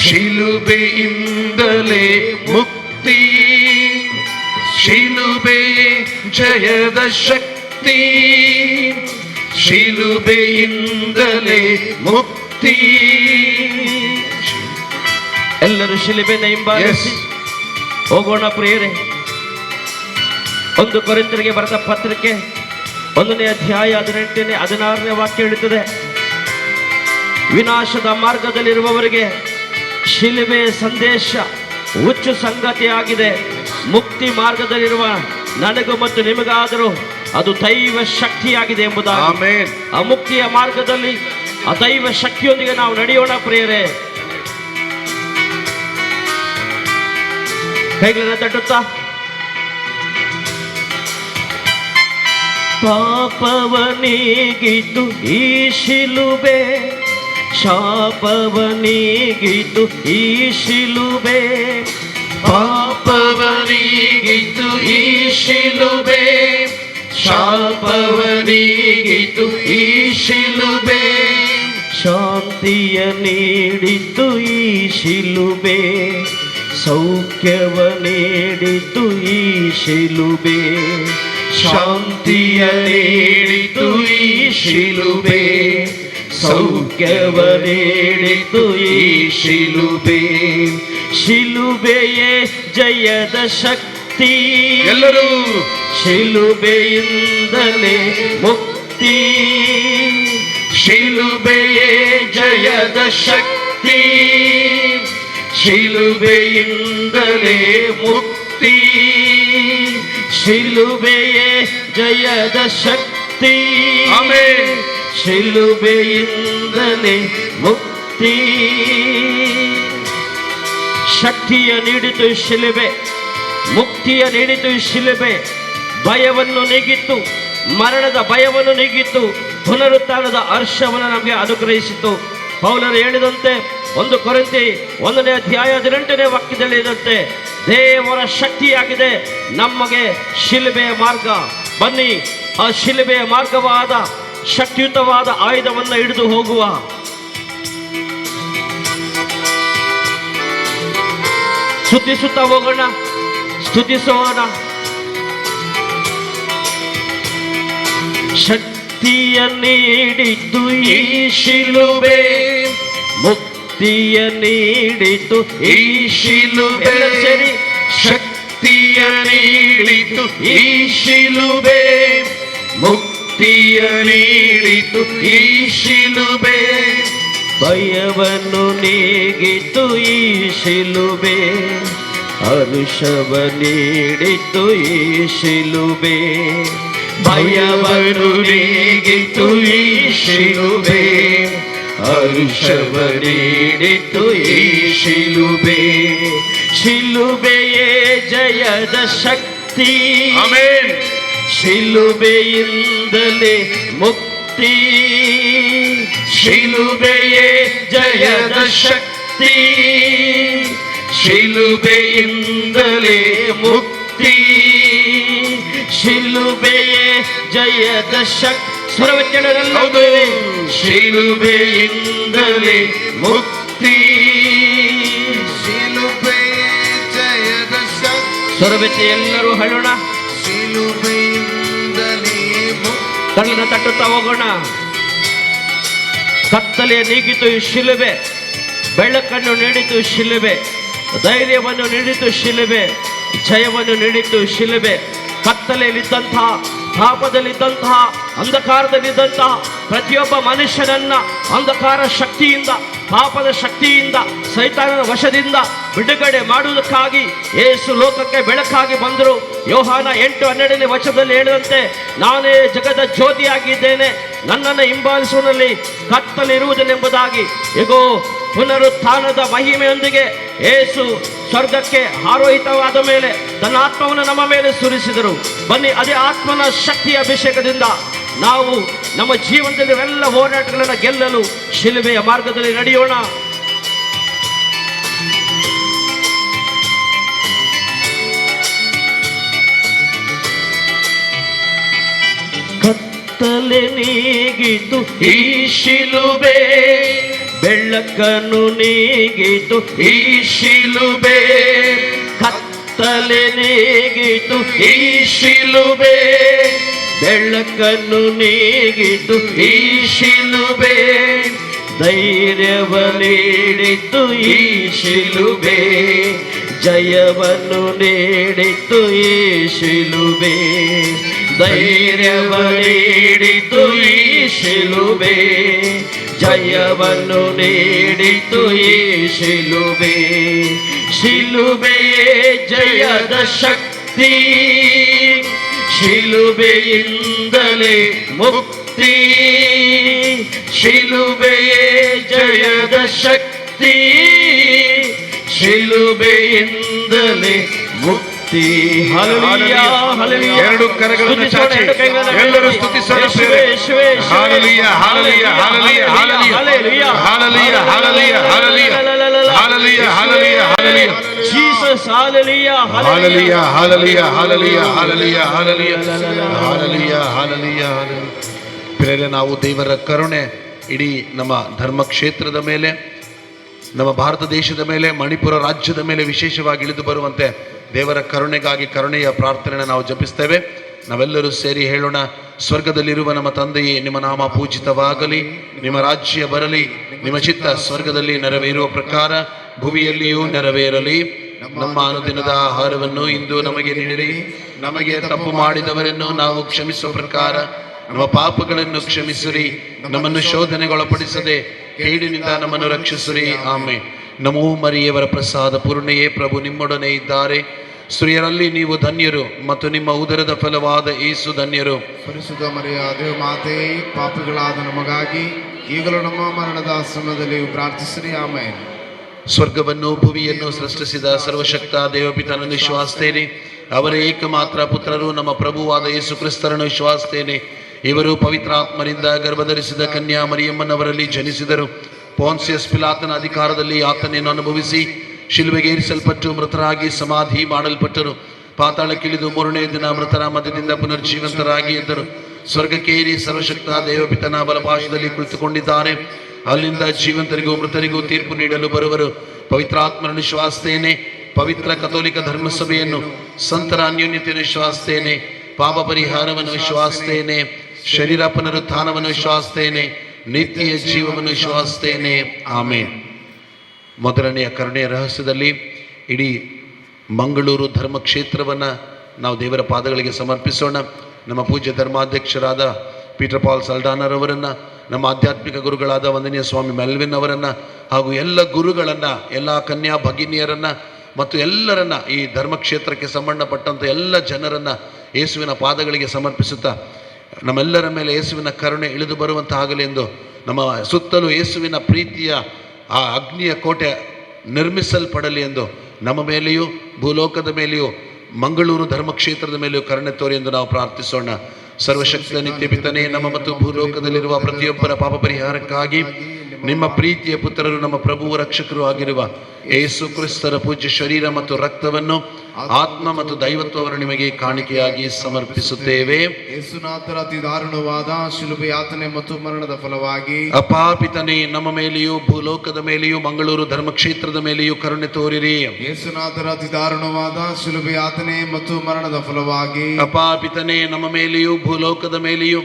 ಶಿಲುಬೆಯಿಂದಲೇ ಮುಕ್ತಿ, ಶಿಲುಬೆ ಜಯದ ಶಕ್ತಿ, ಶಿಲುಬೆಯಿಂದಲೇ ಮುಕ್ತಿ. ಎಲ್ಲರೂ ಶಿಲುಬೆನ ಹಿಂಬಾಲಿಸಿ ಹೋಗೋಣ ಪ್ರಿಯರೇ. 1 ಕೊರಿಂಥರಿಗೆ ಬರೆದ ಪತ್ರಿಕೆ 1ನೇ ಅಧ್ಯಾಯ 18ನೇ 16ನೇ ವಾಕ್ಯ ಹೇಳುತ್ತದೆ, ವಿನಾಶದ ಮಾರ್ಗದಲ್ಲಿರುವವರಿಗೆ ಶಿಲುಬೆಯ ಸಂದೇಶ ಹುಚ್ಚು ಸಂಗತಿಯಾಗಿದೆ. ಮುಕ್ತಿ ಮಾರ್ಗದಲ್ಲಿರುವ ನನಗೂ ಮತ್ತು ನಿಮಗಾದರೂ ಅದು ದೈವ ಶಕ್ತಿಯಾಗಿದೆ ಎಂಬುದಾಗಿ. ಆಮೇನ್. ಆ ಮುಕ್ತಿಯ ಮಾರ್ಗದಲ್ಲಿ ಆ ದೈವ ಶಕ್ತಿಯೊಂದಿಗೆ ನಾವು ನಡೆಯೋಣ ಪ್ರಿಯರೇ. ಕೈಗಳನ್ನು ತಟ್ಟುತ್ತಾ, ಪಾಪವ ನೀಗಿತು ಈ ಶಿಲುಬೆ, ಶಾಪವ ನೀಗಿತು ಈ ಶಿಲುಬೆ, ಪಾಪವ ನೀಗಿತು ಈ ಶಿಲುಬೆ, ಶಾಪವ ನೀಗಿತು ಈ ಶಿಲುಬೆ, ಶಾಂತಿಯ ನೀಡಿತು ಈ ಶಿಲುಬೆ, ಸೌಖ್ಯವ ನೀಡಿತು ಈ ಶಿಲುಬೆ, ಶಾಂತಿಯ ನೀಡಿತು ಈ ಶಿಲುಬೆ, ಸೌಖ್ಯವ ನೀಡಿತು ಈ ಶಿಲುಬೆ, ಶಿಲುಬೆಯೇ ಜಯದ ಶಕ್ತಿ, ಎಲ್ಲರೂ ಶಿಲುಬೆಯಿಂದಲೇ ಮುಕ್ತಿ, ಶಿಲುಬೆಯೇ ಜಯದ ಶಕ್ತಿ, ಶಿಲುಬೆಯಿಂದಲೇ ಮುಕ್ತಿ, ಶಿಲುಬೆಯೇ ಜಯದ ಶಕ್ತಿ, ಆಮೇನ್. ಶಿಲುಬೆಯಿಂದಲೇ ಮುಕ್ತಿ. ಶಕ್ತಿಯ ನೀಡಿತು ಶಿಲುಬೆ, ಮುಕ್ತಿಯ ನೀಡಿತು ಶಿಲುಬೆ, ಭಯವನ್ನು ನೀಗಿತ್ತು, ಮರಣದ ಭಯವನ್ನು ನೀಗಿತ್ತು, ಪುನರುತ್ಥಾನದ ಹರ್ಷವನ್ನು ನಮಗೆ ಅನುಗ್ರಹಿಸಿತು. ಪೌಲರು ಹೇಳಿದಂತೆ 1 ಕೊರಿಂಥಿ 1ನೇ ಅಧ್ಯಾಯ 18ನೇ ವಾಕ್ಯದಲ್ಲಿ ಹೇಳಿದಂತೆ ದೇವರ ಶಕ್ತಿಯಾಗಿದೆ ನಮಗೆ ಶಿಲುಬೆಯ ಮಾರ್ಗ. ಬನ್ನಿ, ಆ ಶಿಲುಬೆಯ ಮಾರ್ಗವಾದ ಶಕ್ತಿಯುತವಾದ ಆಯುಧವನ್ನು ಹಿಡಿದು ಹೋಗುವ. ಸ್ತುತಿಸುತ್ತಾ ಹೋಗೋಣ, ಸ್ತುತಿಸೋಣ. ಶಕ್ತಿಯ ನೀಡಿತು ಈ ಶಿಲುಬೆ, ಮುಕ್ತಿಯ ನೀಡಿತು ಈ ಶಿಲುಬೆ, ಸೇರಿ ಶಕ್ತಿಯ ನೀಡಿತು ಈ ಶಿಲುಬೆ, ಮುಕ್ತಿಯ ನೀಡಿತು ಈ ಶಿಲುಬೆ, ಭಯವನ್ನು ನೀಗಿತು ಈ ಶಿಲುಬೆ, ಹರುಷವ ನೀಡಿತು ಈ ಶಿಲುಬೆ, ಭಯವನ್ನು ನೀಗಿತು ಈ ಶಿಲುಬೆ, ಹರುಷವ ನೀಡಿತು ಈ ಶಿಲುಬೆ, ಶಿಲುಬೆಯೇ ಜಯದ ಶಕ್ತಿ, ಆಮೇನ್. ಶಿಲುಬೆಯಿಂದಲೇ ಮುಕ್ತಿ, ಶಿಲುಬೆಯೇ ಜಯದ ಶಕ್ತಿ, ಶಿಲುಬೆಯಿಂದಲೇ ಮುಕ್ತಿ, ಶಿಲುಬೆಯೇ ಜಯದ ಶಕ್ತಿ, ಸ್ವರವೆತ್ತೇಳರೆಲ್ಲ ಶಿಲುಬೆಯಿಂದಲೇ ಮುಕ್ತಿ, ಶಿಲುಬೆ ಜಯದ ಶಕ್ತಿ, ಸ್ವರವೆತ್ತಿ ಎಲ್ಲರೂ ಹೇಳೋಣ. ಶಿಲುಬೆಯಿಂದಲೇ ಮುಕ್ತಿ. ಕಣ್ಣನ್ನು ತಟ್ಟುತ್ತಾ ಹೋಗೋಣ. ಕತ್ತಲೆ ನೀಗಿತು ಈ ಶಿಲುಬೆ, ಬೆಳಕನ್ನು ನೀಡಿತು ಶಿಲುಬೆ, ಧೈರ್ಯವನ್ನು ನೀಡಿತು ಶಿಲುಬೆ, ಜಯವನ್ನು ನೀಡಿತು ಶಿಲುಬೆ. ಕತ್ತಲೆಯಲ್ಲಿದ್ದಂತಹ, ಪಾಪದಲ್ಲಿದ್ದಂತಹ, ಅಂಧಕಾರದಲ್ಲಿದ್ದಂತಹ ಪ್ರತಿಯೊಬ್ಬ ಮನುಷ್ಯನನ್ನ ಅಂಧಕಾರ ಶಕ್ತಿಯಿಂದ, ಪಾಪದ ಶಕ್ತಿಯಿಂದ, ಸೈತಾನನ ವಶದಿಂದ ಬಿಡುಗಡೆ ಮಾಡುವುದಕ್ಕಾಗಿ ಯೇಸು ಲೋಕಕ್ಕೆ ಬೆಳಕಾಗಿ ಬಂದರು. ಯೋಹಾನ 8:12 ವಚನದಲ್ಲಿ ಹೇಳಿದಂತೆ, ನಾನೇ ಜಗದ ಜ್ಯೋತಿಯಾಗಿದ್ದೇನೆ, ನನ್ನನ್ನು ಹಿಂಬಾಲಿಸುವನಲ್ಲಿ ಕತ್ತಲಿರುವುದಿಲ್ಲೆಂಬುದಾಗಿ. ಇಗೋ, ಪುನರುತ್ಥಾನದ ಮಹಿಮೆಯೊಂದಿಗೆ ಯೇಸು ಸ್ವರ್ಗಕ್ಕೆ ಆರೋಹಿತವಾದ ಮೇಲೆ ತನ್ನ ಆತ್ಮವನ್ನು ನಮ್ಮ ಮೇಲೆ ಸುರಿಸಿದರು. ಬನ್ನಿ, ಅದೇ ಆತ್ಮನ ಶಕ್ತಿಯ ಅಭಿಷೇಕದಿಂದ ನಾವು ನಮ್ಮ ಜೀವನದಲ್ಲಿ ಎಲ್ಲ ಹೋರಾಟಗಳನ್ನು ಗೆಲ್ಲಲು ಶಿಲುಬೆಯ ಮಾರ್ಗದಲ್ಲಿ ನಡೆಯೋಣ. ಕತ್ತಲೆ ನೀಗಿತು ಈ ಶಿಲುಬೆ, ಬೆಳಕನ್ನು ನೀಗಿತು ಈ ಶಿಲುಬೆ, ಕತ್ತಲೆ ನೀಗಿತು ಈ ಶಿಲುಬೆ, ಬೆಳಕನ್ನು ನೀಗಿತು ಈ ಶಿಲುಬೆ, ಧೈರ್ಯವ ನೀಡಿತು ಈ ಶಿಲುಬೆ, ಜಯವನ್ನು ನೀಡಿತು ಈ ಶಿಲುಬೆ, ಧೈರ್ಯವ ನೀಡಿತು ಈ ಶಿಲುಬೆ, ಜಯವನ್ನು ನೀಡಿತು ಈ ಶಿಲುಬೆ. ಶಿಲುಬೆಯೇ ಜಯದ ಶಕ್ತಿ, ಶಿಲುಬೆಯಿಂದಲೇ ಮುಕ್ತಿ, ಶಿಲುಬೆಯೇ ಜಯದ ಶಕ್ತಿ, ಶಿಲುಬೆಯಿಂದಲೇ ಮುಕ್ತಿ. Hallelujah, hallelujah. ಎರಡು ಕರಗಳನ್ನು ಚಾಚಿ ಎಲ್ಲರೂ ಸ್ತುತಿಸೋಣ ಪ್ರಿಯರೇ. Hallelujah, hallelujah, hallelujah, hallelujah, hallelujah, hallelujah, hallelujah, hallelujah, hallelujah, hallelujah. Jesus, hallelujah, hallelujah, hallelujah, hallelujah, hallelujah, hallelujah, hallelujah, hallelujah, hallelujah. ಪ್ರಿಯರೇ, ನಾವು ದೇವರ ಕರುಣೆ ಇಡೀ ನಮ್ಮ ಧರ್ಮಕ್ಷೇತ್ರದ ಮೇಲೆ, ನಮ್ಮ ಭಾರತ ದೇಶದ ಮೇಲೆ, ಮಣಿಪುರ ರಾಜ್ಯದ ಮೇಲೆ ವಿಶೇಷವಾಗಿ ಇಳಿದು ಬರುವಂತೆ ದೇವರ ಕರುಣೆಗಾಗಿ ಕರುಣೆಯ ಪ್ರಾರ್ಥನೆಯನ್ನು ನಾವು ಜಪಿಸ್ತೇವೆ. ನಾವೆಲ್ಲರೂ ಸೇರಿ ಹೇಳೋಣ. ಸ್ವರ್ಗದಲ್ಲಿರುವ ನಮ್ಮ ತಂದೆಯೇ, ನಿಮ್ಮ ನಾಮ ಪೂಜಿತವಾಗಲಿ, ನಿಮ್ಮ ರಾಜ್ಯ ಬರಲಿ, ನಿಮ್ಮ ಚಿತ್ತ ಸ್ವರ್ಗದಲ್ಲಿ ನೆರವೇರುವ ಪ್ರಕಾರ ಭೂಮಿಯಲ್ಲಿಯೂ ನೆರವೇರಲಿ. ನಮ್ಮ ಅನುದಿನದ ಆಹಾರವನ್ನು ಇಂದು ನಮಗೆ ನೀಡಿರಿ. ನಮಗೆ ತಪ್ಪು ಮಾಡಿದವರನ್ನು ನಾವು ಕ್ಷಮಿಸುವ ಪ್ರಕಾರ ನಮ್ಮ ಪಾಪಗಳನ್ನು ಕ್ಷಮಿಸಿರಿ. ನಮ್ಮನ್ನು ಶೋಧನೆಗೊಳಪಡಿಸದೆ ಕೇಡಿನಿಂದ ನಮ್ಮನ್ನು ರಕ್ಷಿಸಿರಿ. ಆಮೇನ್. ನಮೋ ಮರಿಯವರ ಪ್ರಸಾದ ಪೂರ್ಣೆಯೇ, ಪ್ರಭು ನಿಮ್ಮೊಡನೆ ಇದ್ದಾರೆ. ಸ್ತ್ರೀಯರಲ್ಲಿ ನೀವು ಧನ್ಯರು ಮತ್ತು ನಿಮ್ಮ ಉದರದ ಫಲವಾದ ಯೇಸು ಧನ್ಯರು. ಪರಿಶುದ್ಧ ಮರಿಯ ದೇವಮಾತೆಯೇ, ಪಾಪಿಗಳಾದ ನಮಗಾಗಿ ಈಗಲೂ ನಮ್ಮ ಮರಣದ ಸಮಯದಲ್ಲಿಯೂ ಪ್ರಾರ್ಥಿಸಿರಿ. ಆಮೇನ್. ಸ್ವರ್ಗವನ್ನು ಭೂಮಿಯನ್ನು ಸೃಷ್ಟಿಸಿದ ಸರ್ವಶಕ್ತ ದೇವಪಿತನನ್ನು ವಿಶ್ವಾಸಿಸ್ತೇನೆ. ಅವರ ಏಕಮಾತ್ರ ಪುತ್ರರು ನಮ್ಮ ಪ್ರಭುವಾದ ಯೇಸು ಕ್ರಿಸ್ತರನ್ನು ವಿಶ್ವಾಸಿಸ್ತೇನೆ. ಇವರು ಪವಿತ್ರಾತ್ಮರಿಂದ ಗರ್ಭಧರಿಸಿದ ಕನ್ಯಾ ಮರಿಯಮ್ಮನವರಲ್ಲಿ ಜನಿಸಿದರು. ಪೋನ್ಸಿಯಸ್ ಪಿಲಾತನ ಅಧಿಕಾರದಲ್ಲಿ ಆತನನ್ನು ಅನುಭವಿಸಿ ಶಿಲುಬೆಗೇರಿಸಲ್ಪಟ್ಟು ಮೃತರಾಗಿ ಸಮಾಧಿ ಮಾಡಲ್ಪಟ್ಟರು. ಪಾತಾಳಕ್ಕಿಳಿದು ಮೂರನೇ ದಿನ ಮೃತರ ಮಧ್ಯದಿಂದ ಪುನರ್ಜೀವಂತರಾಗಿ ಎದ್ದರು. ಸ್ವರ್ಗಕ್ಕೇರಿ ಸರ್ವಶಕ್ತ ದೇವಪಿತನ ಬಲಪಾಶದಲ್ಲಿ ಕುಳಿತುಕೊಂಡಿದ್ದಾರೆ. ಅಲ್ಲಿಂದ ಜೀವಂತರಿಗೂ ಮೃತರಿಗೂ ತೀರ್ಪು ನೀಡಲು ಬರುವರು. ಪವಿತ್ರಾತ್ಮರನ್ನು ವಿಶ್ವಾಸಿಸ್ತೇನೆ. ಪವಿತ್ರ ಕಥೋಲಿಕ ಧರ್ಮಸಭೆಯನ್ನು, ಸಂತರ ಅನ್ಯೋನ್ಯತೆಯನ್ನು ವಿಶ್ವಾಸಿಸ್ತೇನೆ. ಪಾಪ ಪರಿಹಾರವನ್ನು ವಿಶ್ವಾಸಿಸ್ತೇನೆ. ಶರೀರ ಪುನರುತ್ಥಾನವನ್ನು ವಿಶ್ವಾಸಿಸ್ತೇನೆ. ನಿತ್ಯ ಜೀವವನ್ನು ವಿಶ್ವಾಸಿಸ್ತೇನೆ. ಆಮೇನ್. ಮೊದಲನೆಯ ಕರುಣೆಯ ರಹಸ್ಯದಲ್ಲಿ ಇಡೀ ಮಂಗಳೂರು ಧರ್ಮಕ್ಷೇತ್ರವನ್ನು ನಾವು ದೇವರ ಪಾದಗಳಿಗೆ ಸಮರ್ಪಿಸೋಣ. ನಮ್ಮ ಪೂಜ್ಯ ಧರ್ಮಾಧ್ಯಕ್ಷರಾದ ಪೀಟರ್ ಪಾಲ್ ಸಲ್ಡಾನರವರನ್ನು, ನಮ್ಮ ಆಧ್ಯಾತ್ಮಿಕ ಗುರುಗಳಾದ ವಂದನೀಯ ಸ್ವಾಮಿ ಮೆಲ್ವಿನ್ ಅವರನ್ನು, ಹಾಗೂ ಎಲ್ಲ ಗುರುಗಳನ್ನು, ಎಲ್ಲ ಕನ್ಯಾ ಭಗಿನಿಯರನ್ನು ಮತ್ತು ಎಲ್ಲರನ್ನು, ಈ ಧರ್ಮಕ್ಷೇತ್ರಕ್ಕೆ ಸಂಬಂಧಪಟ್ಟಂಥ ಎಲ್ಲ ಜನರನ್ನು ಯೇಸುವಿನ ಪಾದಗಳಿಗೆ ಸಮರ್ಪಿಸುತ್ತಾ, ನಮ್ಮೆಲ್ಲರ ಮೇಲೆ ಯೇಸುವಿನ ಕರುಣೆ ಇಳಿದು ಬರುವಂತಾಗಲಿ ಎಂದು, ನಮ್ಮ ಸುತ್ತಲೂ ಯೇಸುವಿನ ಪ್ರೀತಿಯ ಆ ಅಗ್ನಿಯ ಕೋಟೆ ನಿರ್ಮಿಸಲ್ಪಡಲಿ ಎಂದು, ನಮ್ಮ ಮೇಲೆಯೂ ಭೂಲೋಕದ ಮೇಲೆಯೂ ಮಂಗಳೂರು ಧರ್ಮಕ್ಷೇತ್ರದ ಮೇಲೆಯೂ ಕರುಣೆ ತೋರಿ ಎಂದು ನಾವು ಪ್ರಾರ್ಥಿಸೋಣ. ಸರ್ವಶಕ್ತ ನಿತ್ಯ ಪಿತನೇ, ನಮ್ಮ ಮತ್ತು ಭೂಲೋಕದಲ್ಲಿರುವ ಪ್ರತಿಯೊಬ್ಬರ ಪಾಪ ಪರಿಹಾರಕ್ಕಾಗಿ ನಿಮ್ಮ ಪ್ರೀತಿಯ ಪುತ್ರರು ನಮ್ಮ ಪ್ರಭುವು ರಕ್ಷಕರು ಆಗಿರುವ ಯೇಸು ಕ್ರಿಸ್ತರ ಪೂಜ್ಯ ಶರೀರ ಮತ್ತು ರಕ್ತವನ್ನು, ಆತ್ಮ ಮತ್ತು ದೈವತ್ವವನ್ನು ನಿಮಗೆ ಕಾಣಿಕೆಯಾಗಿ ಸಮರ್ಪಿಸುತ್ತೇವೆ. ಯೇಸುನಾಥರ ಅತಿ ದಾರುಣವಾದ ಶಿಲುಬೆ ಯಾತನೆ ಮತ್ತು ಮರಣದ ಫಲವಾಗಿ, ಅಪಾಪಿತನೇ, ನಮ್ಮ ಮೇಲೆಯೂ ಭೂಲೋಕದ ಮೇಲೆಯೂ ಮಂಗಳೂರು ಧರ್ಮಕ್ಷೇತ್ರದ ಮೇಲೆಯೂ ಕರುಣೆ ತೋರಿರಿ. ಯೇಸುನಾಥರ ಅತಿ ದಾರುಣವಾದ ಶಿಲುಬೆ ಯಾತನೆ ಮತ್ತು ಮರಣದ ಫಲವಾಗಿ, ಅಪಾಪಿತನೇ, ನಮ್ಮ ಮೇಲೆಯೂ ಭೂಲೋಕದ ಮೇಲೆಯೂ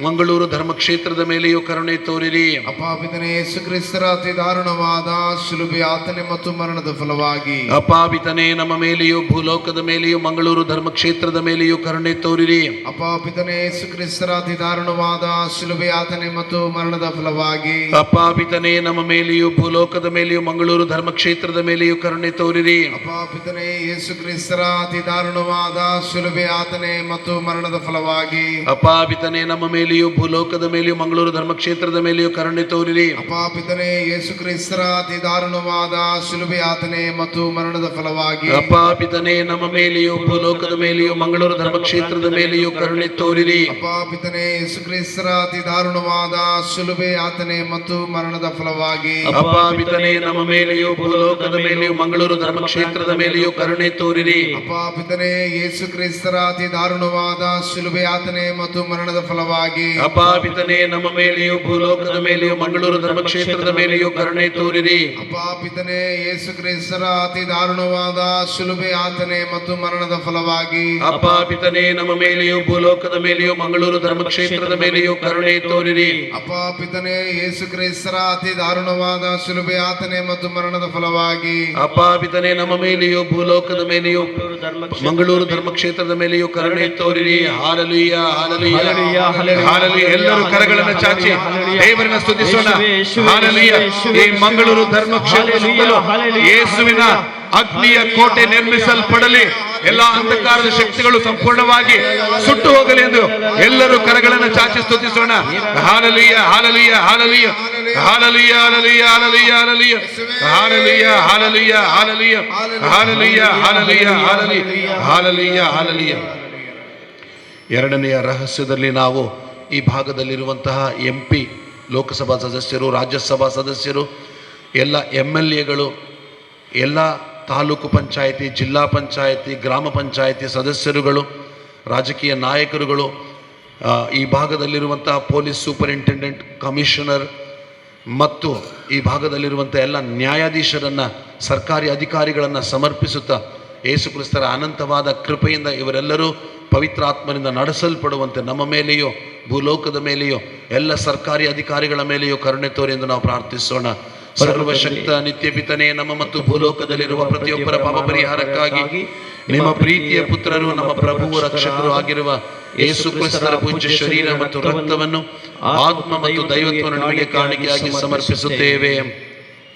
ಮಂಗಳೂರು ಧರ್ಮಕ್ಷೇತ್ರದ ಮೇಲೆಯೂ ಕರುಣೆ ತೋರಿರಿ. ಅಪಾಪಿತನೇ, ಯೇಸು ಕ್ರಿಸ್ತರ ಅತಿ ದಾರುಣವಾದ ಶಿಲುಬೆ ಯಾತನೆ ಮತ್ತು ಮರಣದ ಫಲವಾಗಿ, ಅಪಾಪಿತನೇ, ನಮ್ಮ ಮೇಲೆಯೂ ಭೂಲೋಕದ ಮೇಲೆಯೂ ಮಂಗಳೂರು ಧರ್ಮಕ್ಷೇತ್ರದ ಮೇಲೆಯೂ ಕರುಣೆ ತೋರಿರಿ. ಅಪಾಪಿತನೇ, ಯೇಸು ಕ್ರಿಸ್ತರ ಅತಿ ದಾರುಣವಾದ ಶಿಲುಬೆ ಯಾತನೆ ಮತ್ತು ಮರಣದ ಫಲವಾಗಿ, ಅಪಾಪಿತನೇ, ನಮ್ಮ ಮೇಲೆಯೂ ಭೂಲೋಕದ ಮೇಲೆಯೂ ಮಂಗಳೂರು ಧರ್ಮಕ್ಷೇತ್ರದ ಮೇಲೆಯೂ ಕರುಣೆ ತೋರಿರಿ. ಅಪಾಪಿತನೇ, ಯೇಸು ಕ್ರಿಸ್ತರ ಅತಿ ದಾರುಣವಾದ ಶಿಲುಬೆ ಯಾತನೆ ಮತ್ತು ಮರಣದ ಫಲವಾಗಿ, ಅಪಾಪಿತನೇ, ನಮ್ಮ ಮೇಲೆಯೂ ಭೂಲೋಕದ ಮೇಲೆಯೂ ಮಂಗಳೂರು ಧರ್ಮಕ್ಷೇತ್ರದ ಮೇಲೆಯೂ ಕರುಣೆ ತೋರಿರಿ. ಅಪಾಪಿತನೇ, ಯೇಸು ಕ್ರಿಸ್ತರ ಅತಿ ದಾರುಣವಾದ ಶಿಲುಬೆ ಯಾತನೆ ಮತ್ತು ಮರಣದ ಫಲವಾಗಿ, ಅಪಾಪಿತನೇ, ನಮ್ಮ ಮೇಲೆಯೂ ಭೂಲೋಕದ ಮೇಲೆಯೂ ಮಂಗಳೂರು ಧರ್ಮಕ್ಷೇತ್ರದ ಮೇಲೆಯೂ ಕರುಣೆ ತೋರಿರಿ. ಅಪಾಪಿತನೇ, ಯೇಸು ಕ್ರಿಸ್ತರ ಅತಿ ದಾರುಣವಾದ ಶಿಲುಬೆ ಯಾತನೆ ಮತ್ತು ಮರಣದ ಫಲವಾಗಿ, ಅಪಾಪಿತನೇ, ನಮ್ಮ ಮೇಲೆಯೂ ಭೂಲೋಕದ ಮೇಲೆಯೂ ಮಂಗಳೂರು ಧರ್ಮಕ್ಷೇತ್ರದ ಮೇಲೆಯೂ ಕರುಣೆ ತೋರಿರಿ. ಅಪಾಪಿತನೇ, ಯೇಸು ಕ್ರಿಸ್ತರ ಅತಿ ದಾರುಣವಾದ ಶಿಲುಬೆ ಯಾತನೆ ಮತ್ತು ಮರಣದ ಫಲವಾಗಿ, ಅಪಾಪಿತನೇ, ನಮ್ಮ ಮೇಲೆಯೂ ಭೂಲೋಕದ ಮೇಲೆಯೂ ಮಂಗಳೂರು ಧರ್ಮಕ್ಷೇತ್ರದ ಮೇಲೆಯೂ ಕರುಣೆ ತೋರಿರಿ. ಅಪಾಪಿತನೇ, ಯೇಸು ಕ್ರಿಸ್ತರ ಅತಿ ದಾರುಣವಾದ ಶಿಲುಬೆ ಯಾತನೆ ಮತ್ತು ಮರಣದ ಫಲವಾಗಿ, ಅಪಾಪಿತನೇ, ನಮ್ಮ ಮೇಲೆಯೂ ಭೂಲೋಕದ ಮೇಲೆಯೂ ಮಂಗಳೂರು ಧರ್ಮಕ್ಷೇತ್ರದ ಮೇಲೆಯೂ ಕರುಣೆ ತೋರಿರಿ. ಅಪಾಪಿತನೇ, ಯೇಸು ಕ್ರಿಸ್ತರ ಅತಿ ದಾರುಣವಾದ ಶಿಲುಬೆ ಯಾತನೆ ಮತ್ತು ಮರಣದ ಫಲವಾಗಿ, ಅಪಾಪಿತನೇ, ನಮ್ಮ ಮೇಲೆಯೂ ಭೂಲೋಕದ ಮೇಲೆಯೂ ಮಂಗಳೂರು ಧರ್ಮಕ್ಷೇತ್ರದ ಮೇಲೆಯೂ ಕರುಣೆ ತೋರಿರಿ. Hallelujah, hallelujah, hallelujah. ಎಲ್ಲರೂ ಕರಗಳನ್ನು ಚಾಚಿ ದೇವರನ್ನ ಸ್ತುತಿಸೋಣ. ಹಾಲೆಲೂಯ. ಈ ಮಂಗಳೂರು ಧರ್ಮಕ್ಷೇತ್ರ ಸುತ್ತಲೂ ಯೇಸುವಿನ ಅಗ್ನಿಯ ಕೋಟೆ ನಿರ್ಮಿಸಲ್ಪಡಲಿ. ಎಲ್ಲ ಅಂಧಕಾರದ ಶಕ್ತಿಗಳು ಸಂಪೂರ್ಣವಾಗಿ ಸುಟ್ಟು ಹೋಗಲಿ ಎಂದು ಎಲ್ಲರೂ ಕರಗಳನ್ನು ಚಾಚಿ ಸ್ತುತಿಸೋಣ. Hallelujah, hallelujah, hallelujah, hallelujah, hallelujah, hallelujah, hallelujah, hallelujah, hallelujah, hallelujah, hallelujah, hallelujah, hallelujah, hallelujah. ಎರಡನೆಯ ರಹಸ್ಯದಲ್ಲಿ ನಾವು ಈ ಭಾಗದಲ್ಲಿರುವಂತಹ ಎಂಪಿ, ಲೋಕಸಭಾ ಸದಸ್ಯರು, ರಾಜ್ಯಸಭಾ ಸದಸ್ಯರು, ಎಲ್ಲ ಎಮ್ಎಲ್ಎಗಳು, ಎಲ್ಲ ತಾಲೂಕು ಪಂಚಾಯಿತಿ, ಜಿಲ್ಲಾ ಪಂಚಾಯಿತಿ, ಗ್ರಾಮ ಪಂಚಾಯಿತಿ ಸದಸ್ಯರುಗಳು, ರಾಜಕೀಯ ನಾಯಕರುಗಳು, ಈ ಭಾಗದಲ್ಲಿರುವಂತಹ ಪೊಲೀಸ್ ಸೂಪರಿಂಟೆಂಡೆಂಟ್, ಕಮಿಷನರ್ ಮತ್ತು ಈ ಭಾಗದಲ್ಲಿರುವಂಥ ಎಲ್ಲ ನ್ಯಾಯಾಧೀಶರನ್ನು, ಸರ್ಕಾರಿ ಅಧಿಕಾರಿಗಳನ್ನು ಸಮರ್ಪಿಸುತ್ತಾ, ಯೇಸುಕ್ರಿಸ್ತರ ಅನಂತವಾದ ಕೃಪೆಯಿಂದ ಇವರೆಲ್ಲರೂ ಪವಿತ್ರಾತ್ಮನಿಂದ ನಡೆಸಲ್ಪಡುವಂತೆ ನಮ್ಮ ಮೇಲೆಯೋ ಭೂಲೋಕದ ಮೇಲೆಯೋ ಎಲ್ಲ ಸರ್ಕಾರಿ ಅಧಿಕಾರಿಗಳ ಮೇಲೆಯೋ ಕರುಣೆ ತೋರಿ ಎಂದು ನಾವು ಪ್ರಾರ್ಥಿಸೋಣ. ಸರ್ವಶಕ್ತ ನಿತ್ಯ ಪಿತನೇ, ನಮ್ಮ ಮತ್ತು ಭೂಲೋಕದಲ್ಲಿರುವ ಪ್ರತಿಯೊಬ್ಬರ ಪಾಪ ಪರಿಹಾರಕ್ಕಾಗಿ ನಿಮ್ಮ ಪ್ರೀತಿಯ ಪುತ್ರರು, ನಮ್ಮ ಪ್ರಭುವು ರಕ್ಷಕರು ಆಗಿರುವ ಯೇಸು ಕ್ರಿಸ್ತರ ಪೂಜ್ಯ ಶರೀರ ಮತ್ತು ರಕ್ತವನ್ನು, ಆತ್ಮ ಮತ್ತು ದೈವತ್ವವನ್ನು ನಿಮಗೆ ಕಾಣಿಕೆಯಾಗಿ ಸಮರ್ಪಿಸುತ್ತೇವೆ.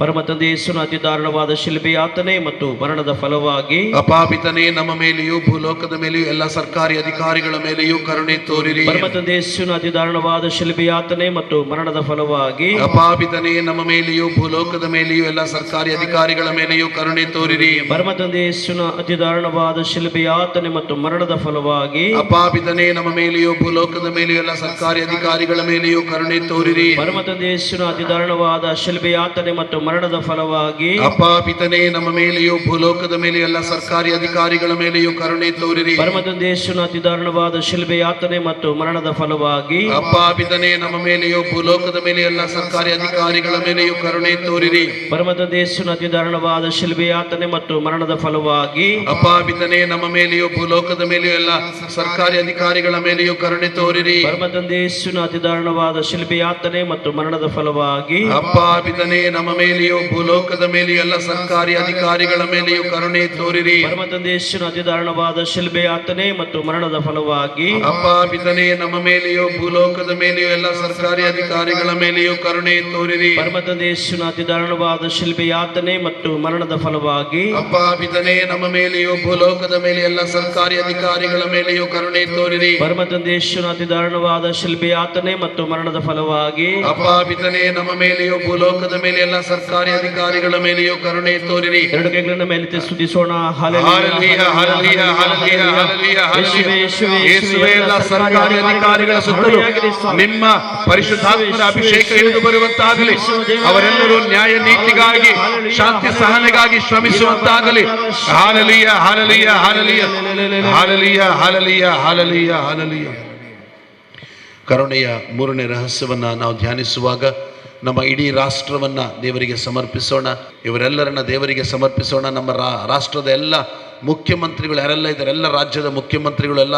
ಪರಮ ತಂದೆ ಯೇಸುನ ಅತಿ ದಾರುಣವಾದ ಶಿಲುಬೆ ಯಾತನೆ ಮತ್ತು ಮರಣದ ಫಲವಾಗಿ, ಅಪಾಪಿತನೇ, ನಮ್ಮ ಮೇಲೆಯೂ ಭೂಲೋಕದ ಮೇಲೆಯೂ ಎಲ್ಲ ಸರ್ಕಾರಿ ಅಧಿಕಾರಿಗಳ ಮೇಲೆಯೂ ಕರುಣೆ ತೋರಿರಿ. ಪರಮ ತಂದೆ ಯೇಸುನ ಅತಿ ದಾರುಣವಾದ ಶಿಲುಬೆ ಯಾತನೆ ಮತ್ತು ಮರಣದ ಫಲವಾಗಿ, ಅಪಾಪಿತನೇ, ನಮ್ಮ ಮೇಲೆಯೂ ಭೂಲೋಕದ ಮೇಲೆಯೂ ಎಲ್ಲ ಸರ್ಕಾರಿ ಅಧಿಕಾರಿಗಳ ಮೇಲೆಯೂ ಕರುಣೆ ತೋರಿರಿ. ಪರಮ ತಂದೆ ಯೇಸುನ ಅತಿ ದಾರುಣವಾದ ಶಿಲುಬೆ ಯಾತನೆ ಮತ್ತು ಮರಣದ ಫಲವಾಗಿ, ಅಪಾಪಿತನೇ, ನಮ್ಮ ಮೇಲೆಯೂ ಭೂಲೋಕದ ಮೇಲೆಯೂ ಎಲ್ಲ ಸರ್ಕಾರಿ ಅಧಿಕಾರಿಗಳ ಮೇಲೆಯೂ ಕರುಣೆ ತೋರಿರಿ. ಪರಮ ತಂದೆ ಯೇಸುನ ಅತಿ ದಾರುಣವಾದ ಶಿಲುಬೆ ಯಾತನೆ ಮತ್ತು ಮರಣದ ಫಲವಾಗಿ, ಅಪಾಪಿತನೇ, ನಮ್ಮ ಮೇಲೆಯೂ ಭೂಲೋಕದ ಮೇಲೆಯೂ ಎಲ್ಲ ಸರ್ಕಾರಿ ಅಧಿಕಾರಿಗಳ ಮೇಲೆಯೂ ಕರುಣೆ ತೋರಿರಿ. ಪರಮ ತಂದೆ ಯೇಸುನ ಅತಿ ದಾರುಣವಾದ ಶಿಲುಬೆ ಯಾತನೆ ಮತ್ತು ಮರಣದ ಫಲವಾಗಿ, ಅಪಾಪಿತನೇ, ನಮ್ಮ ಮೇಲೆಯೂ ಭೂಲೋಕದ ಮೇಲೆ ಎಲ್ಲ ಸರ್ಕಾರಿ ಅಧಿಕಾರಿಗಳ ಮೇಲೆಯೂ ಕರುಣೆ ತೋರಿರಿ. ಪರಮ ತಂದೆ ಯೇಸುನ ಅತಿ ದಾರುಣವಾದ ಶಿಲುಬೆ ಯಾತನೆ ಮತ್ತು ಮರಣದ ಫಲವಾಗಿ, ಅಪಾಪಿತನೇ, ನಮ್ಮ ಮೇಲೆಯೂ ಭೂಲೋಕದ ಮೇಲೆಯೂ ಎಲ್ಲ ಸರ್ಕಾರಿ ಅಧಿಕಾರಿಗಳ ಮೇಲೆಯೂ ಕರುಣೆ ತೋರಿರಿ. ಪರಮ ತಂದೆ ಯೇಸುನ ಅತಿ ದಾರುಣವಾದ ಶಿಲುಬೆ ಯಾತನೆ ಮತ್ತು ಮರಣದ ಫಲವಾಗಿ, ಅಪಾಪಿತನೇ, ನಮ್ಮ ಮೇಲೆಯೂ ಭೂಲೋಕದ ಮೇಲೆಯೂ ಎಲ್ಲ ಸರ್ಕಾರಿ ಅಧಿಕಾರಿಗಳ ಮೇಲೆಯೂ ಕರುಣೆ ತೋರಿರಿ. ಪರಮ ತಂದೆ ಯೇಸುನ ಅತಿ ದಾರುಣವಾದ ಶಿಲುಬೆ ಯಾತನೆ ಮತ್ತು ಮರಣದ ಫಲವಾಗಿ, ಅಪಾಪಿತನೇ, ನಮ್ಮ ಮೇಲೆಯೂ ಭೂಲೋಕದ ಮೇಲೆಯೂ ಎಲ್ಲ ಸರ್ಕಾರಿ ಅಧಿಕಾರಿಗಳ ಮೇಲೆಯೂ ಕರುಣೆ ತೋರಿರಿ. ಪರಮ ತಂದೆ ಯೇಸುನ ಅತಿ ದಾರುಣವಾದ ಶಿಲುಬೆ ಯಾತನೆ ಮತ್ತು ಮರಣದ ಫಲವಾಗಿ, ಅಪಾಪಿತನೇ, ನಮ್ಮ ಮೇಲೆಯೂ ಭೂಲೋಕದ ಮೇಲೆ ಎಲ್ಲ ಸರ್ಕಾರಿ ಅಧಿಕಾರಿಗಳ ಮೇಲೆಯೂ ಕರುಣೆ ತೋರಿರಿ. ಪರಮ ತಂದೆ ಯೇಸುನ ಅತಿ ದಾರುಣವಾದ ಶಿಲುಬೆ ಯಾತನೆ ಮತ್ತು ಮರಣದ ಫಲವಾಗಿ, ಅಪಾಪಿತನೇ, ನಮ್ಮ ಮೇಲೆಯೂ ಭೂಲೋಕದ ಮೇಲೆ ಎಲ್ಲ ಸರ್ಕಾರಿ ಸರ್ಕಾರಿ ಅಧಿಕಾರಿಗಳ ಮೇಲೆಯೂ ಕರುಣೆ ತೋರಿರಿ. ಎರಡು ಕೈಗಳನ್ನು ಮೇಲೆತ್ತಿ ಸ್ತುತಿಸೋಣ. Hallelujah, hallelujah, hallelujah, hallelujah, hallelujah. ಯೇಸುವೇ, ಎಲ್ಲ ಸರ್ಕಾರಿ ಅಧಿಕಾರಿಗಳ ಸುತ್ತಲೂ ನಿಮ್ಮ ಪರಿಶುದ್ಧಾತ್ಮರ ಅಭಿಷೇಕ ಇಳಿದು ಬರುವಂತಾಗಲಿ. ಅವರೆಲ್ಲರೂ ನ್ಯಾಯ ನೀತಿಗಾಗಿ, ಶಾಂತಿ ಸಹನೆಗಾಗಿ ಶ್ರಮಿಸುವಂತಾಗಲಿ. Hallelujah, hallelujah, hallelujah, hallelujah, hallelujah, hallelujah, hallelujah. ಕರುಣೆಯ ಮೂರನೇ ರಹಸ್ಯವನ್ನ ನಾವು ಧ್ಯಾನಿಸುವಾಗ ನಮ್ಮ ಇಡೀ ರಾಷ್ಟ್ರವನ್ನು ದೇವರಿಗೆ ಸಮರ್ಪಿಸೋಣ. ಇವರೆಲ್ಲರನ್ನ ದೇವರಿಗೆ ಸಮರ್ಪಿಸೋಣ. ನಮ್ಮ ರಾಷ್ಟ್ರದ ಎಲ್ಲ ಮುಖ್ಯಮಂತ್ರಿಗಳು ಯಾರೆಲ್ಲ ಇದ್ದಾರೆ, ಎಲ್ಲ ರಾಜ್ಯದ ಮುಖ್ಯಮಂತ್ರಿಗಳೆಲ್ಲ,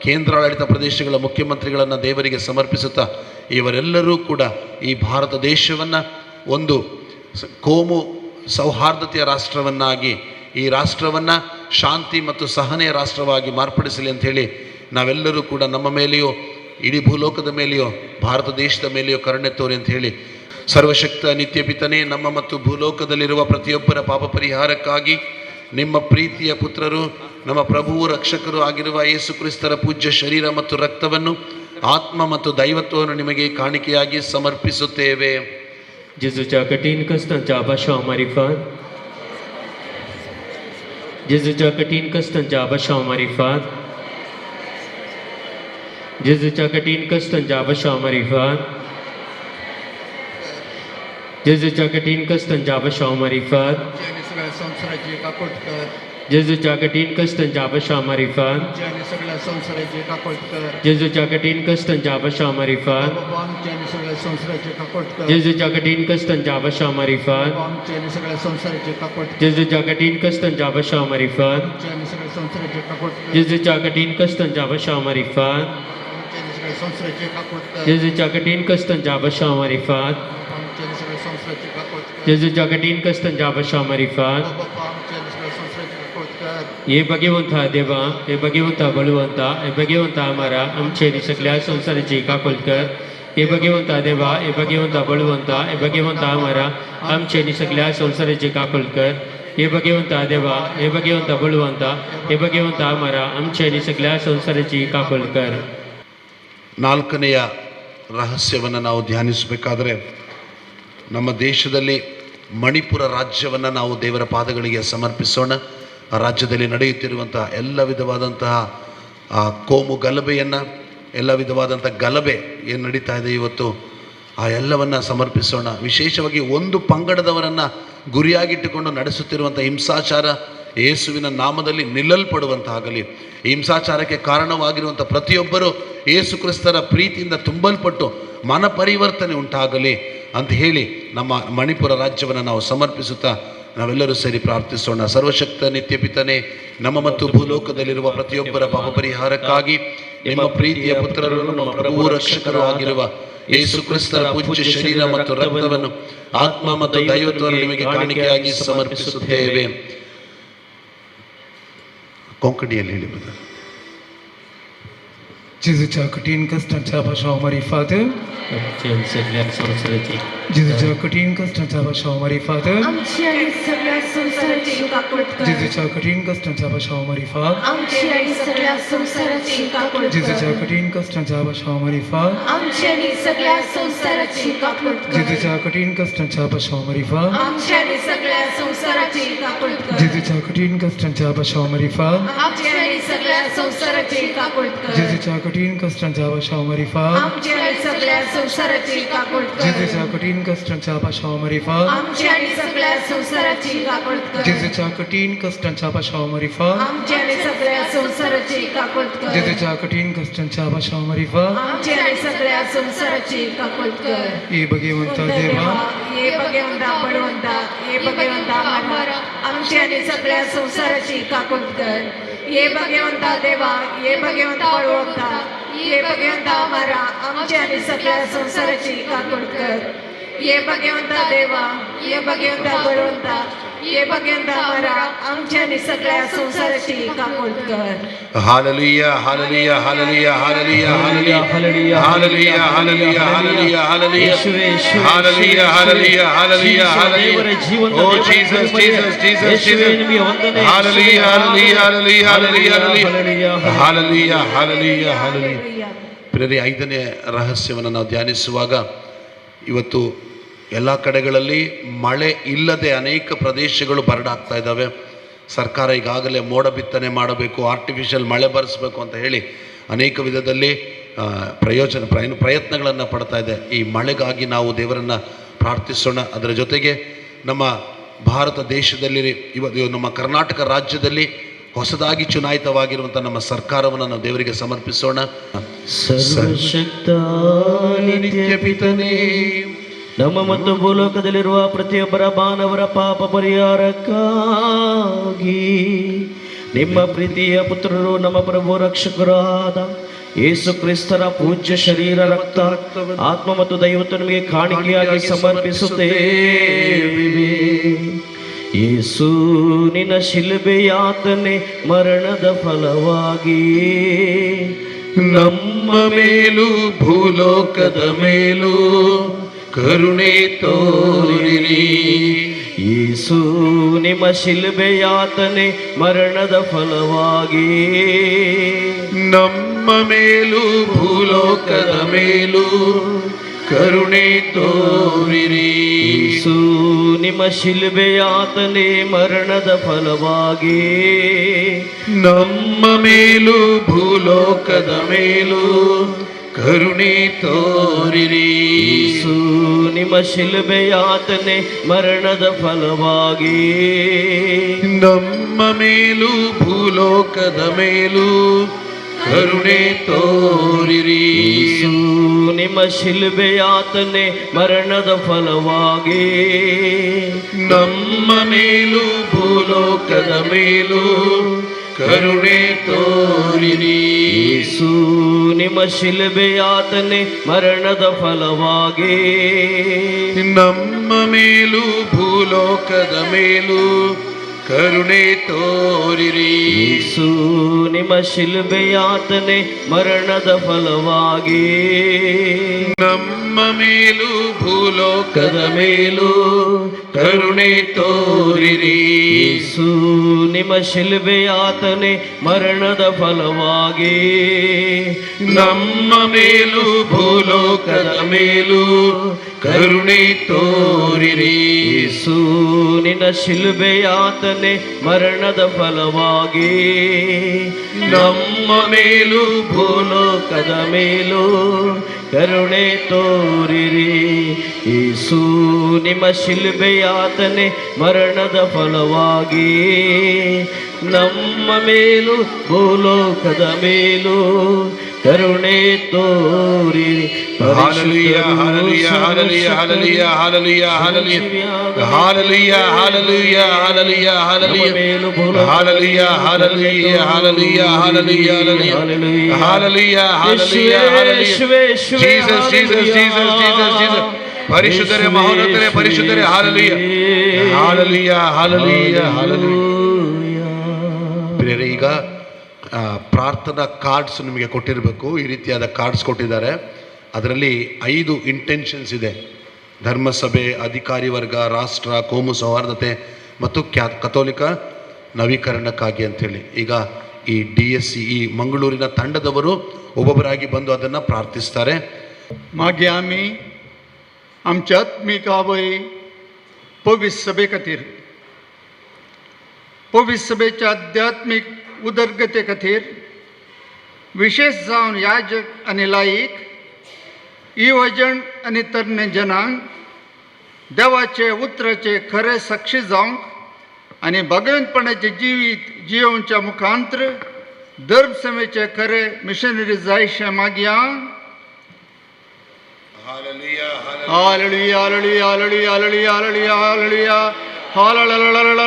ಕೇಂದ್ರಾಡಳಿತ ಪ್ರದೇಶಗಳ ಮುಖ್ಯಮಂತ್ರಿಗಳನ್ನು ದೇವರಿಗೆ ಸಮರ್ಪಿಸುತ್ತಾ, ಇವರೆಲ್ಲರೂ ಕೂಡ ಈ ಭಾರತ ದೇಶವನ್ನು ಒಂದು ಕೋಮು ಸೌಹಾರ್ದತೆಯ ರಾಷ್ಟ್ರವನ್ನಾಗಿ, ಈ ರಾಷ್ಟ್ರವನ್ನು ಶಾಂತಿ ಮತ್ತು ಸಹನೆಯ ರಾಷ್ಟ್ರವಾಗಿ ಮಾರ್ಪಡಿಸಲಿ ಅಂಥೇಳಿ ನಾವೆಲ್ಲರೂ ಕೂಡ ನಮ್ಮ ಮೇಲೆಯೋ, ಇಡೀ ಭೂಲೋಕದ ಮೇಲೆಯೋ, ಭಾರತ ದೇಶದ ಮೇಲೆಯೋ ಕರುಣೆ ತೋರಿ ಅಂತ ಹೇಳಿ, ಸರ್ವಶಕ್ತ ನಿತ್ಯ ಪಿತನೇ, ನಮ್ಮ ಮತ್ತು ಭೂಲೋಕದಲ್ಲಿರುವ ಪ್ರತಿಯೊಬ್ಬರ ಪಾಪ ಪರಿಹಾರಕ್ಕಾಗಿ ನಿಮ್ಮ ಪ್ರೀತಿಯ ಪುತ್ರರು, ನಮ್ಮ ಪ್ರಭುವು ರಕ್ಷಕರು ಆಗಿರುವ ಯೇಸು ಕ್ರಿಸ್ತರ ಪೂಜ್ಯ ಶರೀರ ಮತ್ತು ರಕ್ತವನ್ನು, ಆತ್ಮ ಮತ್ತು ದೈವತ್ವವನ್ನು ನಿಮಗೆ ಕಾಣಿಕೆಯಾಗಿ ಸಮರ್ಪಿಸುತ್ತೇವೆ. जेजूच्या कठीण कश्टांच्या पाशांव मारिफात, जेजूच्या कठीण कश्टांच्या पाशांव मारिफात, जेजूच्या कठीण कश्टांच्या पाशांव मारिफात, जेजूच्या कठीण कश्टांच्या पाशांव मारिफात, आमची आणि सगळ्या संसाराची काकळत कर. जेजूच्या कठीण कश्टांच्या पाशांव मारिफात, आमची आणि सगळ्या संसाराची काकळत कर. जेजूच्या कठीण कश्टांच्या पाशांव मारिफात, बाबा आमची आणि सगळ्या संसाराची काकळत कर. जेजूच्या कठीण कश्टांच्या पाशांव मारिफात, बाबा आमची आणि सगळ्या संसाराची काकळत कर. जेजूच्या कठीण कश्टांच्या पाशांव मारिफात, आमची आणि सगळ्या संसाराची काकळत कर. जेजूच्या कठीण कश्टांच्या पाशांव मारिफात, आमची आणि सगळ्या संसाराची काकळत कर. जेजूच्या कठीण कश्टांच्या पाशांव मारिफात, आमची आणि सगळ्या संसाराची काकळत कर. जेजूच्या कठीण कश्टांच्या पाशांव मारिफात. बाबा आमची आणि सगळ्या संसाराची काकळत कर. हे भगवंता देवा, हे भगवंता बळवंता, हे भगवंता आमारा, आमचे आणि सगळ्या संसाराची काकूल कर. हे भगवंता देवा, हे भगवंता बळवंता, हे भगवंता आमारा, आमचे आणि सगळ्या संसाराची काकूल कर. हे भगवंता देवा, हे भगवंता बळवंता, हे भगवंता आमारा, आमचे आणि सगळ्या संसाराची काकूल कर. ನಾಲ್ಕನೆಯ ರಹಸ್ಯವನ್ನು ನಾವು ಧ್ಯಾನಿಸಬೇಕಾದ್ರೆ, ನಮ್ಮ ದೇಶದಲ್ಲಿ ಮಣಿಪುರ ರಾಜ್ಯವನ್ನು ನಾವು ದೇವರ ಪಾದಗಳಿಗೆ ಸಮರ್ಪಿಸೋಣ. ಆ ರಾಜ್ಯದಲ್ಲಿ ನಡೆಯುತ್ತಿರುವಂತಹ ಎಲ್ಲ ವಿಧವಾದಂತಹ ಆ ಕೋಮು ಗಲಭೆಯನ್ನು, ಎಲ್ಲ ವಿಧವಾದಂಥ ಗಲಭೆ ಏನು ನಡೀತಾ ಇದೆ ಇವತ್ತು, ಆ ಎಲ್ಲವನ್ನು ಸಮರ್ಪಿಸೋಣ. ವಿಶೇಷವಾಗಿ ಒಂದು ಪಂಗಡದವರನ್ನು ಗುರಿಯಾಗಿಟ್ಟುಕೊಂಡು ನಡೆಸುತ್ತಿರುವಂಥ ಹಿಂಸಾಚಾರ ಯೇಸುವಿನ ನಾಮದಲ್ಲಿ ನಿಲ್ಲಲ್ಪಡುವಂತಾಗಲಿ. ಈ ಹಿಂಸಾಚಾರಕ್ಕೆ ಕಾರಣವಾಗಿರುವಂಥ ಪ್ರತಿಯೊಬ್ಬರು ಯೇಸು ಕ್ರಿಸ್ತರ ಪ್ರೀತಿಯಿಂದ ತುಂಬಲ್ಪಟ್ಟು ಮನಪರಿವರ್ತನೆ ಉಂಟಾಗಲಿ ಅಂತ ಹೇಳಿ ನಮ್ಮ ಮಣಿಪುರ ರಾಜ್ಯವನ್ನು ನಾವು ಸಮರ್ಪಿಸುತ್ತಾ ನಾವೆಲ್ಲರೂ ಸೇರಿ ಪ್ರಾರ್ಥಿಸೋಣ. ಸರ್ವಶಕ್ತ ನಿತ್ಯ ಪಿತನೇ, ನಮ್ಮ ಮತ್ತು ಭೂಲೋಕದಲ್ಲಿರುವ ಪ್ರತಿಯೊಬ್ಬರ ಪಾಪ ಪರಿಹಾರಕ್ಕಾಗಿ ನಿಮ್ಮ ಪ್ರೀತಿಯ ಪುತ್ರರು, ನಮ್ಮ ಪ್ರಭು ರಕ್ಷಕರು ಆಗಿರುವ ಯೇಸು ಕ್ರಿಸ್ತರ ಪೂಜ್ಯ ಶರೀರ ಮತ್ತು ರಕ್ತವನ್ನು, ಆತ್ಮ ಮತ್ತು ದೈವತ್ವವನ್ನು ನಿಮಗೆ ಕಾಣಿಕೆಯಾಗಿ ಸಮರ್ಪಿಸುತ್ತೇವೆ. ಕೊಂಕಣಿಯಲ್ಲಿ ಹೇಳಿ ಬ್ರದರ್. जेजूच्या कठीण कश्टांच्या पाशांव मारिफात, आमचे आणि सगळ्या संसाराची जेजूच्या कठीण कश्टांच्या पाशांव मारिफात, आमची आणि सगळ्या संसाराची काकळत कर. जेजूच्या कठीण कश्टांच्या पाशांव मारिफात, आमची आणि सगळ्या संसाराची काकळत जेजूच्या कर. कठीण कश्टांच्या पाशांव मारिफात, आमची आणि सगळ्या संसाराची काकळत कर. जेजूच्या कठीण कश्टांच्या पाशांव मारिफात, आमची आणि सगळ्या संसाराची काकळत कर. जेजूच्या कठीण कश्टांच्या पाशांव मारिफात, आमची आणि सगळ्या संसाराची काकळत कर. जेजूच्या कठीण कश्टांच्या पाशांव मारिफात, आमची आणि सगळ्या संसाराची काकळत कर. जेजूच्या कठीण कश्टांच्या पाशांव मारिफात, आमची आणि सगळ्या संसाराची काकळत कर. जेजूच्या कठीण कश्टांच्या पाशांव मारिफात, आमची आणि सगळ्या संसाराची काकळत कर. जेजूच्या कठीण कश्टांच्या पाशांव मारिफात, आमची आणि सगळ्या संसाराची काकळत कर. हे भगवंता देवा, हे भगवंता बळवंता, हे भगवंता आम्हाला, आमची आणि सगळ्या संसाराची काकळत कर. हे भगवंता देवा, हे भगवंता बळवंता, हे भगवंता आम्हाला, आमची आणि सगळ्या संसाराची काकळत कर. हे भगवंता देवा, हे भगवंता बळवंता, हे भगवंता आम्हाला, आमची आणि सगळ्या संसाराची काकळत कर. Hallelujah, hallelujah, hallelujah, hallelujah, hallelujah, hallelujah, hallelujah, hallelujah, hallelujah, ಯೇಸುವೇ, ಯೇಸುವೇ, ಹಾಲೆಲೂಯ, ಹಾಲೆಲೂಯ, ಹಾಲೆಲೂಯ, ದೇವರ ಜೀವಂತ ಓ ದೇವರ ಜೀಸಸ್, ಮಹಿಮೆ. ಜೀಸಸ್, ಜೀಸಸ್, ಯೇಸುವೇ, ಜೀಸಸ್. ನಿಮಗೆ ವಂದನೆ. Hallelujah, hallelujah, hallelujah, hallelujah, hallelujah, hallelujah, hallelujah, hallelujah. ಪ್ರಿಯರೇ, ಐದನೇ ರಹಸ್ಯವನ್ನು ನಾವು ಧ್ಯಾನಿಸುವಾಗ ಇವತ್ತು ಎಲ್ಲ ಕಡೆಗಳಲ್ಲಿ ಮಳೆ ಇಲ್ಲದೆ ಅನೇಕ ಪ್ರದೇಶಗಳು ಬರಡಾಗ್ತಾ ಇದ್ದಾವೆ. ಸರ್ಕಾರ ಈಗಾಗಲೇ ಮೋಡ ಬಿತ್ತನೆ ಮಾಡಬೇಕು, ಆರ್ಟಿಫಿಷಿಯಲ್ ಮಳೆ ಬರೆಸಬೇಕು ಅಂತ ಹೇಳಿ ಅನೇಕ ವಿಧದಲ್ಲಿ ಪ್ರಯತ್ನಗಳನ್ನು ಪಡ್ತಾ ಇದೆ. ಈ ಮಳೆಗಾಗಿ ನಾವು ದೇವರನ್ನು ಪ್ರಾರ್ಥಿಸೋಣ. ಅದರ ಜೊತೆಗೆ ನಮ್ಮ ಭಾರತ ದೇಶದಲ್ಲಿ ಇವತ್ತು ನಮ್ಮ ಕರ್ನಾಟಕ ರಾಜ್ಯದಲ್ಲಿ ಹೊಸದಾಗಿ ಚುನಾಯಿತವಾಗಿರುವಂಥ ನಮ್ಮ ಸರ್ಕಾರವನ್ನು ನಾವು ದೇವರಿಗೆ ಸಮರ್ಪಿಸೋಣ. ಸರ್ವಶಕ್ತ ನಿತ್ಯ ಪಿತನೇ, ನಮ್ಮ ಮತ್ತು ಭೂಲೋಕದಲ್ಲಿರುವ ಪ್ರತಿಯೊಬ್ಬರ ಮಾನವರ ಪಾಪ ಪರಿಹಾರಕ್ಕಾಗಿ ನಿಮ್ಮ ಪ್ರೀತಿಯ ಪುತ್ರರು ನಮ್ಮ ಪ್ರಭು ರಕ್ಷಕರಾದ ಯೇಸು ಕ್ರಿಸ್ತರ ಪೂಜ್ಯ ಶರೀರ, ರಕ್ತ, ಆತ್ಮ ಮತ್ತು ದೈವತ್ವ ನಿಮಗೆ ಕಾಣಿಕೆಯಾಗಿ ಸಮರ್ಪಿಸುತ್ತೇವೆ. ಯೇಸು ನಿನ್ನ ಶಿಲುಬೆಯಾತನೆ ಮರಣದ ಫಲವಾಗಿ ನಮ್ಮ ಮೇಲೂ ಭೂಲೋಕದ ಮೇಲೂ ಕರುಣೆ ತೋರಿರಿ. ಯೇಸು ನಿಮ್ಮ ಶಿಲುಬೆಯಾತನೆ ಮರಣದ ಫಲವಾಗಿ ನಮ್ಮ ಮೇಲೂ ಭೂಲೋಕದ ಮೇಲೂ ಕರುಣೆ ತೋರಿರಿ. ಯೇಸು ನಿಮ್ಮ ಶಿಲುಬೆಯಾತನೆ ಮರಣದ ಫಲವಾಗಿ ನಮ್ಮ ಮೇಲೂ ಭೂಲೋಕದ ಮೇಲೂ ಕರುಣೆ ತೋರಿರಿ. ಯೇಸು ನಿಮ್ಮ ಶಿಲುಬೆಯಾತನೆ ಮರಣದ ಫಲವಾಗಿ ನಮ್ಮ ಮೇಲೂ ಭೂಲೋಕದ ಮೇಲೂ ಕರುಣೆ ತೋರಿರಿ. ಯೇಸು ನಿಮ್ಮ ಶಿಲುಬೆಯಾತನೆ ಮರಣದ ಫಲವಾಗಿ ನಮ್ಮ ಮೇಲೂ ಭೂಲೋಕದ ಮೇಲೂ ಕರುಣೆ ತೋರಿರಿ. ಯೇಸು ನಿಮ್ಮ ಶಿಲುಬೆಯಾತನೆ ಮರಣದ ಫಲವಾಗಿ ನಮ್ಮ ಮೇಲೂ ಭೂಲೋಕದ ಮೇಲೂ ಕರುಣೆ ತೋರಿರಿ. ಯೇಸು ನಿಮ್ಮ ಶಿಲುಬೆಯಾತನೆ ಮರಣದ ಫಲವಾಗಿ ನಮ್ಮ ಮೇಲೂ ಭೂಲೋಕದ ಮೇಲೂ ಕರುಣೆ ತೋರಿರಿ. ಯೇಸು ನಿಮ್ಮ ಶಿಲುಬೆಯಾತನೆ ಮರಣದ ಫಲವಾಗಿ ನಮ್ಮ ಮೇಲೂ ಭೂಲೋಕದ ಮೇಲೂ ಕರುಣೆ ತೋರಿರಿ. ಯೇಸು ನಿನ್ನ ಶಿಲುಬೆಯಾತನೆ ಮರಣದ ಫಲವಾಗಿ ನಮ್ಮ ಮೇಲೂ ಭೂಲೋಕದ ಮೇಲೂ ಕರುಣೆ ತೋರಿರಿ. ಯೇಸು ನಿಮ್ಮ ಶಿಲುಬೆಯಾತನೆ ಮರಣದ ಫಲವಾಗಿ ನಮ್ಮ ಮೇಲೂ ಭೂಲೋಕದ ಮೇಲೂ ಕರುಣೆ ತೋರಿರಿ. Hallelujah, hallelujah, hallelujah, hallelujah, hallelujah, hallelujah, hallelujah, hallelujah, hallelujah, hallelujah, hallelujah, hallelujah, hallelujah, hallelujah, hallelujah, hallelujah, hallelujah. Jesus, Jesus, Jesus, Jesus, Jesus. ಪರಿಶುದ್ಧರೇ, ಮಹೋನ್ನತರೇ, ಪರಿಶುದ್ಧರೇ, hallelujah, hallelujah, hallelujah, hallelujah. ಪ್ರಿಯರೇ, ಈಗ ಪ್ರಾರ್ಥನಾ ಕಾರ್ಡ್ಸ್ ನಿಮಗೆ ಕೊಟ್ಟಿರಬೇಕು. ಈ ರೀತಿಯಾದ ಕಾರ್ಡ್ಸ್ ಕೊಟ್ಟಿದ್ದಾರೆ. ಅದರಲ್ಲಿ 5 ಇಂಟೆನ್ಷನ್ಸ್ ಇದೆ: ಧರ್ಮಸಭೆ, ಅಧಿಕಾರಿ ವರ್ಗ, ರಾಷ್ಟ್ರ, ಕೋಮು ಸೌಹಾರ್ದತೆ ಮತ್ತು ಕಥೋಲಿಕ ನವೀಕರಣಕ್ಕಾಗಿ ಅಂಥೇಳಿ. ಈಗ ಈ DSC ಈ ಮಂಗಳೂರಿನ ತಂಡದವರು ಒಬ್ಬೊಬ್ಬರಾಗಿ ಬಂದು ಅದನ್ನು ಪ್ರಾರ್ಥಿಸ್ತಾರೆ. मागीर आमी आमच्या आत्मीक आवय पवित्र सभे खातीर, पवित्र सभेच्या आध्यात्मीक उदरगते खातीर, विशेष जावन याजक आनी लायक, युवजण आनी तरणे जनांक देवाचे उतराचे खरे साक्षी जावंक आनी भगवंतपणाचें जिवीत जियोवच्या मुखांत्र धर्म सभेचे खरे missionary जायशें मागया. Hallelujah, hallelujah, hallelujah, hallelujah, hallelujah, hallelujah. Hallelujah, hallelujah,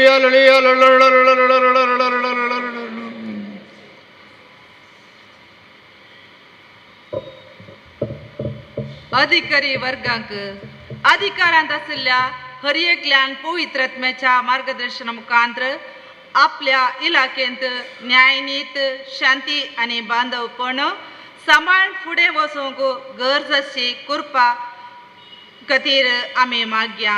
hallelujah. अधिकारी वर्गांक अधिकारांत आशिल्ल्या हर एकल्यान पवित्र आत्म्याच्या मार्गदर्शना मुखांत्र आपल्या इलाकेंत न्यायनीत, शांती आनी बांदवपण सांबाळून फुडें वचूंक गरज आशी कृपा खातीर आमी मागया.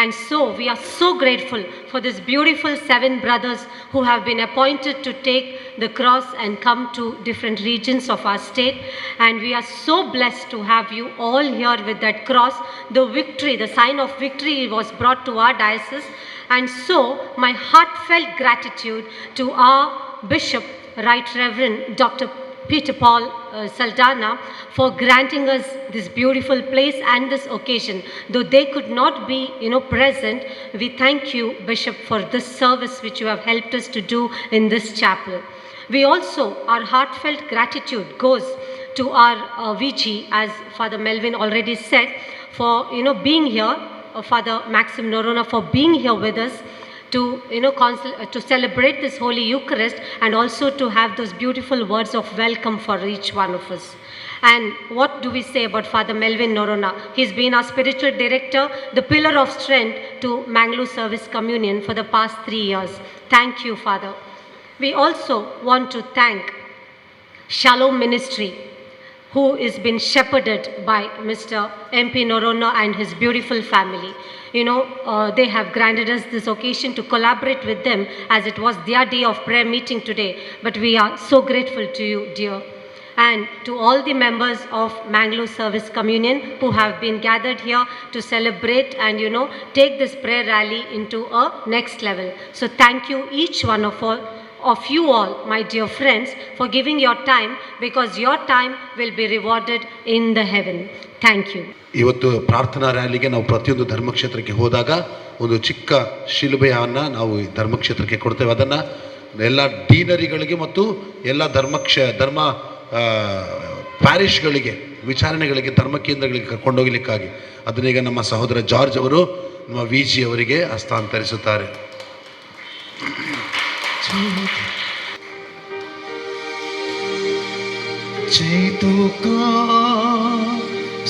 And so we are so grateful for this beautiful 7 brothers who have been appointed to take the cross and come to different regions of our state. And we are so blessed to have you all here with that cross. The victory, the sign of victory was brought to our diocese. And so my heartfelt gratitude to our Bishop, Right Reverend Dr. Peter Paul Saldana, for granting us this beautiful place and this occasion. Though they could not be, present, we thank you, Bishop, for this service which you have helped us to do in this chapel. We also, our heartfelt gratitude goes to our VG, as Father Melvin already said, for, being here, Father Maxim Norona, for being here with us to, to celebrate this Holy Eucharist and also to have those beautiful words of welcome for each one of us. And what do we say about Father Melvin Norona? He's been our spiritual director, the pillar of strength to Mangalore Service Communion for the past 3 years. Thank you, Father. We also want to thank Shalom Ministry, who is been shepherded by Mr. M.P. Norona and his beautiful family. They have granted us this occasion to collaborate with them, as it was their day of prayer meeting today. But we are so grateful to you, dear. And to all the members of Mangalore Service Communion who have been gathered here to celebrate and, take this prayer rally into a next level. So thank you, each one of all of you all, my dear friends, for giving your time, because your time will be rewarded in the heaven. Thank you. ಇವತ್ತು ಪ್ರಾರ್ಥನಾ ರ್ಯಾಲಿಗೆ ನಾವು ಪ್ರತಿಯೊಂದು ಧರ್ಮಕ್ಷೇತ್ರಕ್ಕೆ ಹೋದಾಗ ಒಂದು ಚಿಕ್ಕ ಶಿಲುಬೆಯನ್ನು ನಾವು ಈ ಧರ್ಮಕ್ಷೇತ್ರಕ್ಕೆ ಕೊಡ್ತೇವೆ. ಅದನ್ನು ಎಲ್ಲ ಡೀನರಿಗಳಿಗೆ ಮತ್ತು ಎಲ್ಲ ಧರ್ಮ ಪ್ಯಾರಿಷ್ಗಳಿಗೆ, ವಿಚಾರಣೆಗಳಿಗೆ, ಧರ್ಮ ಕೇಂದ್ರಗಳಿಗೆ ಕರ್ಕೊಂಡೋಗ್ಲಿಕ್ಕಾಗಿ ಅದನ್ನೀಗ ನಮ್ಮ ಸಹೋದರ ಜಾರ್ಜ್ ಅವರು ನಮ್ಮ ವಿ ಜಿ ಅವರಿಗೆ ಹಸ್ತಾಂತರಿಸುತ್ತಾರೆ. ಜೈತುಕಾ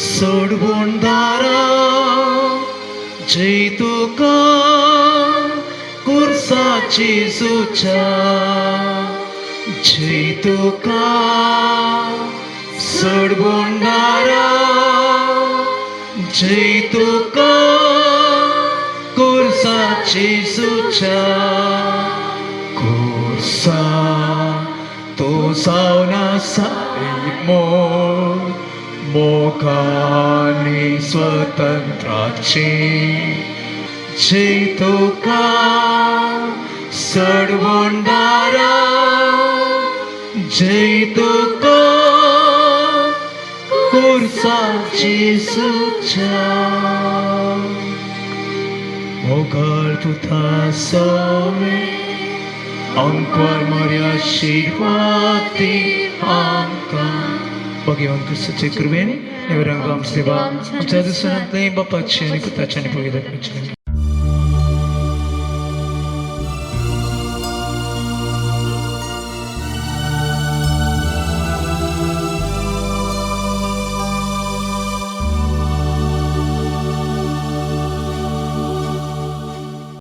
सोडवणदारा जय तुका कुर्साची सुचा जय तुका सोडवणदारा जय तुका कुर्साची सुचा कुर्सा तो सावना साई मोगाने स्वतंत्राचे जय तुका सडवणदारा जय तुका कुर्साची सुचा मोगाळ तुथा सोमे अंकवार मर्या शिरवाती आमकां भगवान क्रिस्ताचे कृपेन देवरांग आमचे देवा आमच्या दुसऱ्यांतले बापाचे आनी पुताचे आनी पवित्र आत्म्याचे.